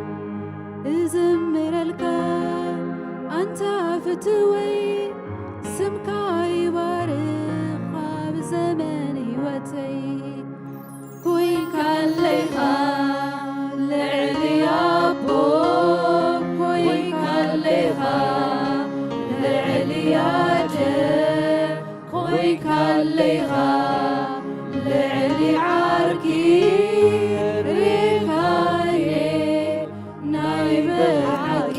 እዝምረልካ ኣንታ ፍትወይ፣ ስምካ ይባርኽ ኣብ ዘመን ህይወተይ። ኮይንካለይኻ ልዕሊ ኣቦ፣ ኮይንካለይኻ ልዕሊ ኣደ፣ ኮይንካለይኻ ልዕሊ ዓርኪ ርኢኻየ ናይ ብሓቂ።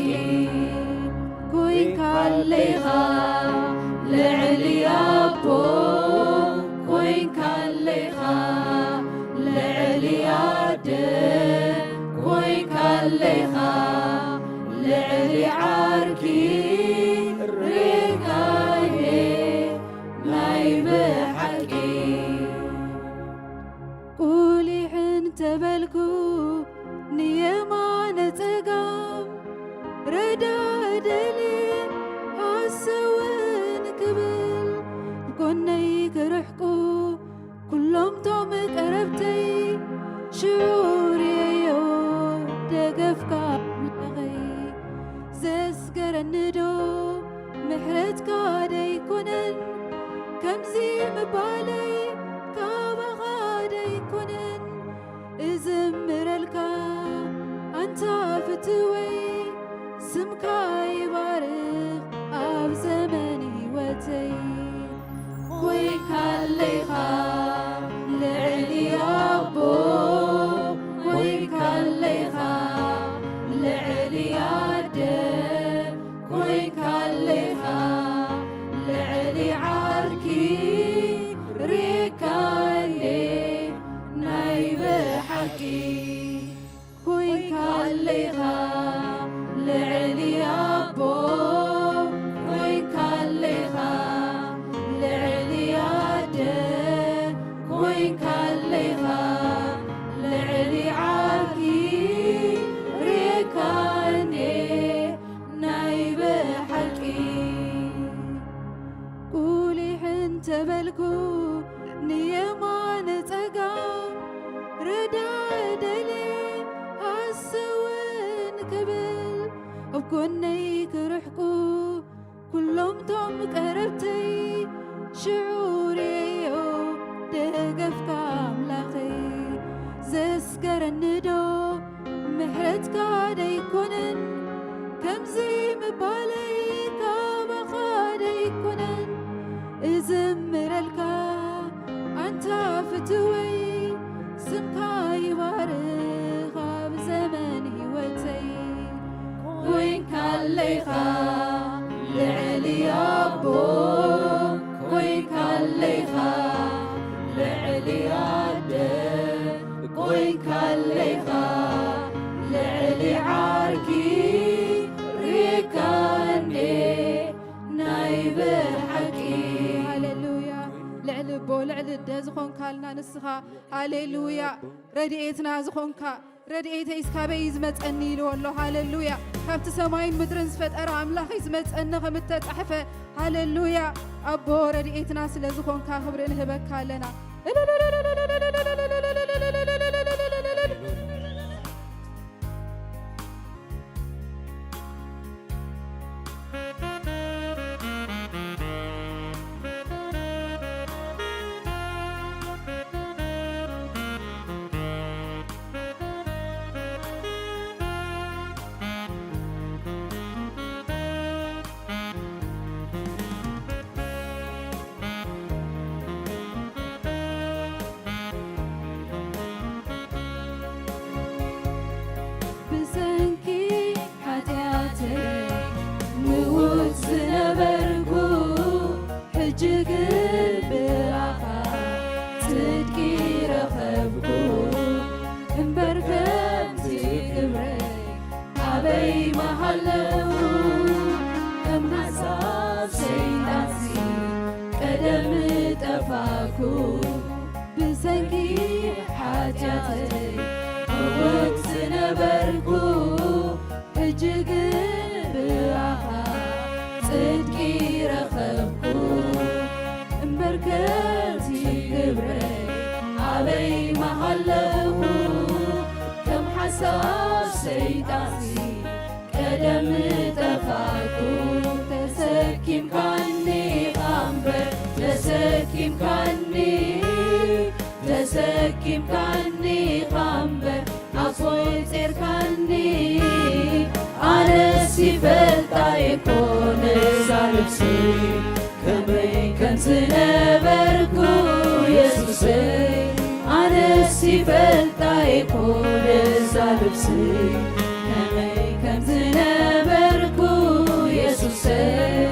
ኮይንካለይኻ ልዕሊ ኣቦ፣ ኮይንካለይኻ ልዕሊ ኣደ፣ ኮይንካለይኻ ልዕሊ ዓርኪ ርኢኻየ ናይ ብሓቂ። ቁሊሕ እንተበልኩ ንየማነ ጸጋም፣ ረዳእ ደልየ ሃሰውን ክብል፣ ጎነይ ክርሕቁ ኩሎም ቶም ቀረብተይ፣ ሽዑ ርእዮ ደገፍካ ኣምላኸይ። ዘስገረኒ ዶ ምሕረትካ ደይኮነን? ከምዚ ምባለይ ካባኻ ደይኮነን? እዝምረልካ ኣንታ ፍትወይ፣ ስምካ ይባርኽ ኣብ ዘመን ህይወተይ። ኮይንካለይኻ ልዕሊ ኣቦ፣ ኮይንካለይኻ ልዕሊ ኣደ፣ ኮይንካለይኻ ልዕሊ ዓርኪ ርኢኻየ ናይ ብሓቂ። ኮይንካለይኻ ልዕሊ ኣቦ፣ ኮይንካለይኻ ልዕሊ ኣደ፣ ኮይንካለይኻ ልዕሊ ዓርኪ ርኢኻየ ናይ ብሓቂ። ቁሊሕ እንተበልኩ ንየማነ ጸጋም፣ ረዳእ ደልየ ሃሰውን ክብል፣ ኣብ ጎነይ ክርሕቁ ኩሎም ቶም ቀረብተይ፣ ሽዑ ርእዮ ደገፍካ ኣምላኸይ። ዘስገረኒ ዶ ምሕረትካ ደይኮነን? ከምዚ ምባለይ ካባኻ ደይኮነን? እዝምረልካ ኣንታ ፍትወይ፣ ስምካ ይባርኽ ኣብ ዘመን ህይወተይ። ኮይንካለይኻ ልዕሊ ኣቦ፣ ኮይንካለይኻ ልዕሊ ኣደ፣ ኮይንካለይኻ ልዕሊ ዓርኪ ርኢኻየ ናይ ብሓቂ። ሃሌሉያ። ልዕሊ ኣቦ፣ ልዕሊ ኣደ ዝኾንካልና ንስኻ። ሃሌሉያ። ረድኤትና ዝኾንካ፣ ረድኤተይስ ካበይ እዩ ዝመጸኒ ኢልዎ ኣሎ። ሃሌሉያ። ካብቲ ሰማይን ምድርን ዝፈጠረ ኣምላኽ እዩ ዝመጸኒ ከም እተጻሕፈ። ሃሌሉያ። ኣቦ ረድኤትና ስለ ዝኾንካ ክብሪ ንህበካ ኣለና። ሃሌሉያ። እጅግ ብኣኻ ጽድቂ ረኸብኩ፣ እምበር ከምቲ ግብረይ ኣበይ ምሃለኹ? ከም ሓሳብ ሰይጣንሲ ቀደም ጠፋኩ፣ ብሰንኪ ሓጢኣተይ ምዉት ዝነበርኩ፣ ሕጂ ግን ብኣኻ ጽድቂ ረኸብኩ። እምበር ከምቲ ግብረይ ኣበይ ምሃለኹ? ከም ሓሳብ ሰይጣንሲ ቀደም ጠፋኩ። ተሰኪምካኒ ኢኻ እምበር፣ ተሰኪምካኒ፣ ተሰኪምካኒ ኢኻ እምበር፣ ኣፎይ ጼርካኒ። ኣነስ ይፈልጣ እኮ ነዛ ነፍሰይ፣ ከመይ ከም ዝነበርኩ የሱሰይ። ኣነስ ይፈልጣ እኮ ነዛ ነፍሰይ፣ ከመይ ከም ዝነበርኩ የሱሰይ።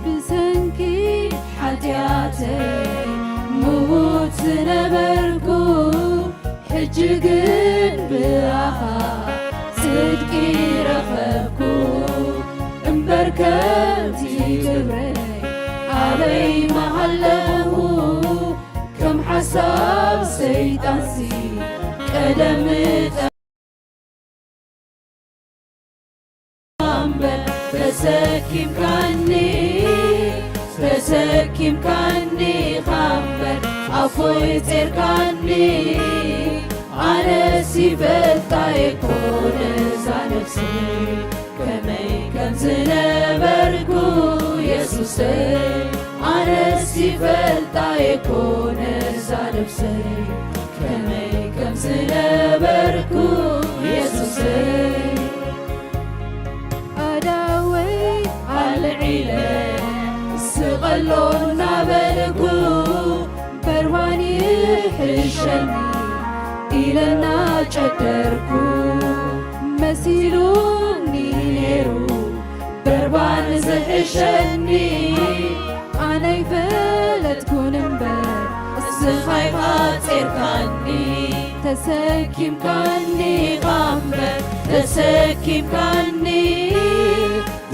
ብሰንኪ ሓጢኣተይ ምዉት ዝነበርኩ፣ ሕጂ ግን ብኣኻ ጽድቂ ረኸብኩ። እምበር ከምቲ ግብረይ ኣበይ ምሃለኹ? ከም ሓሳብ ሰይጣንሲ ቀደም እምበር ተሰኪምካኒ፣ ተሰኪምካኒ ኢኻ እምበር ኣፎይ ጼርካኒ። ኣነስ ይፈልጣ እኮ ነዛ ነፍሰይ፣ ከመይ ከም ዝነበርኩ የሱሰይ። ኣነስ ይፈልጣ እኮ ነዛ ነፍሰይ፣ ከመይ ከም ዝነበርኩ የሱሰይ። ኣዳወይ ኣልዒለ ስቐሎ እናበልኩ፣ በርባን ይሕሸኒ ኢለ እናጨደርኩ፣ መሲሉኒ ነይሩ በርባን ዝሕሸኒ። ኣነ ኣይፈለጥኩን እምበር እስኻ ኢኻ ጼርካኒ። ተሰኪምካኒ ኢኻ እምበር፣ ተሰኪምካኒ፣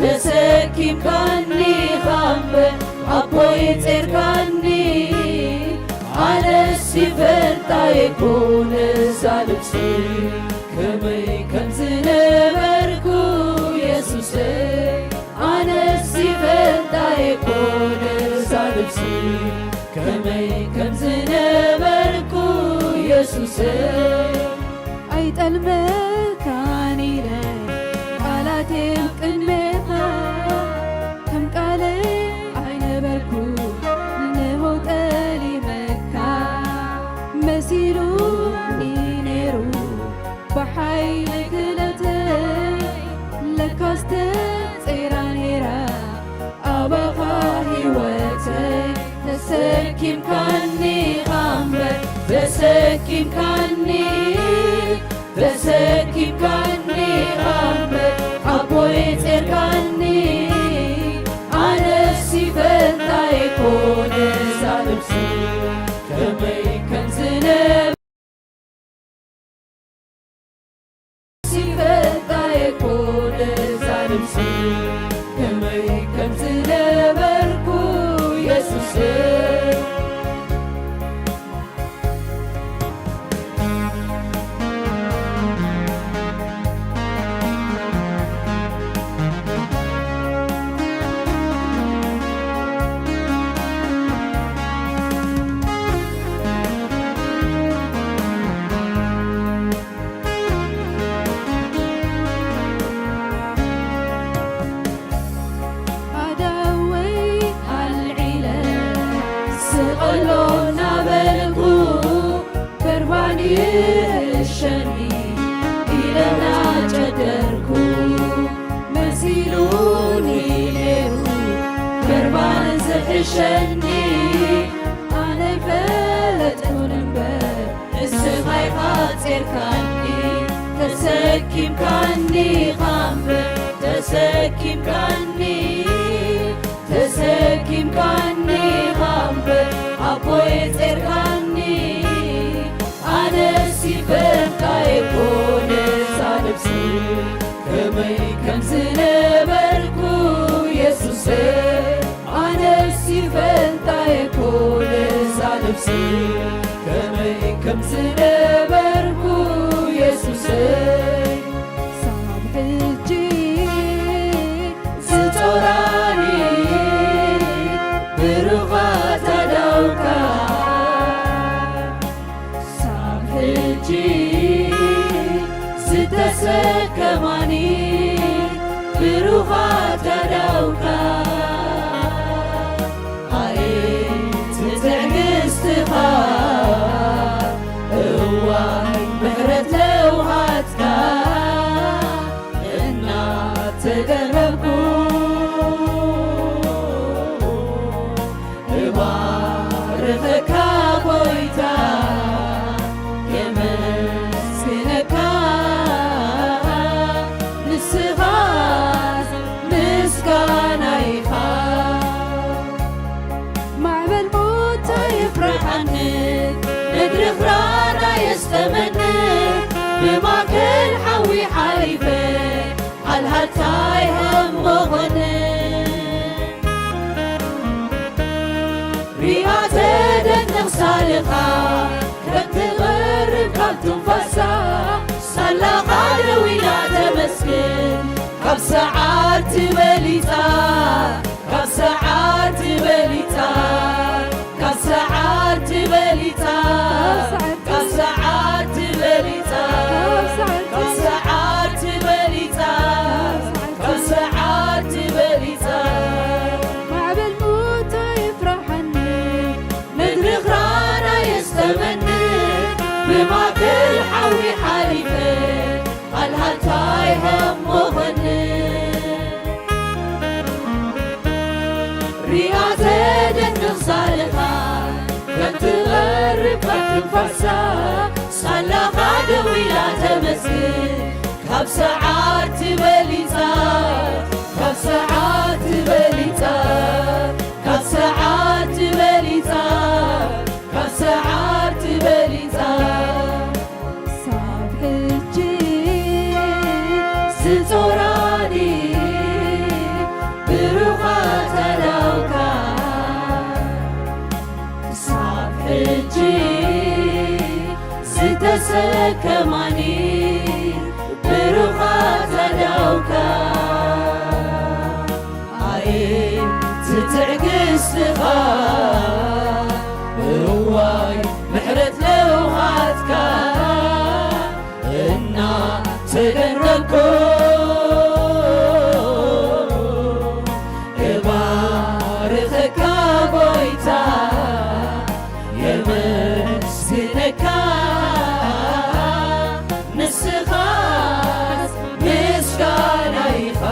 ተሰኪምካኒ ኢኻ እምበር ኣቦይ ጼርካኒ። ኣነስ ይፈልጣ እኮ ነዛ ነፍሰይ፣ ከመይ ከም ዝነበርኩ የሱሰይ። ኣነስ ይፈልጣ እኮ ነዛ ነፍሰይ፣ ከመይ ከም ዝነበርኩ የሱሰይ። ኣይጠልመካን ኢለ ቃላተይ ኣብ ቅድሜኻ፣ ከም ቃለይ ኣይነበርኩ ንሆ ጠሊመካ። መሲሉኒ ነይሩ ብሓይሊ ክእለተይ፣ ለካስ ተጸይራ ነይራ ኣባኻ ህይወተይ። ተሰኪምካኒ ኢኻ እምበር፣ ተሰኪምካኒ፣ ተሰኪምካኒ ኢኻ እምበር ኣቦይ ጼርካኒ። ኣነስ ይፈልጣ እኮ ነዛ ነፍሲ፣ ከመይ ከም ዝነበ-፣ ይፈልጣ እኮ ነዛ ነፍሲ፣ ከመይ ከም ዝነበርኩ የሱሰይ። ኣዳወይ ኣልዒለ ስቐሎ እናበልኩ፣ በርባን ይሕሸኒ እናጨደርኩ መሲሉኒ ነይሩ በርባን ዝሕሸኒ። ኣነ ፈለጥኩን እምበር ንስኻ ኢኻ ጼርካኒ። ተሰኪምካኒ ኢኻ እምበር ተሰኪምካኒ፣ ተሰኪምካኒ ኢኻ እምበር ኣቦይ ጼርካኒ። ኣነስ ይፈልጣ እኮ ነዛ ነብሲ ከመይ ከም ዝነበርኩ የሱሰይ። ኣነስ ይፈልጣ እኮ ነዛ ነብሲ ከመይ ከም ዝነበርኩ የሱሰይ። ሳብ ሕጂ ዝጾራኒ ብሩኻት ኣእዳውካ፣ ሳብ ሕጂ ዝተሰከማኒ ብሩኻት ኣእዳውካ። ኣየ ትዕግስትኻ፣ እዋይ ምሕረት ለውሃትካ፣ እናተገረምኩ እባርኸካ ጎይታ፣ የመስግነካ። ንስኻስ ምስጋና ኢኻ። ማዕበል ሞት ኣይፍርሓኒ፣ ምድሪ ኽራና የስጠመኒ። ብማእከል ሓዊ ሓሊፈ፣ ኣልሃልታይ ሃሞ ኾነ። ሪኣ ተደንቕ ሳልኻ፣ ከም ትቐርብ ካብ ትንፋሳ፣ ሳላኻ ደው ኢላ ተመስግን። ካብ ሰዓት ትበሊጻ፣ ካብ ሰዓት ትበሊጻ፣ ካብ ሰዓት ትበሊጻ፣ ካብ ሰዓት ትበሊጻ፣ ካብ ሰዓት ትበሊጻ፣ ካብ ሰዓት ትበሊጻ። ማዕበል ሞት ኣይፍርሓኒ፣ ምድሪ ኽራና የስጠመኒ። ብማእከል ሓዊ ሓሊፈ፣ ኣልሃልታይ ሃሞ ኾነ። ሪኣ ተደንቕ ሳልኻ፣ ከም ትቐርብ ካብ ትንፋሳ፣ ሳላኻ ደው ኢላ ተመስግን። ካብ ሰዓት ትበሊጻ፣ ካብ ሰዓት ትበሊጻ፣ ካብ ሰዓት ትበሊጻ፣ ካብ ሰዓት ትበሊጻ። ሳብ ሕጂ ዝጾራኒ ብሩኻት ኣእዳውካ፣ ሳብ ሕጂ ዝተሰከማኒ ብሩኻት ኣእዳውካ። ኣየ ትዕግስትኻ፣ እዋይ ምሕረት ለውሃትካ፣ እናተገረምኩ እባርኸካ ጎይታ፣ የመስግነካ። ንስኻስ ምስጋና ኢኻ።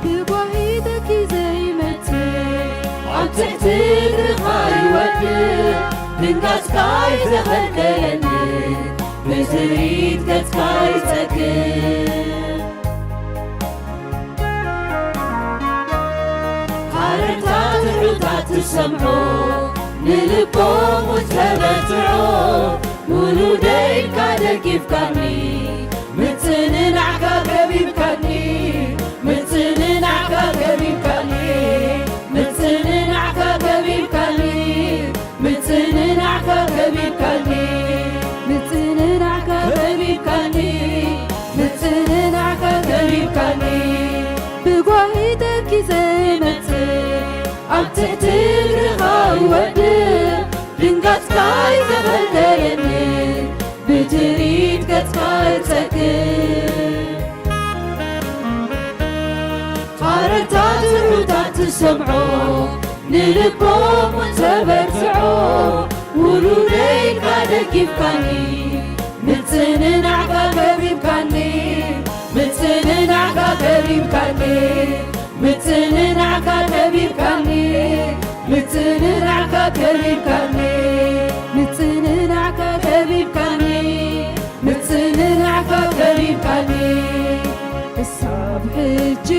ብጓሂ ተኪዘ ይመጽእ፣ ኣብ ትሕቲ እግርኻ ይወድቕ። ድንጋጽካ ኣይተኸልከለኒ፣ ብትርኢት ገጽካ ይጸግብ። ሃረርታ ትሑታት ትሰምዖ፣ ንልቦም ተበትዖ። ውሉደይ ኢልካ ደጊፍካኒ፣ ምጽንናዕካ ከቢብካኒ፣ ምጽንናዕካ ከቢብካኒ፣ ምጽንናዕካ ከቢብካኒ፣ ምጽንናዕካ ከቢብካኒ፣ ምጽንናዕካ ከቢብካኒ፣ ምጽንናዕካ ከቢብካኒ። ትሕቲ እግርኻ ይወድቕ፣ ድንጋጽካ ኣይተኸልከለኒ፣ ብትርኢት ገጽካ ይጸግብ። ሃረርታ ትሑታት ትሰምዖ፣ ንልቦም እውን ተበርትዖ። ውሉደይ ኢልካ ደጊፍካኒ፣ ምጽንናዕካ ከቢብካኒ፣ ምጽንናዕካ ከቢብካኒ፣ ምጽንናዕካ ከቢብካኒ፣ ምጽንናዕካ ከቢብካኒ፣ ምጽንናዕካ ከቢብካኒ፣ ምጽንናዕካ ከቢብካኒ። ክሳብ ሕጂ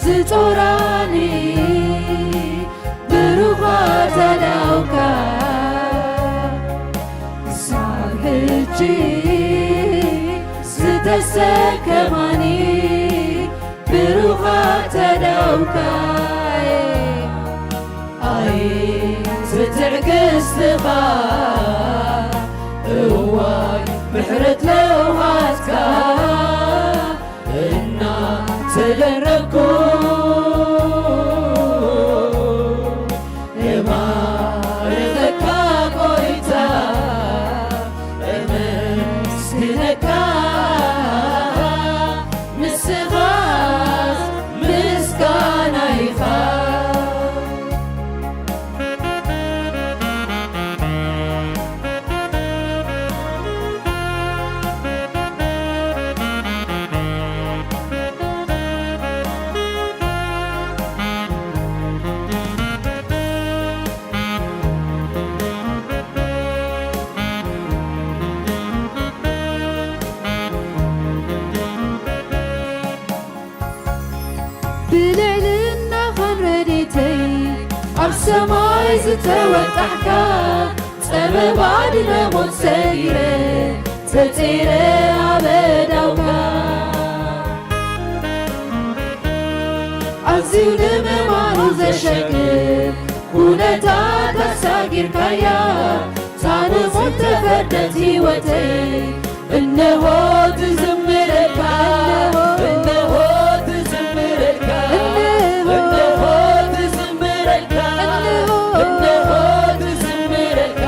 ዝጾራኒ ብሩኻት ኣእዳውካ፣ ክሳብ ሕጂ ዝተሰከማኒ ብሩኻት ኣእዳውካ። ኣይ ትዕግስትኻ፣ እዋይ ምሕረት ለውሃትካ፣ እናተደረግኩ እባርኸካ ጎይታ፣ እመስግነካ። ንስኻስ ምስጋና ኢኻ። ብልዕልናኻን ረድኤተይ ኣብ ሰማይ ዝተወጣሕካ፣ ጸበባ ድነ ሞት ሰጊረ ተጸይረ ኣብ ኣእዳውካ። ኣዝዩ ንምእማኑ ዘሸግር ኩነታት ኣሳጊርካያ፣ እታ ንሞት ተፈርደት ህይወተይ እነሆ ትዝምረልካ፣ እነሆ ትዝምረልካ፣ እነሆ ትዝምረልካ፣ እነሆ ትዝምረልካ፣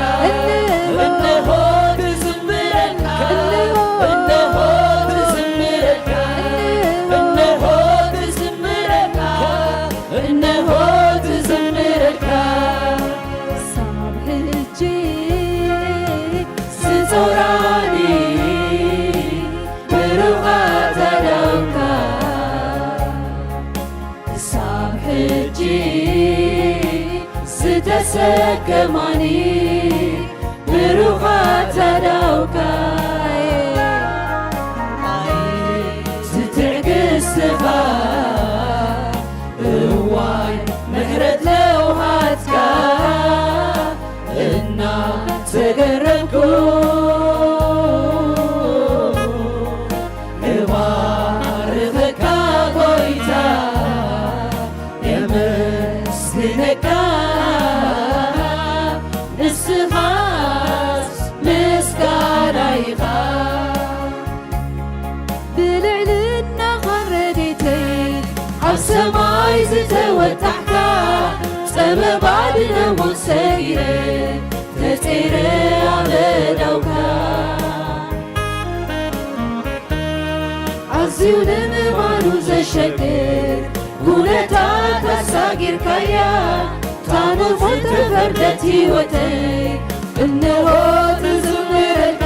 እነሆ ትዝምረልካ፣ እነሆ ትዝምረልካ፣ እነሆ ትዝምረልካ፣ እነሆ ትዝምረልካ። ክሳብ ሕጂ ዝጾራኒ ብሩኻት ኣእዳውካ፣ ክሳብ ሕጂ ዝተሰከማኒ ብሩኻት ኣእዳውካ። ኣይ ትዕግስትኻ፣ እዋይ ምሕረት ለውሃትካ፣ እናተገረምኩ እባርኸካ ጎይታ፣ የመስግነካ። ንስኻስ ምስጋና ኢኻ። ብልዕልናኻን ረድኤተይ ኣብ ሰማይ ዝተወጣሕካ፣ ጸበባ ድነ ሞት ሰጊረ ተጸይረ ኣብ ኣእዳውካ። ኣዝዩ ንምእማኑ ዘሸግር ኩነታት ኣሳጊርካያ፣ እታ ንሞት ተፈርደት ህይወተይ እነሆ ትዝምረልካ፣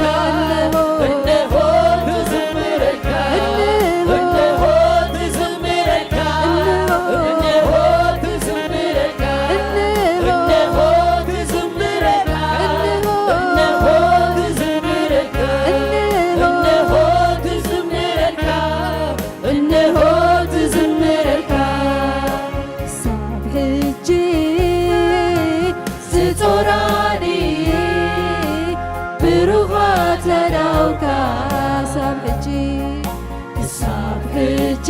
እነሆ ትዝምረልካ፣ እነሆ ትዝምረልካ፣ እነሆ ትዝምረልካ፣ እነሆ ትዝምረልካ፣ እነሆ ትዝምረልካ፣ እነሆ ትዝምረልካ፣ እነሆ ትዝምረልካ። ክሳብ ሕጂ ዝጾራኒ ብሩኻት ኣእዳውካ፣ ክሳብ ሕጂ፣ ክሳብ ሕጂ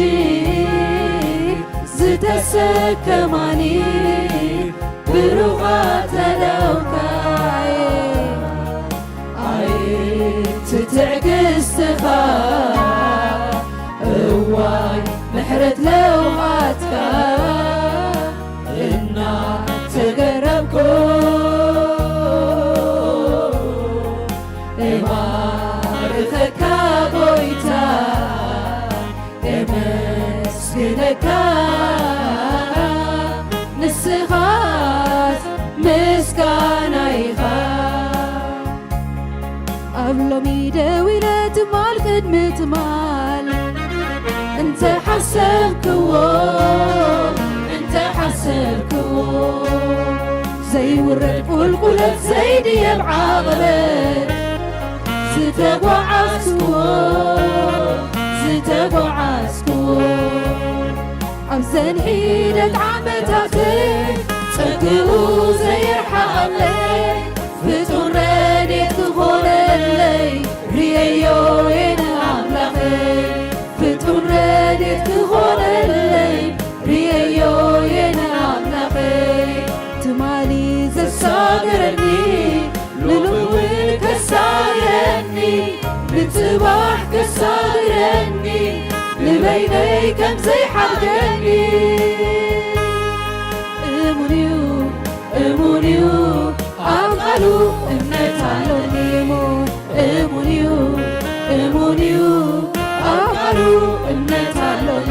ዝተሰከማኒ ብሩኻት ኣእዳውካ። ኣይ ትዕግስትኻ፣ እዋይ ምሕረት ለውሃትካ፣ ክነካ ንስኻስ ምስጋና ኢኻ። ኣብ ሎሚ ደው ኢለ ትማል ቅድሚ ትማል እንተ ሓሰብክዎ፣ እንተ ሓሰብክዎ፣ ዘይውረድ ቁልቁለት ዘይድየብ ዓቐበት ዝተጓዓዝክዎ፣ ዝተጓዓዝክዎ፣ ኣብዘን ሒደት ዓመታተይ ጸግኡ ዘይርሓቐለይ ፍጡን ረድኤት ክኾነለይ ርእየዮ እየ ንኣምላኸይ። ፍጡን ረድኤት ክኾነለይ ርእየዮ እየ ንኣምላኸይ። ትማሊ ዘሳገረኒ ንሎሚ እውን ከሳግረኒ፣ ንጽባሕ ከሳግረኒ፣ ንበይነይ ከም ዘይሓርገኒ። እሙን እዩ፣ እሙን እዩ፣ ኣብ ቃሉ እምነት ኣሎኒ። እሙን፣ እሙን እዩ፣ እሙን እዩ፣ ኣብ ቃሉ እምነት ኣሎኒ።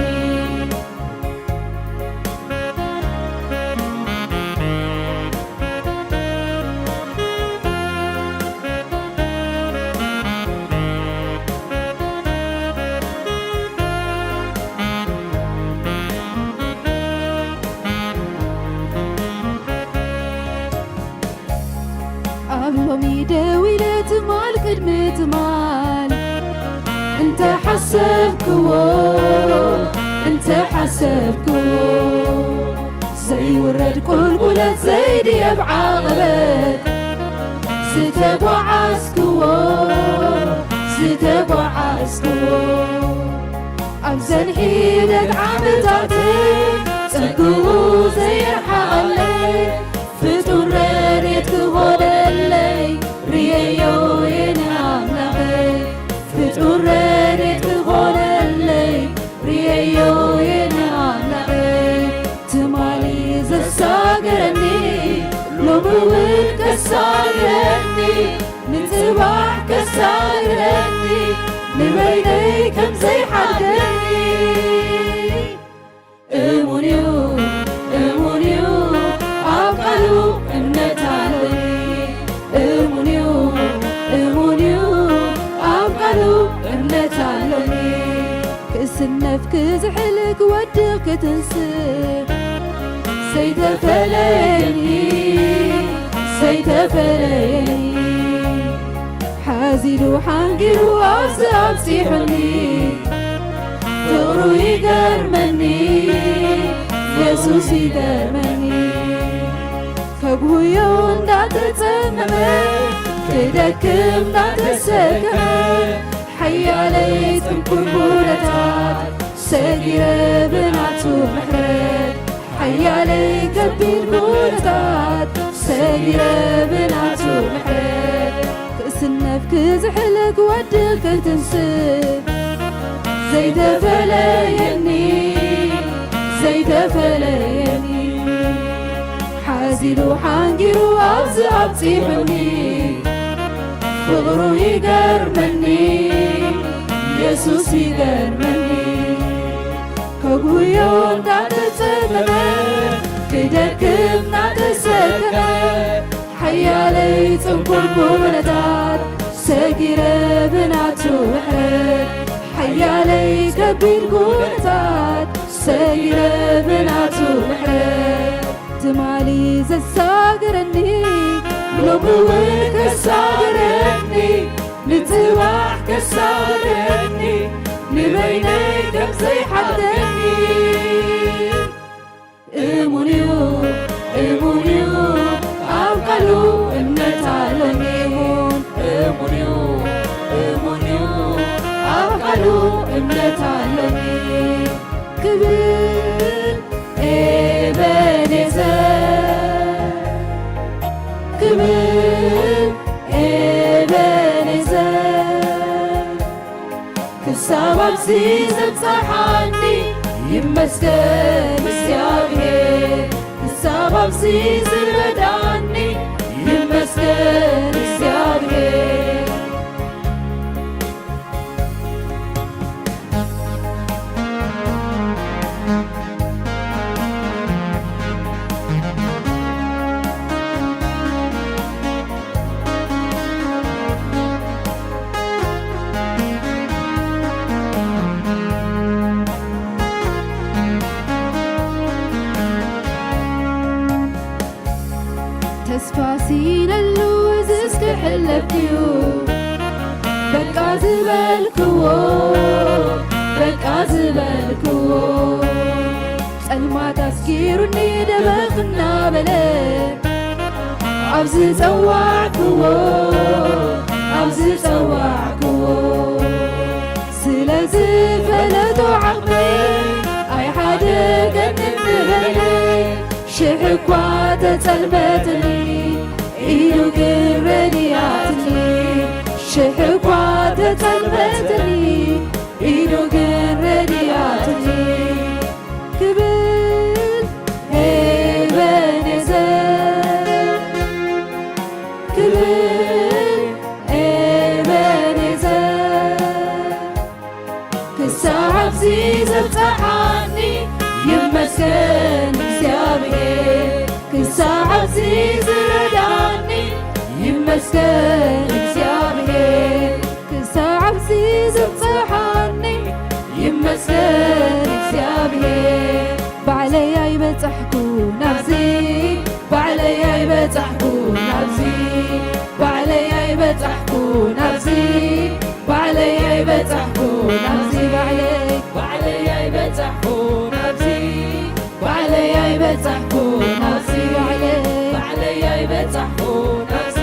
ኣብ ሎሚ ደው ኢለ ትማል ቅድሚ ትማል እንተ ሓሰብክዎ፣ እንተ ሓሰብክዎ፣ ዘይውረድ ቁልቁለት ዘይድየብ ዓቐበት ዝተጓዓዝክዎ፣ ዝተጓዓዝክዎ፣ ኣብዘን ሒደት ዓመታተይ ጸግኡ ዘይርሓቐለይ ፍጡር ረድኤት ክኾነለይ ርእየዮ እየ ንኣምላኸይ። ፍጡር ረድኤት ክኾነለይ ርእየዮ እየ ንኣምላኸይ። ትማሊ ዘሳገረኒ ሎሚ እውን ከሳግረኒ፣ ንጽባሕ ከሳግረኒ፣ ንበይነይ ከም ዘይሓርገኒ። እሙን እዩ፣ እሙን እዩ፣ ኣብ ቃሉ እምነት ኣሎኒ። እሙን እዩ፣ እሙን እዩ፣ ኣብ ቃሉ እምነት ኣሎኒ። ክስነፍ ክዝሕል ክወድቕ ክትንስእ ዘይተፈለየኒ፣ ዘይተፈለየኒ። ሓዚሉ ሓንጊሩ ኣብዚ ኣብጺሑኒ፣ ፍቕሩ ይገርመኒ፣ የሱስ ይገርመኒ። ከጉህዮ እንዳተጸመመ፣ ክደክም እንዳተሰከመ፣ ሓያለይ ጽንኩር ኩነታት ሰጊረ ብናቱ ምሕረት፣ ሓያለይ ከቢድ ኩነታት ሰጊረ ብናቱ ምሕረት፣ ክስነፍ ክዝሕል ክወድቕ ክትንስእ ዘይተፈለየኒ፣ ዘይተፈለየኒ። ሓዚሉ ሓንጊሩ ኣብዚ ኣብጺሑኒ፣ ፍቕሩ ይገርመኒ፣ የሱስ ይገርመኒ። ከጉዮ እንዳተጸመመ፣ ክደክም እንዳተሰከመ፣ ሓያለይ ጽንኩር ኩነታት ሰጊረ ብናቱ ምሕረት፣ ሓያለይ ከቢድ ኩነታት ሰጊረ ብናቱ ምሕረት። ትማሊ ዘሳገረኒ ሎሚ እውን ከሳግረኒ፣ ንጽባሕ ከሳግረኒ፣ ንበይነይ ከም ዘይሓተኒ። እሙን እዩ፣ እሙን እዩ፣ ኣብ ቃሉ እምነት ኣሎኒ። እሙን፣ እሙን እዩ፣ እሙን እዩ፣ ኣብ ቃሉ እምነት ኣሎኒ። ክብል ኤበኔዘር፣ ክብል ኤበኔዘር፣ ክሳብ ኣብዚ ዘብጽሓኒ ይመስገን እግዚኣብሔር። ክሳብ ኣብዚ ዝረዳኒ ይመስገን እግዚኣብሔር። ዝበልክዎ። ጸልማት ኣስጊሩኒ ደበኽ እናበለ ኣብ ዝጸዋዕክዎ፣ ኣብ ዝጸዋዕክዎ። ስለ ዝፈለጦ ዓቕመይ ኣይሓደገንን ንበለ። ሽሕ እኳ ተጸልመትኒ ኢዱ ግን ረድያትኒ። ሽሕ እኳ ተጸልመትኒ ኢዱ ግን ረድያትኒ። ክብል ኤበኔዘር፣ ክብል ኤበኔዘር። ክሳብ ኣብዚ ዘብጽሓኒ ይመስገን እግዚኣብሔር። ክሳብ ኣብዚ ዝረዳኒ ይመስገን እግዚኣብሔር። ክሳብ ኣብዚ ዘብጽሓኒ ይመስገን እግዚኣብሔር። ባዕለይ ኣይበጻሕኩ ናብዚ፣ ባዕለይ ኣይበጻሕኩ ናብዚ፣ ባዕለይ ኣይበጻሕኩ ናብዚ፣ ባዕለይ ኣይበጻሕኩ ናብዚ፣ ባዕለይ፣ ባዕለይ ኣይበጻሕኩ ናብዚ፣ ባዕለይ ኣይበጻሕኩ ናብዚ፣ ባዕለይ፣ ባዕለይ ኣይበጻሕኩ ናብዚ፣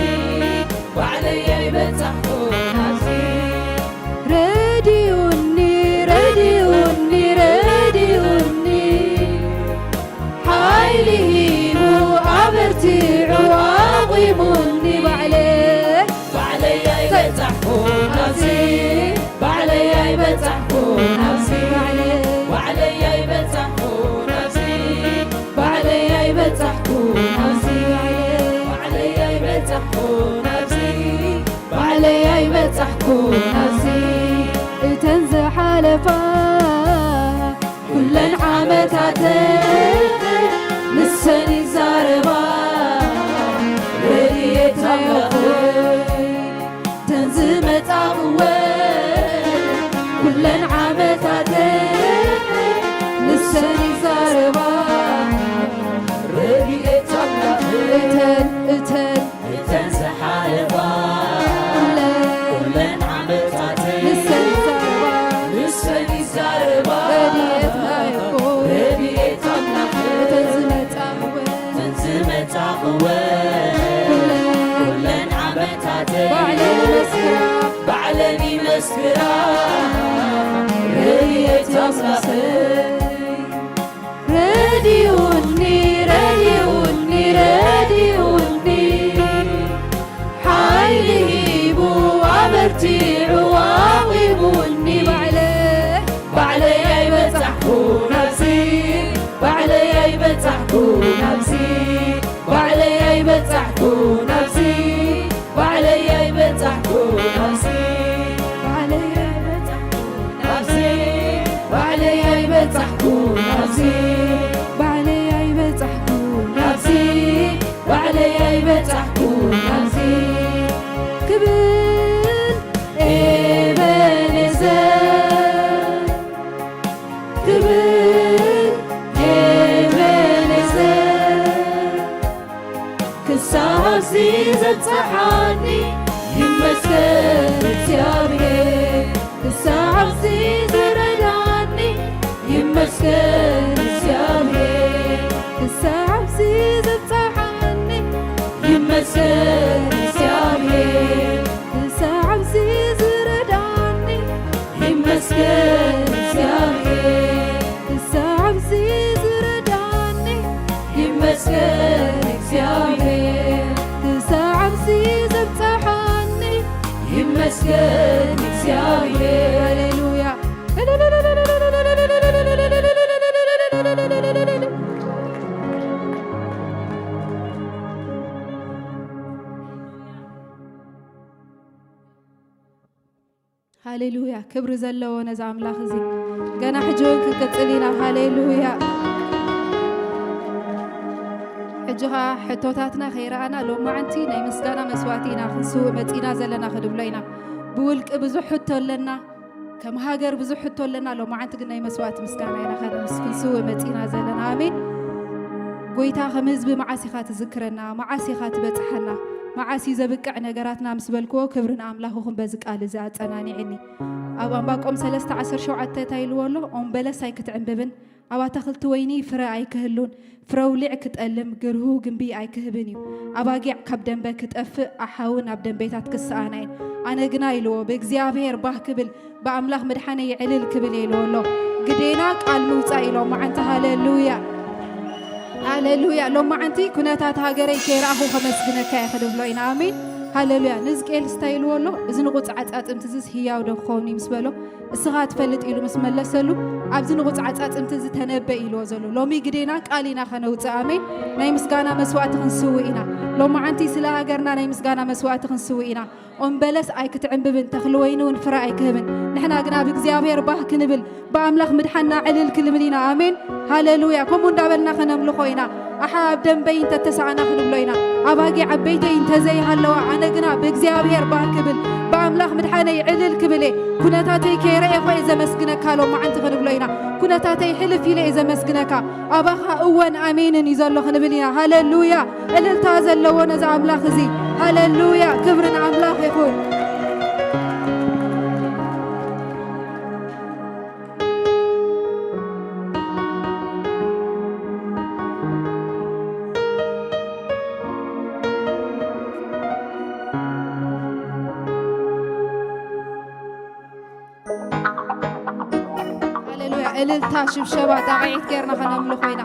ባዕለይ ኣይበጻሕኩ ናብዚ። ረድኡኒ፣ ረድኡኒ፣ ረድኡኒ። ሓይሊ ሂቡ ኣበርቲዑ ኣቑሙኒ ባዕለይ። ባዕለይ ኣይበጻሕኩ ናብዚ፣ ባዕለይ ኣይበጻሕኩ ናብዚ፣ ባዕለይ፣ ባዕለይ ኣይበጻሕኩ ናብዚ፣ ባዕለይ ኣይበጻሕኩ ናብዚ፣ ባዕለይ ኣይበጻሕኩ ናብዚ፣ ባዕለይ ኣይበጻሕኩ ናብዚ። እተን ዝሓለፋ ኩለን ዓመታተይ ንሰን ይዛረባ፣ ረድኤት ኣምላኸይ ተን ዝመጻኽወ ኩለን ዓመታተይ ንሰን ይዛረባ፣ ረድኤት ኣምላኸይ እተን፣ እተን እተን ዝሓለፋ ኩለን፣ ኩለን ዓመታተይ ንሰን ይዛረባ፣ ንሰን ይዛረባ። ረድኤት ናይኮ ረድኤት ኣምላኽ እተን ዝመጻኽወ፣ እተን ዝመጻኽወ ኩለን፣ ኩለን ዓመታተይ ባዕለን ይመስክራ፣ ባዕለን ይመስክራ። ረድኤት ኣምላኸይ ረድኡኒ፣ ረድኡኒ፣ ረድኡኒ። ሓይሊ ሂቡ ኣበርቲዑ ኣቑሙኒ ባዕለይ፣ ባዕለይ ኣይበጻሕኩ ናብዚ፣ ባዕለይ ኣይበጻሕኩ ናብዚ፣ ባዕለይ ኣይበጻሕኩ ናብዚ፣ ባዕለይ ኣይበጻሕኩ ናብዚ፣ ባዕለይ ኣይበጻሕኩ ናብዚ፣ ባዕለይ ኣይበጻሕኩ ናብዚ፣ ባዕለይ ኣይበጻሕኩ ናብዚ፣ ባዕለይ ኣይበጻሕኩ ናብዚ። ክብል ኤበኔዘር፣ ክብል ኤበኔዘር። ክሳብ ኣብዚ ዘብጽሓኒ ይመስገን እግዚኣብሔር። ክሳብ ኣብዚ ዝረዳኒ ይመስገን እግዚኣብሔር። ክሳብ ኣብዚ ዘብጽሓኒ ይመስገን እግዚኣብሔር። ክሳብ ኣብዚ ዝረዳኒ ይመስገን እግዚኣብሔር። ክሳብ ኣብዚ ዝረዳኒ ይመስገን እግዚኣብሔር። ክሳብ ኣብዚ ዘብጽሓኒ ይመስገን እግዚኣብሔር። ሃሌሉያ። ሃሌሉያ። ክብሪ ዘለዎ ነዚ ኣምላኽ እዚ። ገና ሕጂ እውን ክንቅጽል ኢና። ሃሌሉያ። ሕጂ ኸኣ ሕቶታትና ከይረኣና ሎማዓንቲ ናይ ምስጋና መስዋእቲ ኢና ክንስውእ መጺና ዘለና ክንብሎ ኢና። ብውልቂ ብዙሕ ሕቶ ኣለና፣ ከም ሃገር ብዙሕ ሕቶ ኣለና። ሎማዓንቲ ግን ናይ መስዋእቲ ምስጋና ኢና ከነምስ-፣ ክንስውእ መጺና ዘለና። ኣሜን። ጎይታ ከም ህዝቢ መዓስ ኢኻ ትዝክረና? መዓስ ኢኻ ትበጽሓና? መዓስ እዩ ዘብቅዕ ነገራትና ምስ በልክዎ ክብሪ ንኣምላኽኹም በዚ ቃል እዚ ኣጸናኒዕኒ። ኣብ ኣንባቆም ሰለስተ ዓሰርተ ሸውዓተ እንታይ ኢልዎ ኣሎ? ኦም በለስ ኣይክትዕንብብን፣ ኣብ ኣታኽልቲ ወይኒ ፍረ ኣይክህሉን፣ ፍረ ውሊዕ ክጠልም፣ ግርሁ ግንቢ ኣይክህብን እዩ። ኣባጊዕ ካብ ደንበ ክጠፍእ፣ ኣሓውን ኣብ ደንበታት ክሰኣና እየን። ኣነ ግና ኢልዎ፣ ብእግዚኣብሔር ባህ ክብል፣ ብኣምላኽ ምድሓነይ ዕልል ክብል እየ ኢልዎ ኣሎ። ግዴና ቃል ምውጻእ ኢሎ መዓንቲ። ሃሌሉያ፣ ሃሌሉያ። ሎመዓንቲ ኩነታት ሃገረይ ከይረኣኹ ከመስግነካ እየ ክንብሎ ኢና። ኣሜን፣ ሃሌሉያ። ንሕዝቅኤል እንታይ ኢልዎ ኣሎ? እዚ ንቑጽ ዓጻጽምቲ እዚስ ህያው ዶ ክኸውን እዩ ምስ በሎ፣ እስኻ ትፈልጥ ኢሉ ምስ መለሰሉ፣ ኣብዚ ንቑጽ ዓጻጽምቲ እዚ ተነበ ኢልዎ ዘሎ። ሎሚ ግዴና ቃል ኢና ከነውጽእ። ኣሜን። ናይ ምስጋና መስዋእቲ ክንስውእ ኢና። ሎመዓንቲ ስለ ሃገርና ናይ ምስጋና መስዋእቲ ክንስውእ ኢና። ኦም በለስ ኣይክትዕንብብን፣ ተኽሊ ወይኒ እውን ፍረ ኣይክህብን። ንሕና ግና ብእግዚኣብሔር ባህ ክንብል፣ ብኣምላኽ ምድሓንና ዕልል ክንብል ኢና። ኣሜን፣ ሃሌሉያ። ከምኡ እንዳበልና ከነምልኾ ኢና። ኣሓ ኣብ ደንበይ እንተተሳእና ክንብሎ ኢና። ኣባጊዕ ኣብ ቤተይ እንተዘይሃለዋ፣ ኣነ ግና ብእግዚኣብሔር ባህ ክብል፣ ብኣምላኽ ምድሓነይ ዕልል ክብል እየ። ኩነታተይ ከይረኤኹ እየ ዘመስግነካ፣ ሎመዓንቲ ክንብሎ ኢና። ኩነታተይ ሕልፍ ኢለ እየ ዘመስግነካ። ኣባኻ እወን ኣሜንን እዩ ዘሎ ክንብል ኢና። ሃሌሉያ። እልልታ ዘለዎ ነዚ ኣምላኽ እዚ። ሃሌሉያ። ክብሪ ንኣምላኽ ይኹን። ሃሌሉያ። እልልታ፣ ሽብሸባ፣ ጣቕዒት ጌርና ከነምልኾ ኢና።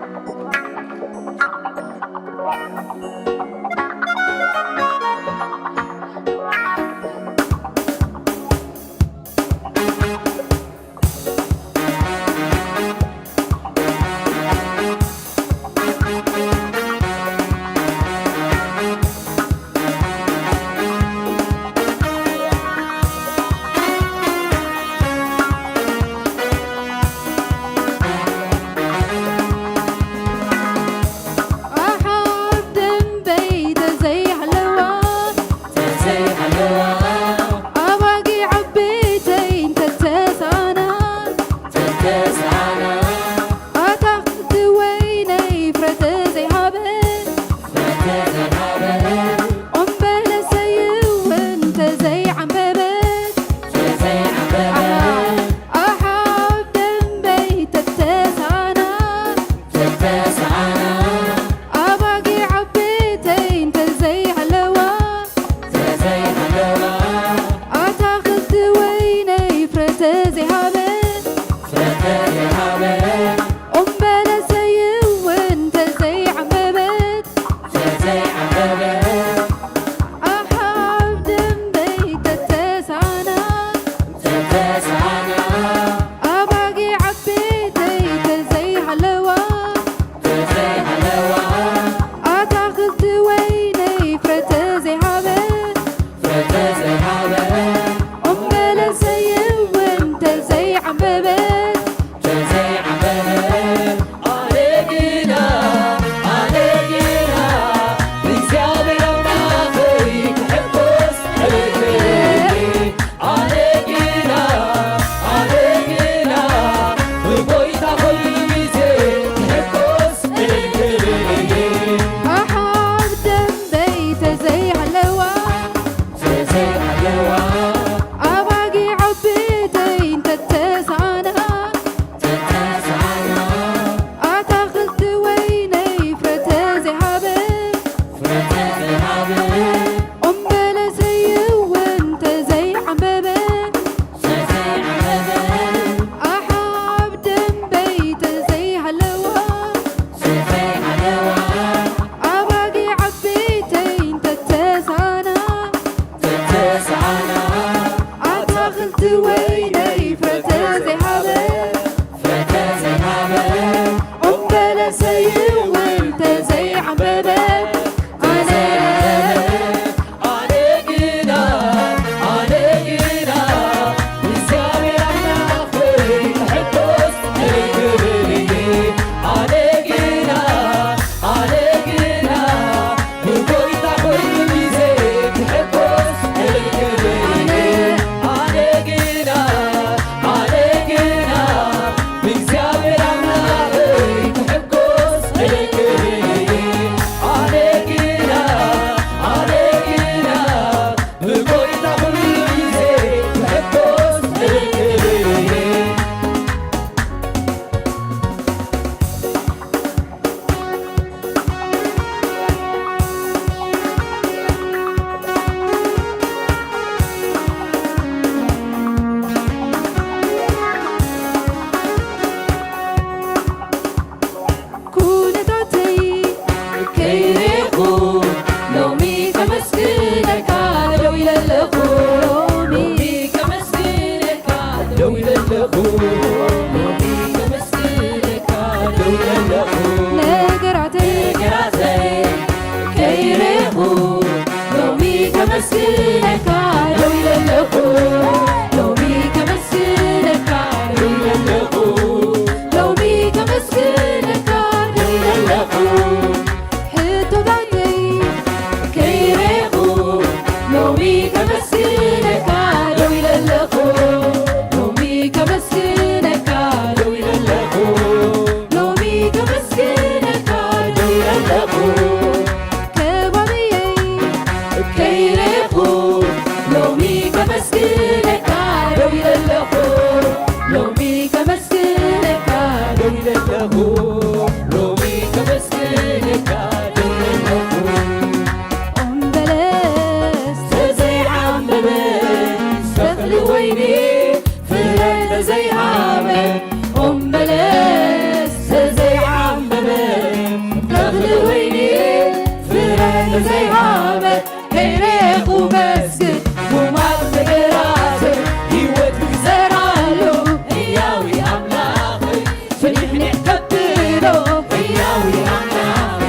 ከብሎ ሕያዊ ኣምላኽ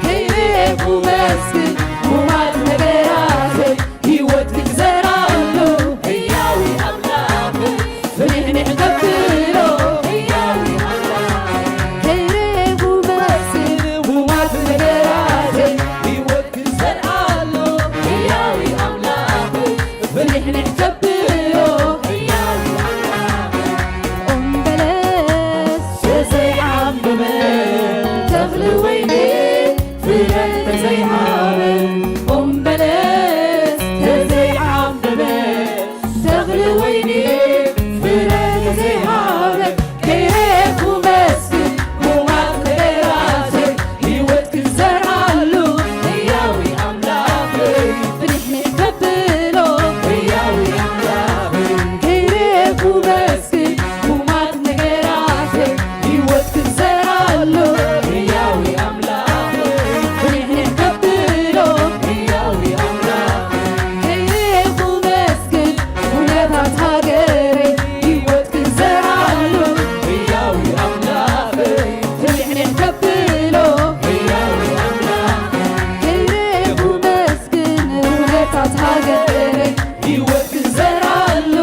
ከይሬኩ መስግን ሙማት ነገራተይ ህይወት ክዘራሉ ሕያዊ ኣምላኽ ፍንሕንሕ ከብሎ ሕያዊ ኣምላኽ ከይሬኩ መስግን ሙማት ነገራተይ ህይወት ክዘርኣሉ ሕያዊ ኣምላኽ ፍንሕንሕ ከብሎ ሕያዊ ኣምላኽ ኦም በለስ ተዘይዓምበበ ተኽሊ ወይኒ ፍረ ተዘይሃበ ኦም በለስ ተዘይዓምበበ ተኽሊ ወይኒ ፍረ ተዘይሃበ ከይሬኩ መስግን ሙማት ነገራተይ ህይወት ክዘርኣሉ ሕያዊ ኣምላኸይ ፍንሕንሕ ከብሎ ሕያዊ ኣምላኸይ ከይሬኩ መስግን ሙማት ነገራተይ ህይወት ክዘርኣሉ ሕያዊ ኣምላኸይ ፍንሕንሕ ከብሎ ሕያዊ ኣምላኸይ ከይሬኩ መስግን ኩነታት ሃገረይ ህይወት ክዘርኣሉ ሕያዊ ኣምላኸይ ፍንሕንሕ ከብሎ ሕያዊ ኣምላኸይ ከይሬኩ መስግን ኩነታት ሃገረይ ህይወት ክዘርኣሉ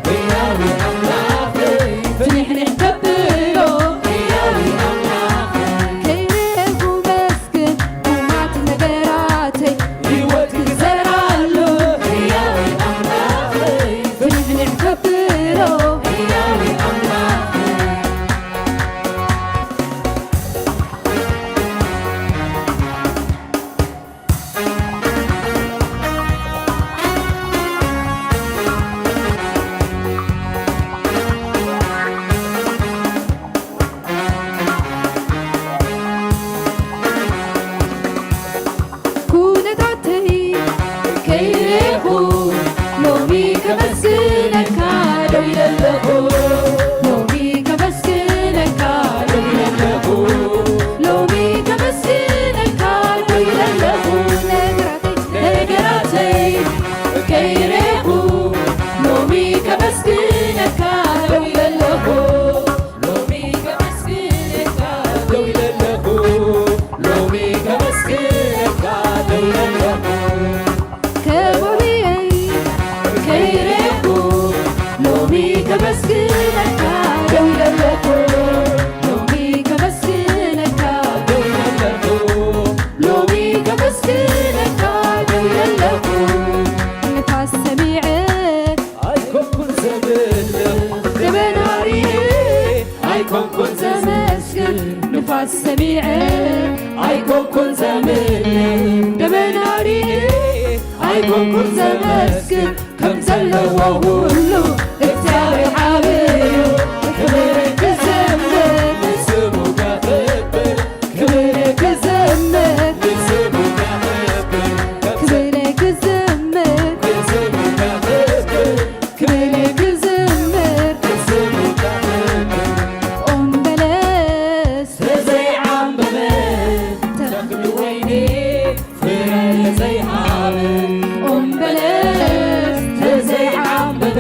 ሕያዊ ኣምላኸይ ፍንሕንሕ ከብሎ ሕያዊ ኣምላኸይ ከይሬኩ መስግን ኩነታት ነገራተይ ህይወት ክዘርኣሉ ሕያዊ ኣምላኸይ ፍንሕንሕ ከብሎ ሕያዊ ኣምላኸይ ኩነታተይ ከይሬኹ ሎሚ ከመስግነካ ደው ኢለ ኣለኹ ሎሚ ከመስግነካ ደው ኢለ ኣለኹ ሎሚ ከመስግነካ ደው ኢለ ኣለኹ ነገራተይ ነገራተይ ከይሬኹ ሎሚ ከመስግነካ ደው ኢለ ኣለኹ ሎሚ ከመስግነካ ደው ኢለ ኣለኹ ሎሚ ከመስግነካ ደው ኢለ ኣለኹ ከቦልየይ ከይሬኹ ሎሚ ከመስግነካ ደው ኢለ ኣለኹ ሎሚ ከመስግነካ ደው ኢለ ኣለኹ ሎሚ ከመስግነካ ደው ኢለ ኣለኹ ንፋስ ሰሚዐ ኣይኮንኩን ዘምልኽ ደበና ሪኤ ኣይኮንኩን ዘመስግን ንፋስ ሰሚዐ ኣይኮንኩን ዘምልኽ ደበና ሪኤ ኣይኮንኩን ዘመስግን ከም ዘለዎ ሁሉ እግዚኣብሔር ዓብዩ ክብር ክዘምር ንስሙ ከኽብር ክብር ክዘምር ንስሙ ከኽብር ክብር ክዘምር ንስሙ ከኽብር ክብር ክዘምር ንስሙ ከኽብር ኦም በለስ ተዘይዓምበበ ተኽሊ ወይኒ ፍረ ተዘይሃበ ኦም በለስ ተዘይዓምበበ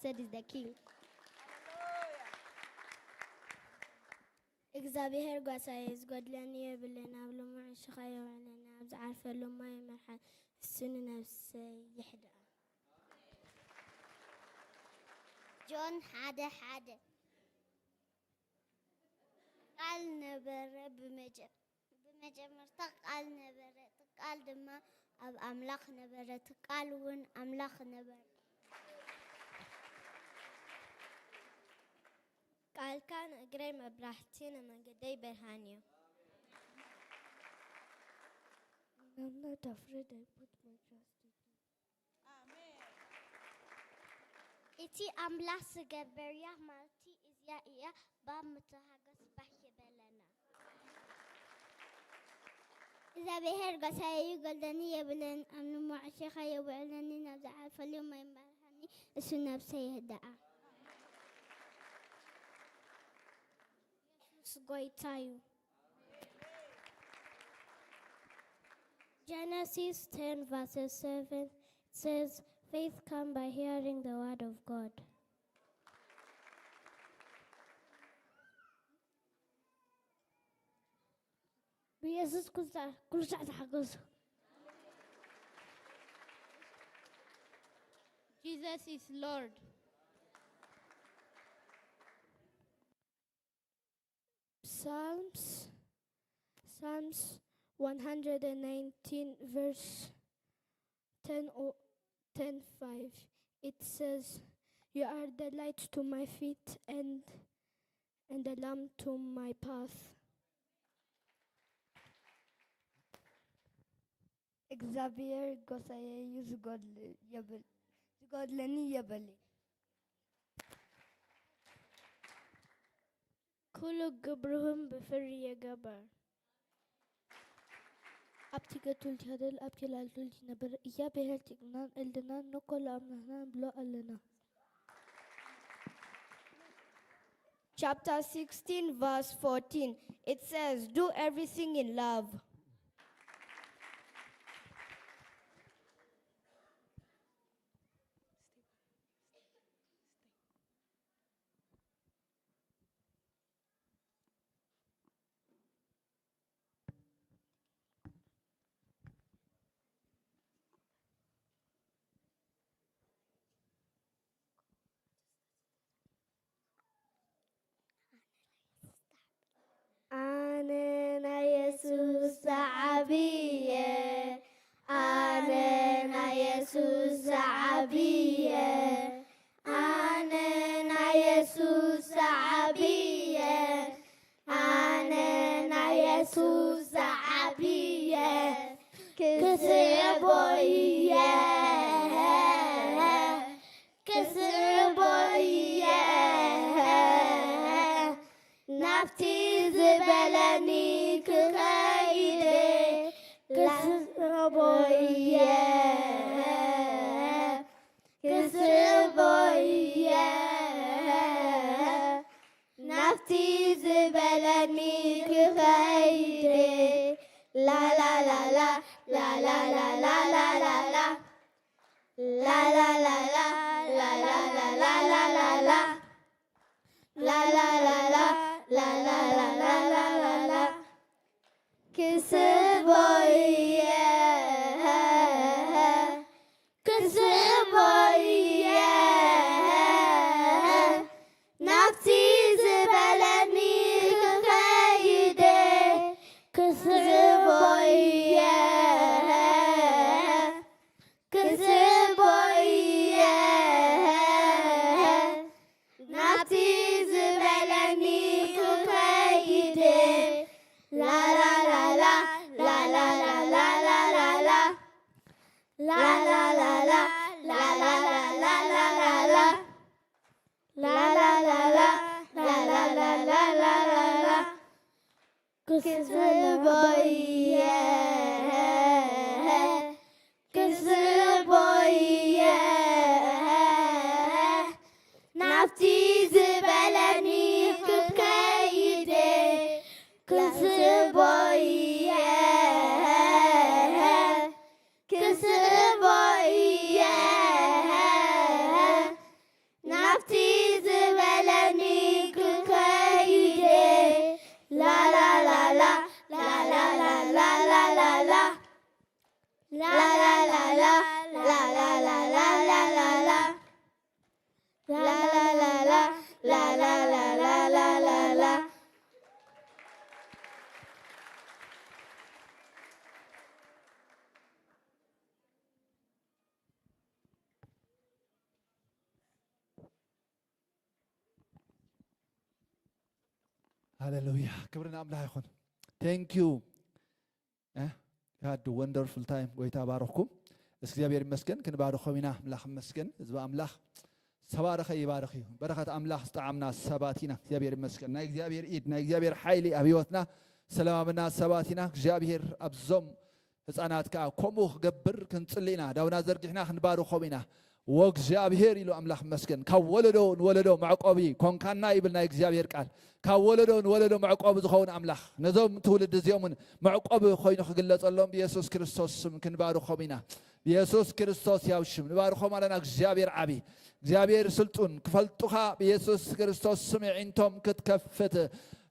God is the King. እግዚኣብሔር ጓሳየ፣ ዝጎድለኒ የብለይ። ኣብ ልሙዕ ዕሽኻ የውዕለኒ፣ ኣብ ዝዓርፈሉ እሞ ይመርሓኒ፣ እሱ ንነፍሰይ ይሕድኣ። ጆን ሓደ ሓደ። ቃል ነበረ፣ ብመጀ-፣ ብመጀመርታ ቃል ነበረ፣ እቲ ቃል ድማ ኣብ ኣምላኽ ነበረ፣ እቲ ቃል እውን ኣምላኽ ነበረ። ቃልካ ንእግረይ መብራህቲ፣ ንመንገደይ ብርሃን እዩ። I'm not afraid, I put my trust in you. እቲ ኣምላኽ ዝገበርያ ማልቲ እዚኣ እያ፣ ባብ ምትሃገስ ባህ ይበለና። እግዚኣብሔር ጓሳየ እዩ፣ ጎልደኒ የብለን፣ ኣብ ንሞ ዕሽኻ የውዕለኒ፣ ናብ ዝዓርፈሉ እሞ ይመርሓኒ፣ እሱ ነብሰይ ይህድኣ። ኢየሱስ ጎይታ እዩ። Genesis ten verses seven says, "Faith come by hearing the word of God." ብኢየሱስ ኩሉ ሳዕ፣ ኩሉ ሳዕ ተሓገዙ። Jesus is Lord. Psalms, Psalms one hundred nineteen, verse ten, o-, ten five. It says, "You are the light to my feet and, and the lamp to my path." እግዚኣብሔር ጎሳየ እዩ፣ ዝጎድል የብል-፣ ዝጎድለኒ የብለይ። ኩሉ ግብርኹም ብፍሪ ይግበር። ኣብቲ ገቱል ቲያደል ኣብቲ ላልቱል ቲነበር እያ ብሔር ቲቅናን እልድናን ንኮሎ ኣምላኽና ንብሎ ኣለና። Chapter sixteen, verse fourteen. It says, "Do everything in love." ኣነ ናይ የሱስ ሰዓቢ እየ፣ ኣነ ናይ የሱስ ሰዓቢ እየ፣ ኣነ ናይ የሱስ ሰዓቢ እየ፣ ኣነ ናይ የሱስ ሰዓቢ እየ፣ ክስዕቦ እየ። ክስዕቦ እየ፣ ናብቲ ዝበለኒ ክኸይድ፣ ክስዕቦ እየ፣ ክስዕቦ እየ፣ ናብቲ ዝበለኒ ክኸይድ፣ ላላላላ፣ ላላላላ፣ ላላላላ። ላላላላ፣ ላላላላ፣ ላላላላ፣ ላላላላ፣ ላላላላ። ክስቦ እየ፣ ክስቦ እየ፣ ናብቲ ዝበለኒ ክኸይድ፣ ክስቦ እየ። ክስቦ እየ፣ ናብቲ ዝበለኒ ክኸይድ። ላላላላ፣ ላላላላ፣ ላላላላ። ላላላላ፣ ላላላላ፣ ላላላላ። ላላላላ፣ ላላላላ፣ ላላላላ። ክስቦ እየ፣ ክስቦ እየ፣ ናብቲ ዝበለኒ ክከይድ፣ ክስቦ እየ፣ ክስቦ እየ። ሃሌሉያ፣ ክብሪ ንኣምላኽ ይኹን። Thank you. You had a wonderful time። ጎይታ ባረኽኩም። እስኪ እግዚኣብሔር ይመስገን። ክንባርኾም ኢና። ኣምላኽ ይመስገን። ህዝቢ ኣምላኽ ዝተባረኸ ይባርኽ እዩ። በረኸት ኣምላኽ ዝጠዓምና ሰባት ኢና። እግዚኣብሔር ይመስገን። ናይ እግዚኣብሔር ኢድ፣ ናይ እግዚኣብሔር ሓይሊ ኣብ ህይወትና ዝተለማመና ሰባት ኢና። እግዚኣብሔር ኣብዞም ህፃናት ከዓ ከምኡ ክገብር ክንጽሊ ኢና። ዳውና ዘርጊሕና ክንባርኾም ኢና። ወእግዚኣብሔር ኢሉ ኣምላኽ ይመስገን። ካብ ወለዶ ንወለዶ መዕቆቢ ኮንካና ይብል ናይ እግዚኣብሔር ቃል። ካብ ወለዶ ንወለዶ መዕቆቢ ዝኸውን ኣምላኽ ነዞም ትውልዲ እዚኦም እውን መዕቆቢ ኮይኑ ክግለጸሎም ብየሱስ ክርስቶስ ስም ክንባርኾም ኢና። ብየሱስ ክርስቶስ ያው ሽም ንባርኾም ኣለና። እግዚኣብሔር ዓቢ፣ እግዚኣብሔር ስልጡን፣ ክፈልጡኻ ብየሱስ ክርስቶስ ስም የዒንቶም ክትከፍት፣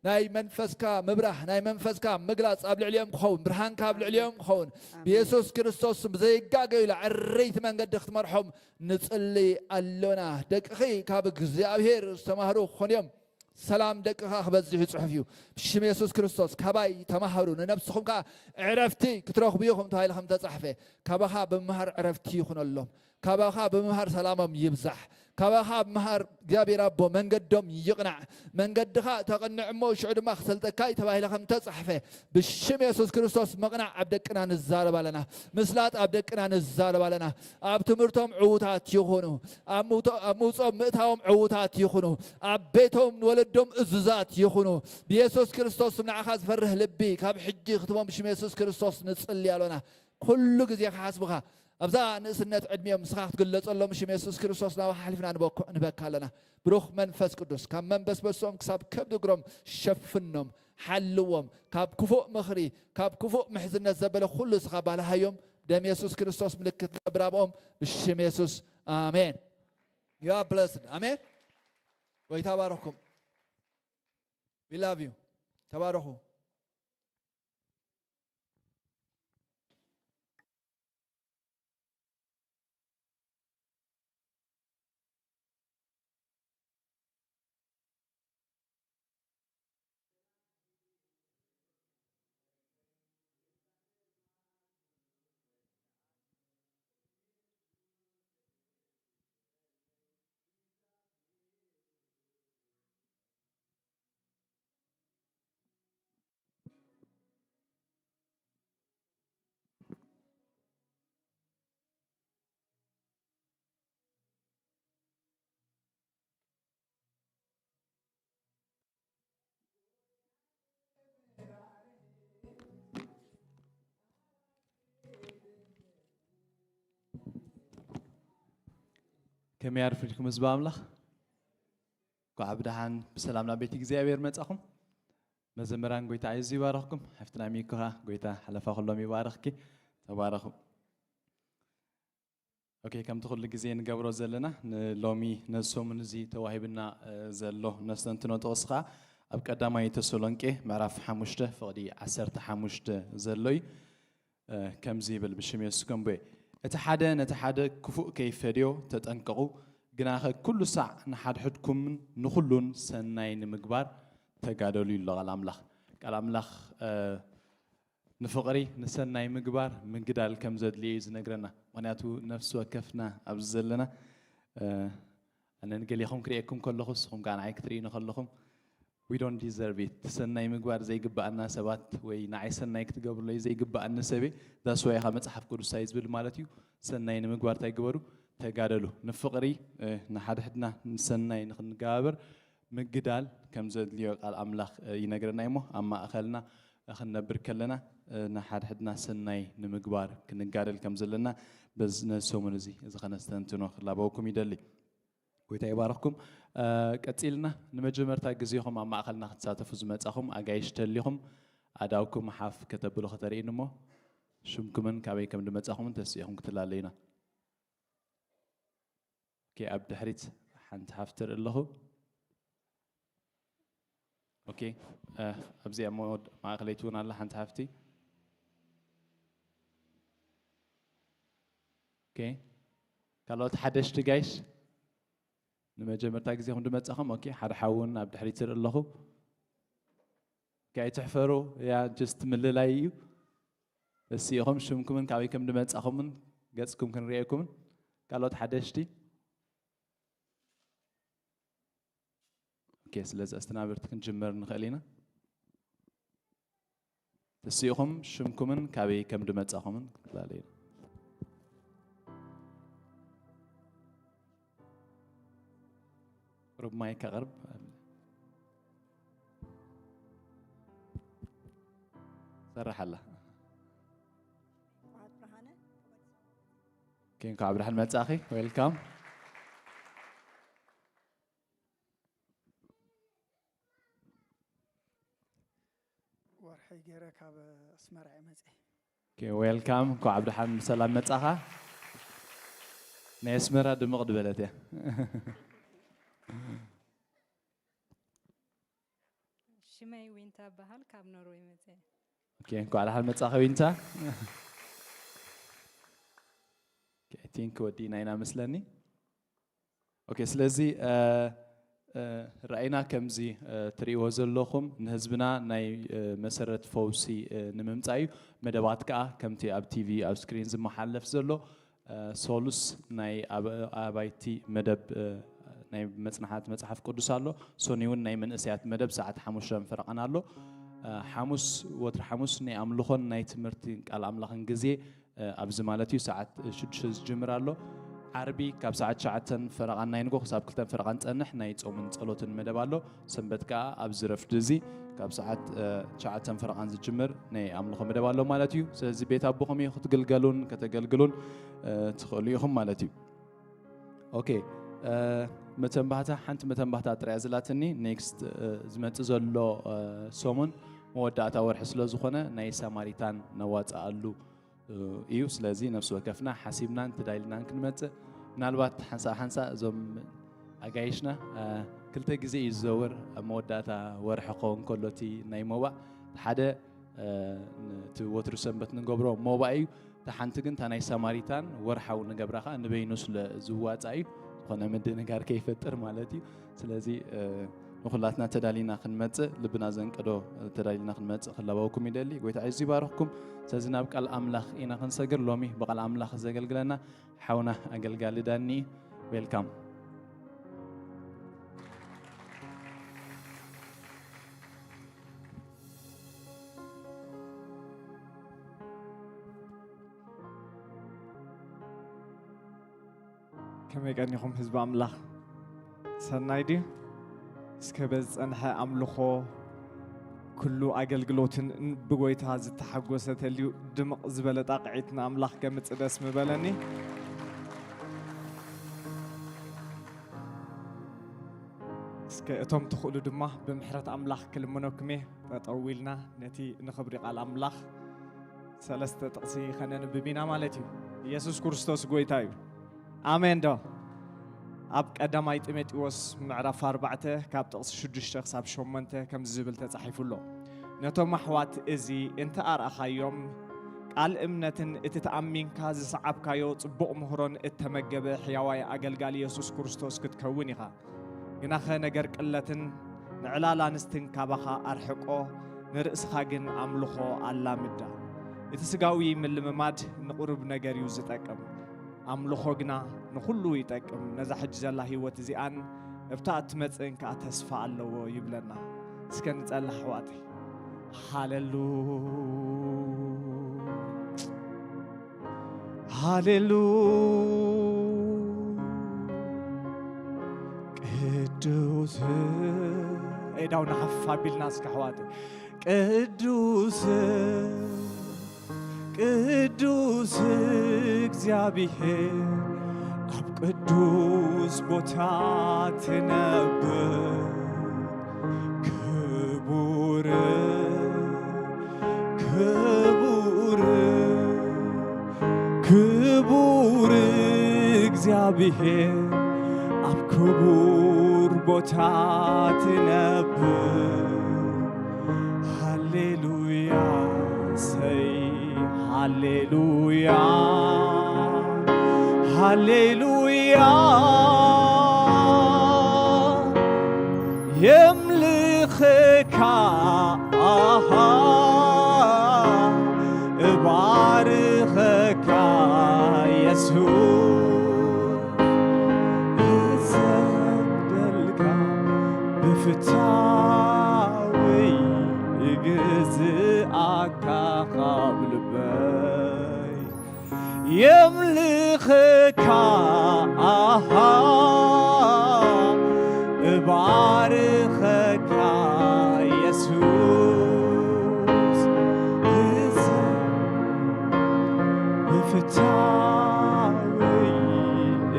ናይ መንፈስካ ምብራህ፣ ናይ መንፈስካ ምግላጽ ኣብ ልዕሊኦም ክኸውን፣ ብርሃንካ ኣብ ልዕሊኦም ክኸውን፣ ኣሜን። ብየሱስ ክርስቶስ ስም ብዘይጋገዩላ ዕረይቲ መንገዲ ክትመርሖም ንጽሊ ኣሎና። ደቅኺ ካብ እግዚኣብሔር ዝተማህሩ ክኾኑ እዮም። ሰላም ደቅኻ ክበዝሕ ይጽሑፍ እዩ። ብሽም የሱስ ክርስቶስ ካባይ ተማሃሩ፣ ንነብስኹም ከኣ ዕረፍቲ ክትረኽቡ ኢኹም ተባሂሉ ከም ተጻሕፈ፣ ካባኻ ብምሃር ዕረፍቲ ይኹነሎም። ካባኻ ብምሃር ሰላሞም ይብዛሕ። ካባኻ ብምሃር እግዚኣብሔር ኣቦ መንገዶም ይቕናዕ። መንገድኻ ተቕንዕ እሞ ሽዑ ድማ ክሰልጠካ እዩ ተባሂለ ከም ተጻሕፈ፣ ብሽም የሱስ ክርስቶስ ምቕናዕ ኣብ ደቅና ንዛረብ ኣለና። ምስላጥ ኣብ ደቅና ንዛረብ ኣለና። ኣብ ትምህርቶም ዕዉታት ይኹኑ። ኣብ ምውቶ-፣ ኣብ ምውጾም ምእታዎም ዕዉታት ይኹኑ። ኣብ ቤቶም ንወለዶም እዙዛት ይኹኑ። ብየሱስ ክርስቶስ ስም ንዓኻ ዝፈርህ ልቢ ካብ ሕጂ ክትቦም ብሽም የሱስ ክርስቶስ ንጽሊ ኣሎና። ኩሉ ግዜ ክሓስቡኻ ኣብዛ ንእስነት ዕድሚኦም ንስኻ ክትግለጸሎም ብሽም የሱስ ክርስቶስ ናባኻ ሓሊፍና ንበኩ-፣ ንበካ ኣለና። ብሩኽ መንፈስ ቅዱስ ካብ መንበስበሶም ክሳብ ከብዲ እግሮም ሸፍኖም፣ ሓልዎም። ካብ ክፉእ ምኽሪ፣ ካብ ክፉእ ምሕዝነት ዘበለ ኩሉ ንስኻ ባልሃዮም። ደም የሱስ ክርስቶስ ምልክት ንገብር ኣብኦም ብሽም የሱስ። ኣሜን። You are blessed። ኣሜን። ጎይታ ባረኽኩም። We love you። ተባረኹ። ከመይ ኣርፊድኩም ህዝቢ ኣምላኽ? እንኳዕ ብደሓን ብሰላም ናብ ቤት እግዚኣብሔር መጻኹም። መዘምራን ጎይታ ኣዝዩ ይባረኽኩም። ሓፍትና ሚኮ ኸኣ ጎይታ ሓለፋ ኩሎም ይባረኽኪ። ተባረኹ። ኦኬ፣ ከምቲ ኩሉ ግዜ ንገብሮ ዘለና ንሎሚ ነዚ ሰሙን እዚ ተዋሂብና፣ እ፣ ዘሎ ነስተንትኖ ጥቕሲ ኸኣ ኣብ ቀዳማይ ተሰሎንቄ ምዕራፍ ሓሙሽተ ፍቕዲ ዓሰርተ ሓሙሽተ ዘሎ እዩ። እ፣ ከምዚ ይብል ብሽም የሱስ ከንቡየ፣ እቲ ሓደ ነቲ ሓደ ክፉእ ከይፈድዮ ተጠንቀቑ፣ ግናኸ ኩሉ ሳዕ ንሓድሕድኩምን ንኹሉን ሰናይ ንምግባር ተጋደሉ ይብሎ ቃል ኣምላኽ። ቃል ኣምላኽ፣ እ፣ ንፍቕሪ፣ ንሰናይ ምግባር ምግዳል ከም ዘድልዮ እዩ ዝነግረና። ምኽንያቱ ነፍሲ ወከፍና ኣብዚ ዘለና፣ እ፣ ኣነ ንገሌኹም ክርእየኩም ከለኹ፣ ንስኹም ከኣ ንዓይ ክትርእዩኒ ከለኹም፣ we don't deserve it። ሰናይ ምግባር ዘይግብኣና ሰባት ወይ ንዓይ ሰናይ ክትገብሩለይ ዘይግብኣኒ ሰብ እየ። That's why ኸኣ መጽሓፍ ቅዱስ እንታይ ዝብል ማለት እዩ፣ ሰናይ ንምግባር እንታይ ግበሩ? ተጋደሉ። ንፍቕሪ፣ እ፣ ንሓድሕድና ንሰናይ ንኽንገባበር ምግዳል ከም ዘድልዮ ቃል ኣምላኽ፣ እ፣ ይነግረና እዩ። እሞ ኣብ ማእኸልና ክንነብር ከለና፣ እ፣ ንሓድሕድና ሰናይ ንምግባር ክንጋደል ከም ዘለና በዚ ነዚ ሰሙን እዚ፣ እዚ ኸነስተንትኖ ክላበወኩም ይደሊ። ጎይታ ይባርኽኩም። እ፣ ቀጺልና ንመጀመርታ ግዜኹም ኣብ ማእኸልና ክትሳተፉ ዝመጻኹም ኣጋይሽ ተሊኹም ኣእዳውኩም ሓፍ ከተብሉ ከተርእዩኒ እሞ ሽምኩምን ካበይ ከም ድመጻኹምን ተሲእኹም ክትላለዩና። ኦኬ፣ ኣብ ድሕሪት ሓንቲ ሓፍቲ ርኢ ኣለኹ። ኦኬ፣ እ፣ ኣብዚኣ ሞ-፣ ማእኸለይቲ እውን ኣላ ሓንቲ ሓፍቲ። ኦኬ፣ ካልኦት ሓደሽቲ ጋይሽ ንመጀመርታ ግዜኹም ድመጻኹም። ኦኬ፣ ሓደ ሓውን ኣብ ድሕሪት ርኢ ኣለኹ። ኦኬ፣ ኣይትሕፈሩ፣ ያ ጀስት ምልላይ እዩ። እሲ ኢኹም ሽምኩምን ካበይ ከም ድመጻኹምን ገጽኩም ክንርእየኩምን። ካልኦት ሓደሽቲ። ኦኬ፣ ስለዚ ኣስተናበርቲ ክንጅምር ንኽእል ኢና። ተሲእኹም ሽምኩምን ካበይ ከም ድመጻኹምን ክትላለዩ። ቁሩብ ማይክ ኣቕርብ። ሰራሕ ኣላ። ኦኬ፣ እንኳዕ ብደሓን መጻእኺ። ዌልካም። ወርሒ ገይረ ካብ ኣስመራ እየ መፅእ። ኦኬ፣ ዌልካም። እንኳዕ ብደሓን ብሰላም መጻኻ። ናይ ኣስመራ ድምቕ ድበለት እያ። ሽመይ ዊንታ በሃል፣ ካብ ኖርወይ መፅእ። ኦኬ፣ እንኳዕ ደሓን መጻኺ ዊንታ። ኦኬ፣ I think ወዲእና ኢና መስለኒ። ኦኬ፣ ስለዚ እ፣ እ፣ ራእይና ከምዚ እ፣ ትርእይዎ ዘለኹም ንህዝብና ናይ እ፣ መሰረት ፈውሲ እ፣ ንምምጻእ እዩ። መደባት ከኣ ከምቲ ኣብ ቲቪ ኣብ ስክሪን ዝመሓለፍ ዘሎ እ፣ ሶሉስ ናይ ኣብ- ኣባይቲ መደብ እ፣ ናይ መጽናሓት መጽሓፍ ቅዱስ ኣሎ። ሶኒ እውን ናይ መንእሰያት መደብ ሰዓት ሓሙሽተን ፈረቓን ኣሎ። እ፣ ሓሙስ ወትሪ ሓሙስ ናይ ኣምልኾን ናይ ትምህርቲ ቃል ኣምላኽን ግዜ እ፣ ኣብዚ ማለት እዩ ሰዓት ሽዱሽተ ዝጅምር ኣሎ። ዓርቢ ካብ ሰዓት ትሽዓተን ፈረቓን ናይ ንጎ ክሳብ ክልተን ፈረቓን ጸንሕ ናይ ጾምን ጸሎትን መደብ ኣሎ። ሰንበት ከኣ ኣብዚ ረፍዲ እዚ ካብ ሰዓት እ፣ ትሽዓተን ፈረቓን ዝጅምር ናይ ኣምልኾ መደብ ኣሎ ማለት እዩ። ስለዚ ቤት ኣቦኹም እዩ ክትግልገሉን ከተገልግሉን እ፣ ትኽእሉ ኢኹም ማለት እዩ። ኦኬ፣ እ፣ መተንባህታ ሓንቲ መተንባህታ ጥራይ ዝላትኒ። ኔክስት እ፣ ዝመጽእ ዘሎ እ፣ ሰሙን መወዳእታ ወርሒ ስለ ዝኾነ ናይ ሳማሪታን ነዋጽኣሉ እ፣ እዩ። ስለዚ ነፍሲ ወከፍና ሓሲብናን ተዳይልናን ክንመጽእ፣ ምናልባት ሓንሳእ ሓንሳእ እዞም ኣጋይሽና እ፣ ክልተ ግዜ እዩ ዝዘውር። ኣብ መወዳእታ ወርሒ ክኸውን ከሎ እቲ ናይ ሞባእ ሓደ እ፣ እቲ ወትሩ ሰንበት ንገብሮ ሞባእ እዩ። እታ ሓንቲ ግን እታ ናይ ሳማሪታን ወርሓዊ ንገብራ ኸዓ ንበይኑ ስለ ዝዋጻእ እዩ። ዝኾነ ምድንጋር ከይፈጥር ማለት እዩ። ስለዚ እ፣ ንኹላትና ተዳሊና ክንመጽእ ልብና ዘንቀዶ ተዳሊና ክንመጽእ ክላበወኩም ይደሊ። ጎይታ ኣዝዩ ይባርኽኩም። ስለዚ ናብ ቃል ኣምላኽ ኢና ክንሰግር። ሎሚ ብቃል ኣምላኽ ዘገልግለና ሓውና ኣገልጋሊ ዳኒ። ዌልካም። ከመይ ቀኒኹም ህዝቢ ኣምላኽ? ሰናይ ድዩ? እስከ በዚ ዝጸንሐ ኣምልኾ ኩሉ ኣገልግሎትን ብጎይታ ዝተሓጎሰ ተልዩ ድምቕ ዝበለ ጣቕዒት ንኣምላኽ ከምጽእ ደስ ምበለኒ። እስከ እቶም ትኽእሉ ድማ ብምሕረት ኣምላኽ ክልምነኩም እየ። ጠጠው ኢልና ነቲ ንኽብሪ ቃል ኣምላኽ ሰለስተ ጥቕሲ ከነንብብ ኢና ማለት እዩ። ኢየሱስ ክርስቶስ ጎይታ እዩ። ኣሜን ዶ? ኣብ ቀዳማይ ጢሞቴዎስ ምዕራፍ ኣርባዕተ ካብ ጥቕሲ ሽዱሽተ ክሳብ ሸሞንተ ከምዚ ዝብል ተጻሒፉ ኣሎ። ነቶም ኣሕዋት እዚ እንተ ኣርኣኻዮም ቃል እምነትን እቲ ተኣሚንካ ዝሰዓብካዮ ጽቡቕ ምህሮን እተመገበ ሕያዋይ ኣገልጋሊ የሱስ ክርስቶስ ክትከውን ኢኻ። ግናኸ ነገር ቅለትን ንዕላል ኣንስትን ካባኻ ኣርሕቆ፣ ንርእስኻ ግን ኣምልኾ ኣላምዳ። እቲ ስጋዊ ምልምማድ ንቑሩብ ነገር እዩ ዝጠቅም፣ ኣምልኾ ግና ንኹሉ ይጠቅም፣ ነዛ ሕጂ ዘላ ህይወት እዚኣን እብታ እትመጽእን ከኣ ተስፋ ኣለዎ ይብለና። እስከ ንጸሊ ኣሕዋተይ። ሃሌሉ ሃሌሉ ቅዱስ ኤዳው ንሓፍ ኣቢልና እስከ ኣሕዋት ቅዱስ ቅዱስ እግዚኣብሔር ኣብ ቅዱስ ቦታ ትነብር ክቡር ክቡር ክቡር እግዚኣብሔር ኣብ ክቡር ቦታ ትነብር። ሃሌሉያ ሰይ ሃሌሉያ ሃሌሉያ የምልኸካ ኣሃ እባርኸካ የሱስ እሰግደልካ ብፍታወይ እግዝኣካ የምልኸካ፣ ኣሃ፣ እባርኸካ የሱስ፣ እዘ ብፍታወይ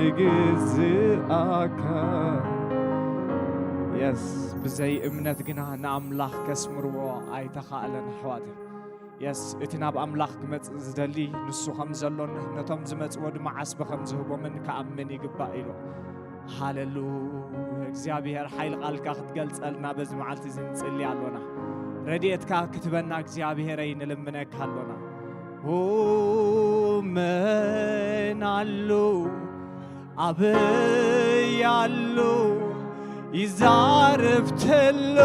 እግዝኣካ። የስ፣ ብዘይ እምነት ግና ንኣምላኽ ከስምርዎ ኣይተኻእለን ኣሕዋት። የስ፣ እቲ ናብ ኣምላኽ ክመጽእ ዝደሊ ንሱ ከም ዘሎን ነቶም ዝመጽዎ ድማ ዓስቢ ከም ዝህቦምን ክኣምን ይግባእ ኢሉ። ሃሌሉያ። እግዚኣብሔር ሓይሊ ቃልካ ክትገልጸልና በዚ መዓልቲ እዚ ንጽሊ ኣሎና። ረድኤትካ ክትበና እግዚኣብሔረይ ንልምነካ ኣሎና። ኦ መን ኣሎ ኣበይ ኣሎ ይዛረብ ተሎ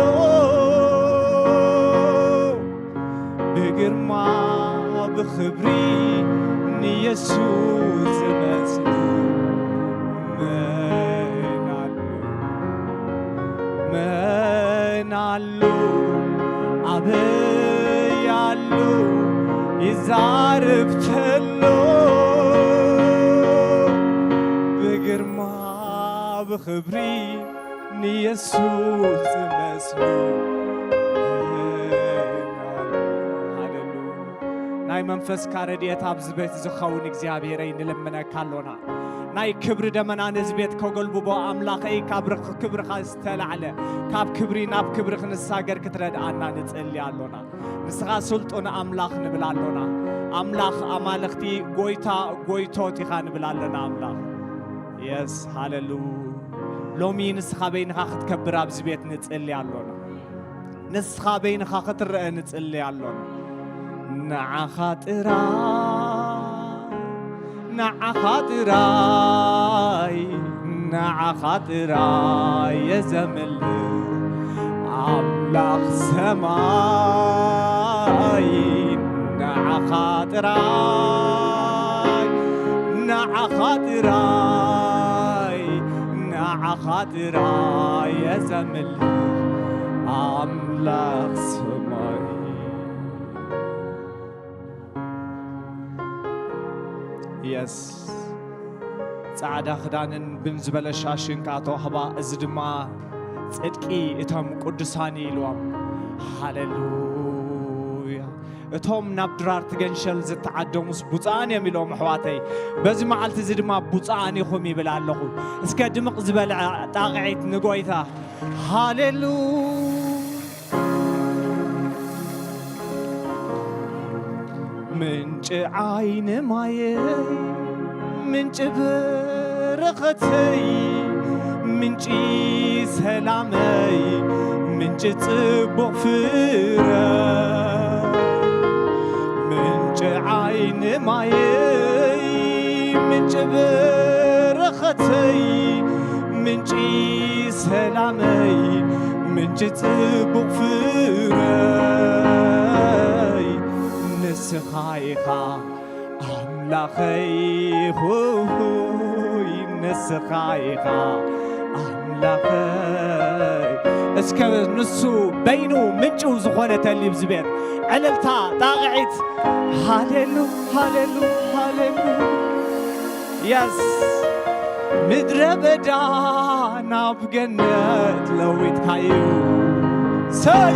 ብግርማ ብኽብሪ ንየሱስ ዝመስሉ መን ኣሎ? መን ኣሎ? ኣበይ ኣሎ? ይዛረብ ተሎ ብግርማ ብኽብሪ ንየሱስ ዝመስሉ። ሃሌሉያ። ናይ መንፈስካ ረድኤት ኣብዚ ቤት ዝኸውን እግዚኣብሔረይ ንልምነካ ኣሎና። ናይ ክብሪ ደመና ነዚ ቤት ከጎልብቦ ኣምላኸይ ካብ ርኽ-፣ ክብርኻ ዝተላዕለ ካብ ክብሪ ናብ ክብሪ ክንሳገር ክትረድኣና ንጽሊ ኣሎና። ንስኻ ስልጡን ኣምላኽ ንብል ኣሎና። ኣምላኽ ኣማልኽቲ፣ ጎይታ ጎይቶት ኢኻ ንብል ኣሎና ኣምላኽ። የስ፣ ሃሌሉ። ሎሚ ንስኻ በይንኻ ክትከብር ኣብዚ ቤት ንጽሊ ኣሎና። ንስኻ በይንኻ ክትረአ ንጽሊ ኣሎና። ንዓኻ ጥራይ፣ ንዓኻ ጥራይ፣ ንዓኻ ጥራይ የዘምል ኣምላኽ ሰማይ። ንዓኻ ጥራይ፣ ንዓኻ ጥራይ፣ ንዓኻ ጥራይ የዘምል ኣምላኽ ሰማይ። የስ፣ ጻዕዳ ክዳንን ብን ዝበለ ሻሽን ከኣ ተዋህባ፣ እዚ ድማ ጽድቂ እቶም ቅዱሳን እዩ ኢልዎም። ሃሌሉያ። እቶም ናብ ድራር ትገንሸል ዝተዓደሙስ ብፁዓን እዮም ኢልዎም ኣሕዋተይ። በዚ መዓልቲ እዚ ድማ ብፁዓን ኢኹም ይብል ኣለኹ። እስከ ድምቕ ዝበለ ጣቕዒት ንጎይታ። ሃሌሉያ። ምንጪ ዓይኒ ማየይ፣ ምንጪ በረኸተይ፣ ምንጪ ሰላመይ፣ ምንጪ ጽቡቕ ፍረ። ምንጪ ዓይኒ ማየይ፣ ምንጪ በረኸተይ፣ ምንጪ ሰላመይ፣ ምንጪ ጽቡቕ ፍረይ፣ ንስኻ ኢኻ ኣምላኸይ፣ ሆይ፣ ንስኻ ኢኻ ኣምላኸይ። እስከ ንሱ በይኑ ምንጪ ዝኾነተሊ ብዝቤት ዕልልታ፣ ጣቕዒት፣ ሃሌሉ፣ ሃሌሉ፣ ሃሌሉ። የስ፣ ምድረ በዳ ናብ ገነት ለዊጥካዩ። ሰይ፣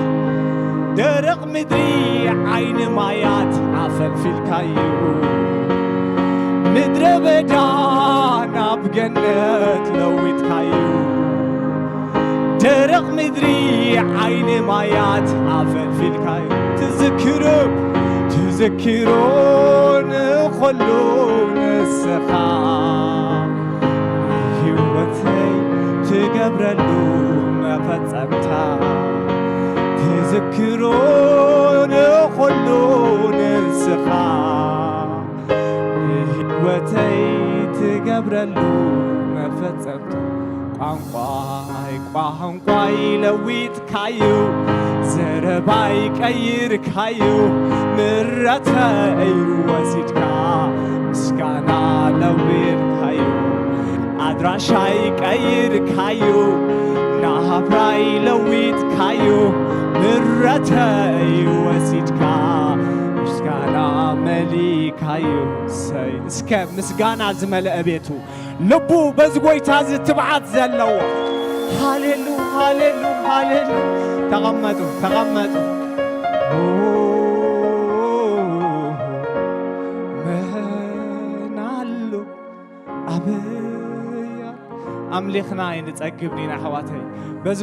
ደረቕ ምድሪ ዓይኒ ማያት ኣፈልፊልካዩ። ምድረ በዳ ናብ ገነት ለዊጥካዩ። ደረቕ ምድሪ ዓይኒ ማያት ኣፈልፊልካዩ። ትዝክሮ፣ ትዝክሮ ንኸሎ ንስኻ ህይወተይ ትገብረሉ መፈጸምታ። ትዝክሮ ንኸሎ ንስኻ ንህይወተይ ትገብረሉ መፈጸምታ። ቋንቋይ ቋንቋይ ለዊጥካዩ፣ ዘረባይ ቀይርካዩ፣ ምረተይ ወሲድካ ምስጋና ለዊጥካዩ። ኣድራሻይ ቀይርካዩ፣ ናብራይ ለዊጥካዩ፣ ምረተይ ወሲድካ ምስጋና መሊእካዩ። ካዩ ሰይ እስከ ምስጋና ዝመልአ ቤቱ ልቡ በዚ ጎይታ እዚ ትብዓት ዘለዎ ሃሌሉ ሃሌሉ ሃሌሉ። ተቐመጡ ተቐመጡ። መን ኣሎ ኣበያ ኣምሊኽና ኣይንጸግብ ዲና ኣሕዋተይ በዚ